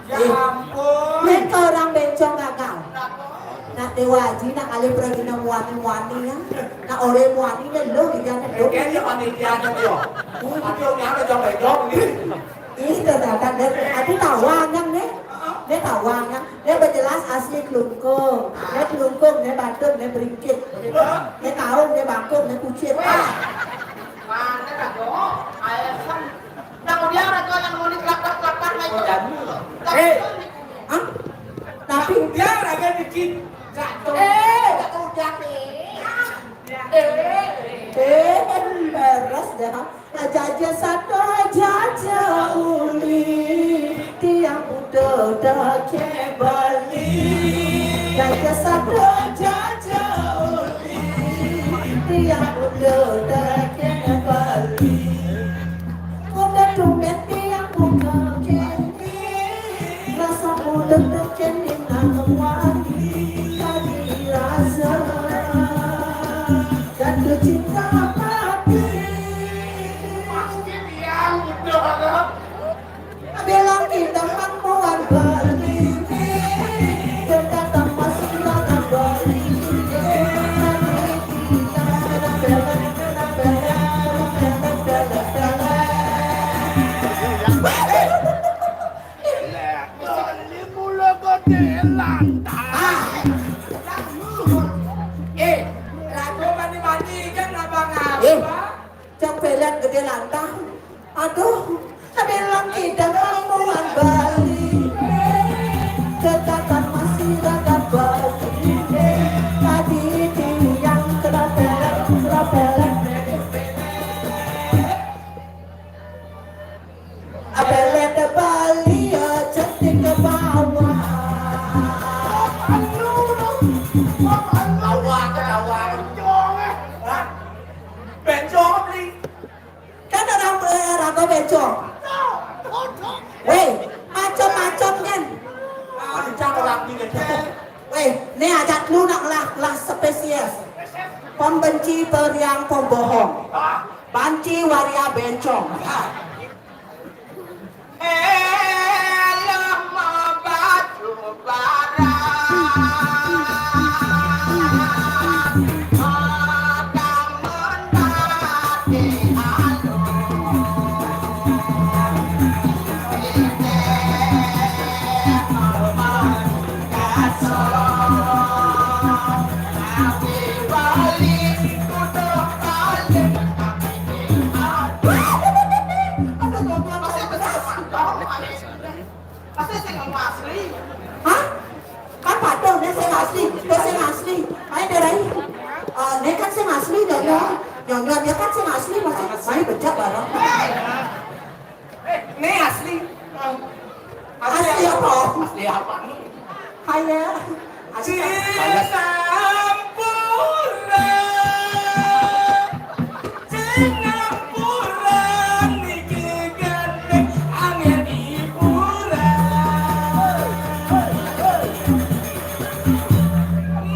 Ya ampun. Nek orang bencong gagal. Nak Dewa Aji, nak kali pergi nang wani-wani ya. Nak ore wani ne lo di jana do. Kayaknya panitia aja dia. Tapi orang ada jam bencong gitu. Ih, ternyata dia, aku tahu anyang ne. Dia tahu anyang. Dia berjelas asli Klungkung. Dia Klungkung, dia Batuk, dia Beringkit. Dia Kaung, dia Bangkung, dia Kucit. Mana dah, Dok? Ayo, Sam. Nang dia orang tua yang mau dikelakar-kelakar, naik. Eh. Hah? Tapi dia raga dikit. Eh, tak tahu dia. Eh, eh, beres dah. Jaja satu, jaja uli, tiang muda dake bali. Jaja satu, jaja uli, tiang muda dake bali. Udah tumbet tiang muda kene. Rasa muda kene nang wangi tadi rasa jatuh cinta papi. Pasti dia muda. Bilang kita mampuan beli. Kita tambah sudah tambah. Cok pelet gedé lantang. Aduh, sabilang kidang lamongan Bali. Cetakan masih ragat Bali. Tadi tiang kena pelet, kena pelet. Pelet Bali ya, cantik ke bawah. Aduh, aduh. Bawah, ke bawah. Bencong, eh. Hah? Bencong, beli. Kan orang, eh, raga bencong. Weh, macam-macam kan. Macam orang ni kan. Weh, ni ajak lu nak lah, lah spesies. Pembenci, periang, pembohong. Banci waria bencong. Hah? Kan padha, nek sing asli, nek sing asli. Ayo, Derai. Eh, nek kan sing asli, Nyonya. Nyonya, dia kan sing asli, masih. Ayo, bejak bareng. Eh, ini asli. Asli apa? Asli apa nih? Ayo. Asli. Sinampura. Sinampura niki gandeng angin hiburan.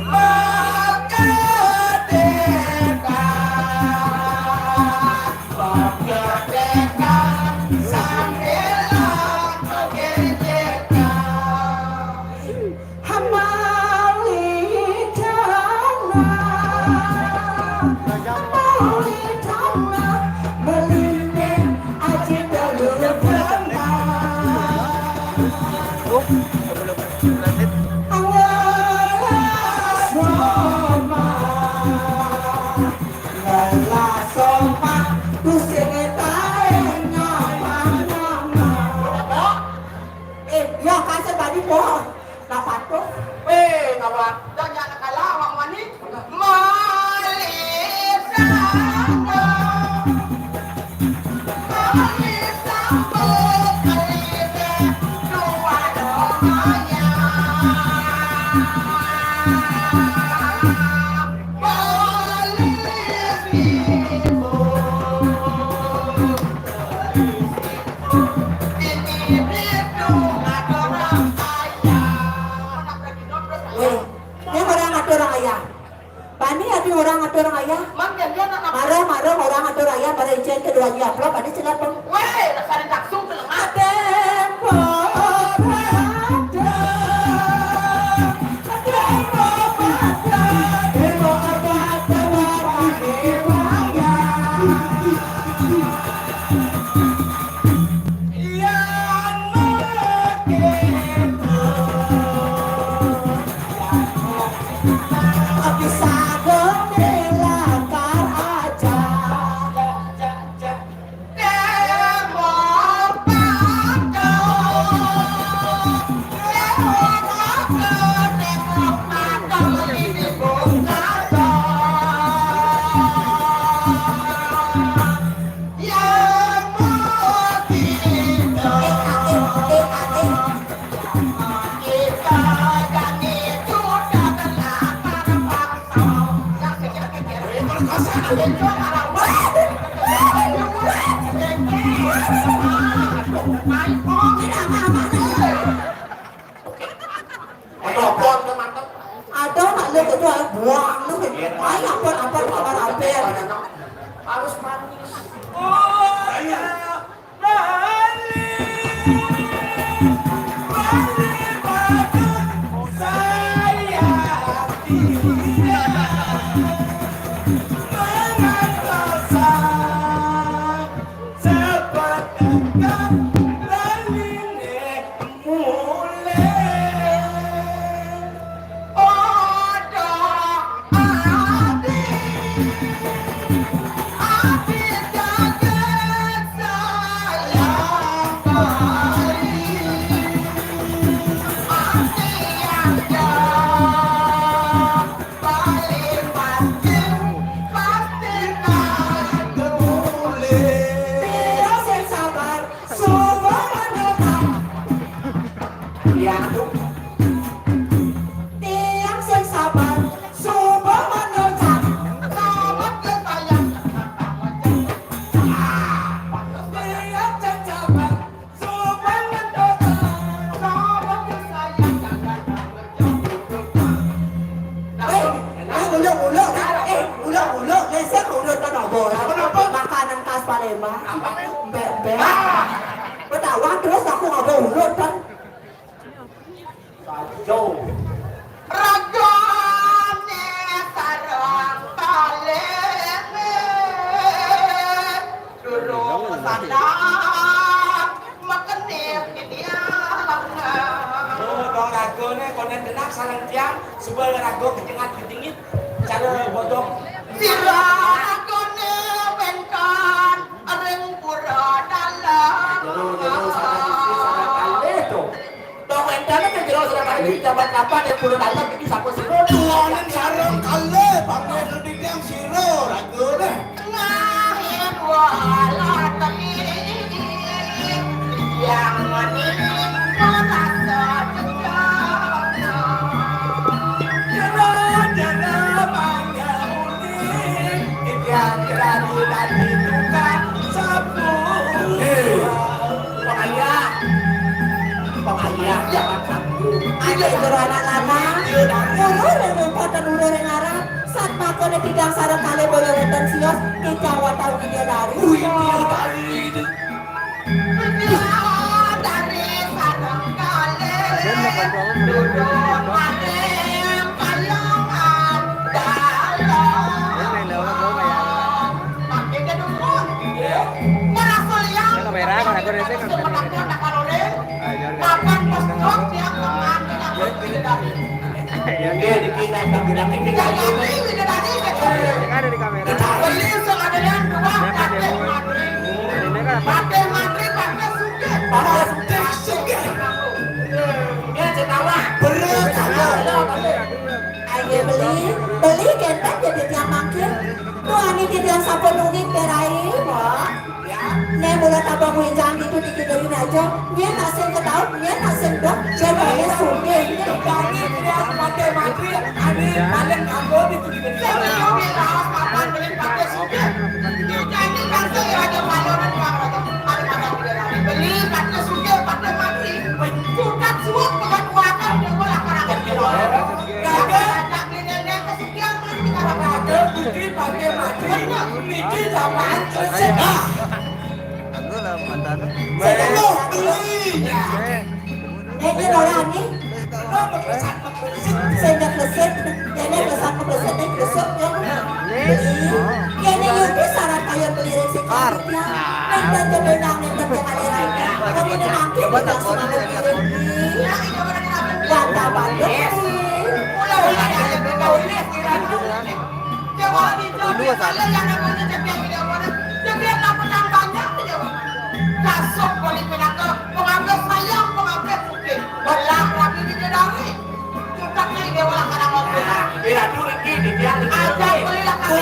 Maka deka, maka deka, sambilang kegedeka. Hamali dana, hamali dana, melinding aji dulu dana. Angela Soma, Angela Soma, tusing tae nyapa nama. Eh, ya kasih tadi po. Napatuh. Weh, ngawak. Dah nyak nak kalah, awak mani. Malisana. Malisana. Dua doanya. Malis ibu. Ini itu ada orang kaya. Weh, ini orang atur ayah. Bani ati orang atur ayah. Mang, dia, dia nak apa? Marah, marah orang atur ayah, pada icen kedua dia. Kalau bani silat, Bang. Weh, dasar taksu, kelemahan. Ada, Bang, ada. Ada, Bang, ada. Ada, Bang, ada. Yang begitu. Ada nak lu itu, ah, buang lu. Ayo, apa, apa, apa, apa. Harus manis. Oh, iya. Bali, Bali, Bali, saya tidak mengenal saya. Sebab engkau Bali mulai. Ada ati, ati Emang, mbek-mbek. Ketahuan terus aku nggawa ulut kan. Kacau. Ragane sareng kalih durung sadar, mekenir didiang. Oh, dong ragane konen genah sareng tiang, sebel raga kejengat-kejengit, cara bodong. Sira ragane wenten ring pura dalam. Jero, jero, sareng sisi, sareng kalih to. Dong wenten ring jero, sareng kalih, jabat kapan yang pura dalam iki sapa sira? Duaning sareng kalih, panggih titiang sira, ragane. Lahir wala teni, yang maning rasa cendana. Jero, jero, panggih uning, titiang jero dadi tukang sapu. Hei. Pengayah. Pengayah, jangan sanggup. Ayo, jero anak lanang. Iya, dah. Urus ring rumput, urus ring arep. Satmakane titiang sareng kalih boya wenten sios, titiang wantah widya dari. Widya dari. Widya dari sareng kalih. Durung maring kayangan dalam. Pakai gedung pun. Iya. Merasa liang. Kamera, kamera, kamera, kamera. Papan postok yang kemarin aku tidak. Ya, nggih, niki nek tak bilang niki. Ya, ya, ini tidak tadi. Ini kan ada di kamera. Beli sekalian dua pakai matri. Ini kan apa? Pakai matri, pakai sugih. Pakai sugih. Ya, cetawa. Berat, sama. Ayo beli, beli kenten jadi tiang mangkir. Tuani titiang sampun nungging berai, Mbok. Ya. Nek mula tabang wenjang gitu dikit dari raja, nyen tak sing ketaut, nyen tak sing dok, jadinya sugih. Tuani titiang pakai matri, ane paling anggo di sugih. Saya punya raos papan beli pakai sugih. Jadi kan saya raja malu dan uang raja. Ada pakai beli pakai sugih, pakai matri. Bukan suap, bukan kuatan, dia malah kurang. Raja. Ada beli nenek. Ada putri pakai mati, niki zaman kresek. Ah. Aku lah mantan. Saya mau beli. Ini orang ni. Saya dah kresek. Dia dah kresek, kresek, dia kresek, ya. Ini, ini yang besar kaya beli rezeki. Nenten tebenang, nenten kemaliran. Kami ni mangkir, kita semua berkirim. Gata bandung. Ulah, ulah, ulah, ulah. Dulu, San. Kasuk beli pinaka pengambil sayang, pengambil sugih. Belah lagi di dedari. Cutak ni dia ulah kadang ngopi. Nah, dia tu lagi, dia lagi. Aja belilah kami.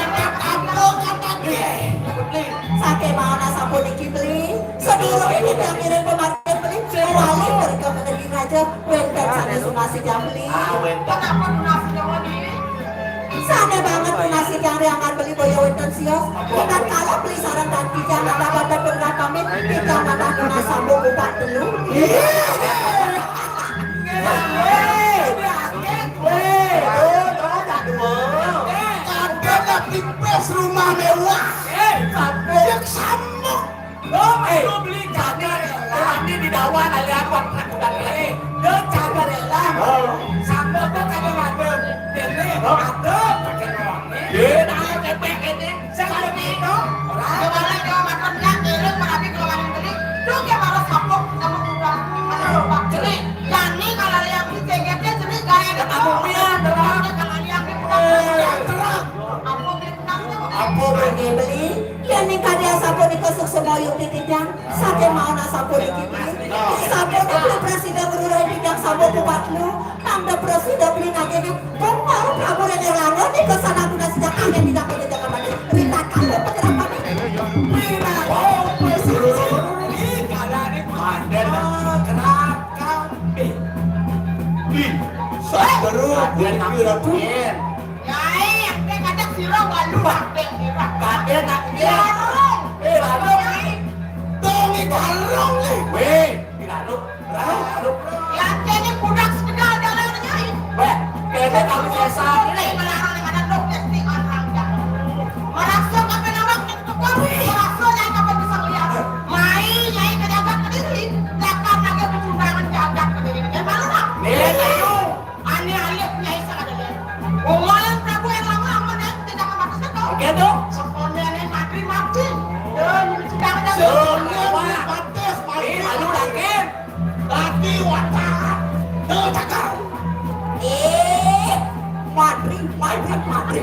Saking mau nasa pun iki beli. Sedulur ini yang ngiring pemargin beli. Wali mereka menjadi raja. Wenten saking sunasi jam beli. Ah, wenten. Kenapa nasi jam beli? Sane banget tuh nasi kang riangan beli boya wenten sios. Kita kalah beli sareng tan kijang, kata bapak pernah pamit, kita kata kena sambung buka telu. Weh, weh, weh, oh, oh, tak dua. Ada lah pipis rumah mewah. Eh, sampai. Yang sambung. Lo, eh, lo beli cagar, eh, ini di dawan, aliran buat anak muda, eh. Lo cagar, eh, lah. Oh. Sambal tuh kagak ngadem. Dene, oh, ngadem, pakai doang, eh. Iya. Nah, cepek ini. Saya ngadem itu. Orang. Coba lagi, coba makan, ya, ngirim, merapi, kalau ngadem beli. Tuh, kayak baru sambal, sama muda. Ada lomba. Jadi, Jani kalau yang beli cegetnya, jadi gaya ada. Kamu pian, orang. Kalau yang di pulang, eh, cerah. Aku beli. Apa beli? Yen ning kadi asapunika suksma yukti titiang, saking maon asapuniki beli. Sampun beli prasida ngruruh titiang sampun kupat lu, tanda prasida beli nagene, kok mau Prabu Rene Rangon nika sanapun sejak angin tidak punya jaga mati. Rita kamu penyerapan ini. Bina, oh, prasida. Ih, kalane manden. Kerak, kambing. Ih, sadero, Raden beli Ratu. Amin. Yai, nek ngajak sira walu kabeh sira. Kabeh nak piye? Larung. Eh, larung. Yai. Dong iki larung iki. Weh, iki larung. Larung, larung. Ya, kene budak sepeda jalan, Yai. Weh, kene kamu sesat. Ini melarang yang ada dong, testing orang jalan. Merasa kabeh nawak ning tukang, merasa yang kabeh Oke, tuh. Sekolah ini mati, mati. Ya, ini sudah ada. Sekolah mati, mati. Ini lalu lagi. Lagi watak. Tuh, cakep. Eh, mati, mati, mati.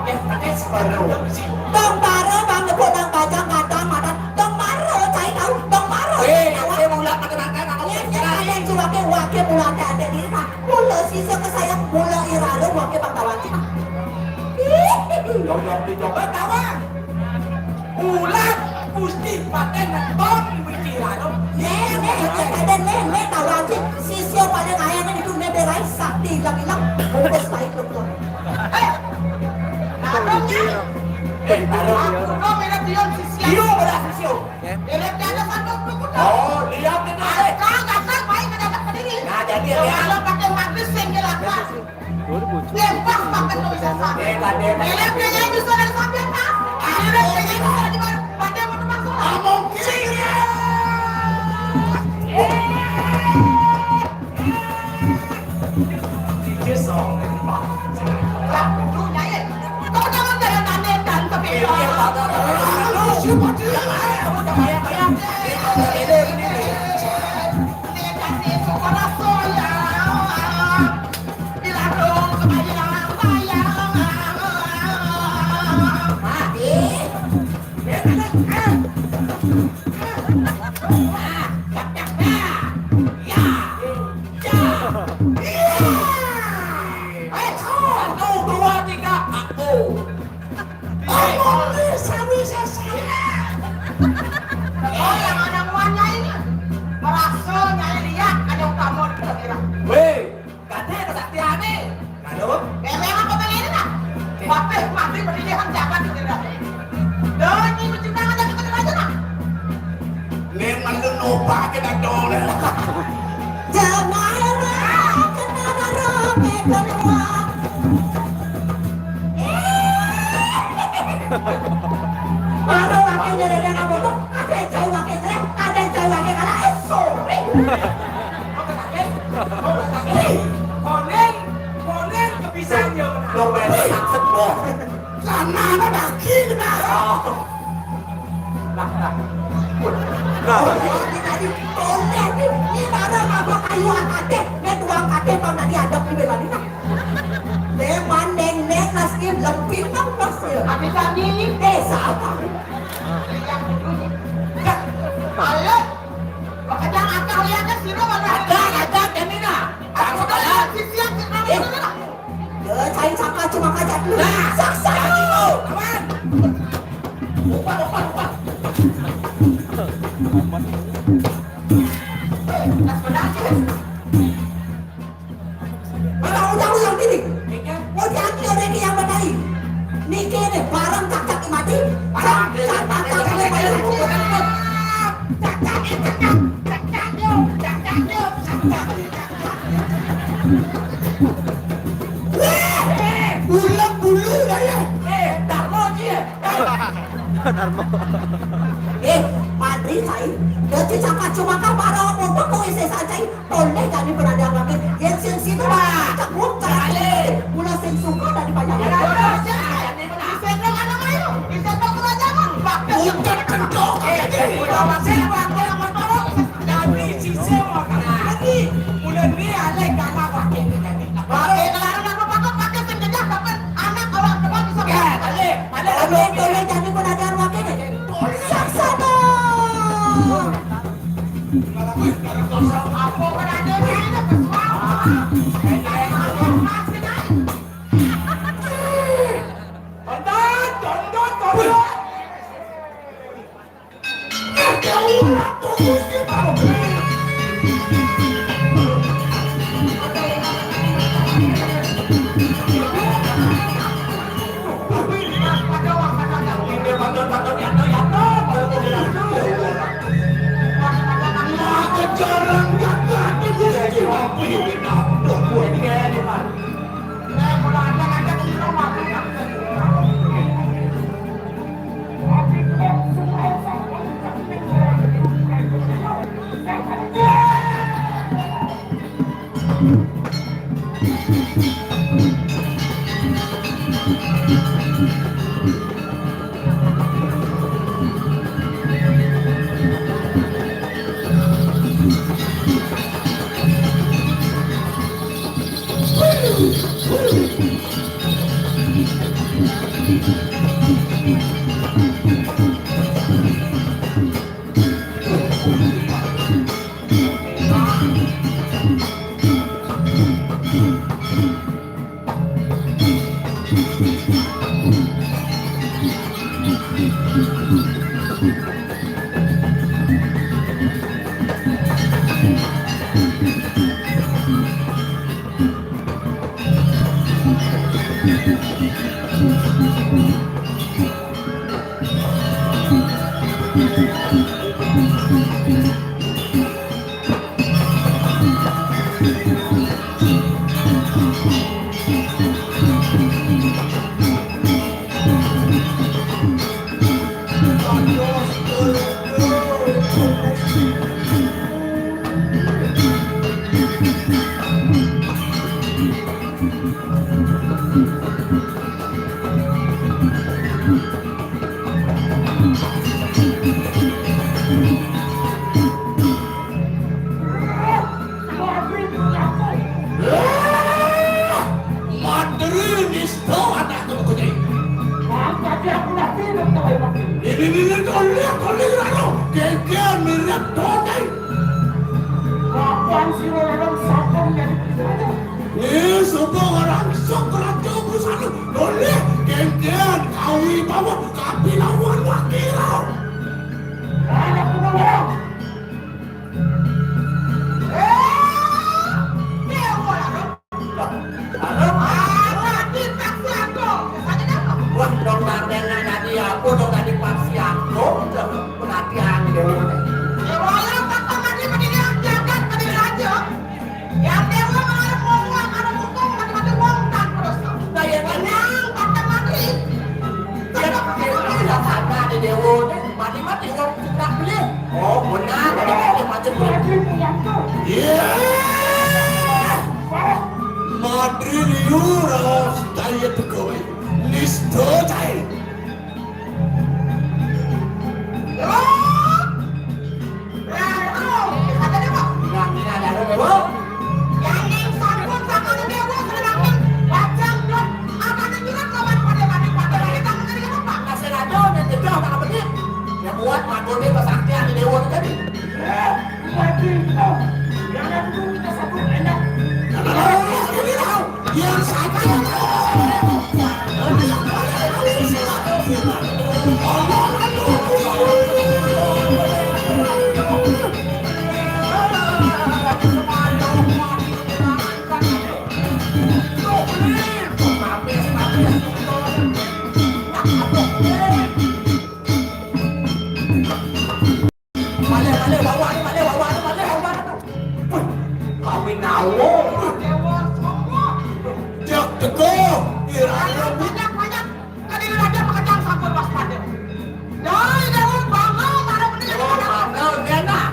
Eh, pakai separuh. Tong baro bang nyebut nang bajang kadang madan. Tong baro, cai tahu, tong baro. Eh, saya mau ulang pakai makan, aku. Iya, iya, ada yang jual ke wakil bulan ada di rumah. Mula sisa kesayang, mula irara, wake bang tawang cina. Dong, dong, dong, dong, tawang. Ulah Gusti paten nonton wiki irara. Nek, nek, nek, nek, nek, tawang cina. Sisa paling ayam itu nek berai sakti hilang-hilang. Bungkus baik, betul. Eh, taruh, ya. Eh, taruh. Aku kau beda pion sisa. Iyo, beda sisa. Beda pion sandok, betul. Oh, lihat ini. Kau dasar baik, kau dapat berdiri. Nah, jadi, ya. Kalau pakai magnet, sehingga lah. Dia pas makan tuh bisa sakit. Dia kayaknya bisa dari samping, Pak. Dia kayaknya bisa di mana? Pakai mau teman semua. Ngomong kiri. Dia song, Pak. Lah, dulunya, ya. Kau jangan jalan aneh dan tapi. Iya, Pak. Siapa dia? Kamu jangan payah-payah. Ini, ini, ini. Satu, dua, tiga, aku. Ngomong ni sami sesaya. Oh, yang ada muannya ini. Merasa nyai lihat ada utama di kira. Weh, kata kesaktian ni. Kalau? Memang apa pengen lah. Waktu mati berdiri hang jabat di kira. Dah, ini berjuang aja kita aja lah. Ni mantu nopak kita dong. Jamaah kena barang, eh, keluar. Baru wakil dari dia kamu tuh, ada yang jauh wakil saya, ada yang jauh wakil kalah, eh, sorry. Konen, konen kebisaannya menang. Lo main sakit, Bos. Sana ada daki, kita. Oh. Nah, nah. Nah. Oh, ini tadi, konen, ini baru apa kayu angkatnya, ini tuang katanya, tahun tadi ada di Bela Dina. Leman neng-neng nasib lempit nang pasir. Tapi tadi desa apa? Yang dulu. Ayo. Bakal akal lihat ke sini mana? Ada, ada, kami nah. Aku kalau sisian sini mana? Eh. Ya, cai cakap cuma kajat dulu. Nah. Saksa. Aman. Lupa, lupa, lupa. Eh, tak benar. Ora uyang-uyang diri. Mau diambil oleh dia yang badai. Niki ni barang cak-cak mati. Cak, cak, cak, cak, cak, cak, cak, cak, cak, cak, cak, cak. Weh, ulang bulu dah ya. Eh, Darmo dia. Darmo. Eh, Padri, saya. Dia cakap cuma kau barang apa kau isi saja. Toleh jani penadang lagi. Yen sing sinu cebut cale. Mula sing suka dari banyak. Di sendok anak ayu. Di sendok kerajaan. Udah kendok aja. Udah masih apa yang mau tahu? Jadi sisi mau lagi. Udah ni alai kana pakai ni tadi. Pakai kelaran apa pakai pakai sing gejah dapat anak orang depan bisa. Ya, alai. Alai toleh jani penadang lagi ni. Saksana. Madri nista anak tu kau jadi. Maka dia pun dah hidup tahu mati. Ini, ini, ini, tolak, tolak, lalu. Kekian mirip tokai. Kapan si orang sapong jadi pejabat? Eh, semua orang sok kerja busana. Tolak, kekian kawi bawa kapilawan wakil. Anak tu orang. Wah, dong, dong, dong, dadi apa dong, dadi paksi aku, perhatian dulu. Ya, walau kata mati mendingan jagat mendingan aja. Ya, dewa mengarep ngomong, ada ngomong, mati-mati ngomong tanpa dosa. Nah, ya, kan? Tenang, kata mati. Ya, ya, ya, ya, ada di dewa, mati-mati ngomong tak boleh. Oh, benar, ada macam-macam. Iya. Madri liu ras daya tegawai. Listo cai. Yang buat madone pesaktian di dewa tadi. Malih, malih, bawa ni, malih, bawa ni, malih, bawa ni. Wih, kami nawo. Jak teko, irana. Banyak, banyak. Tadi raja pekerjaan sampun waspada. Dari daun bangau, taruh mending. Oh, bangau, dia nak.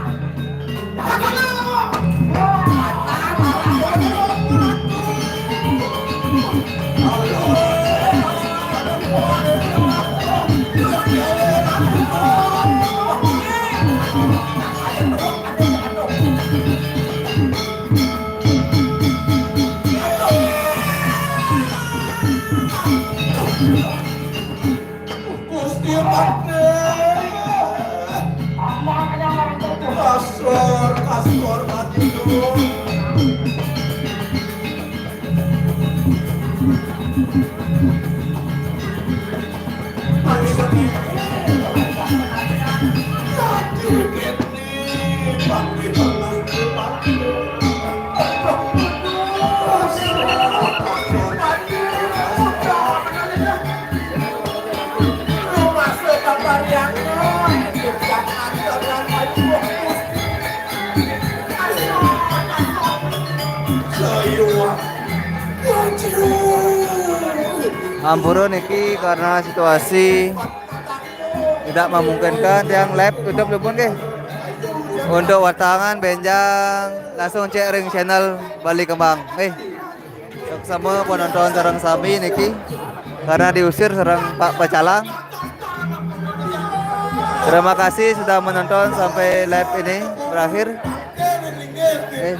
Gusti Patih. Kasur, kasur mati dulu. Ampura niki karena situasi tidak memungkinkan, tiang live tutup dulu pun, nggih. Untuk watangan benjang langsung cek ring channel Bali Kembang. Nggih. Sama penonton sareng sami niki karena diusir sareng Pak Pecalang. Terima kasih sudah menonton sampai live ini berakhir. Eh.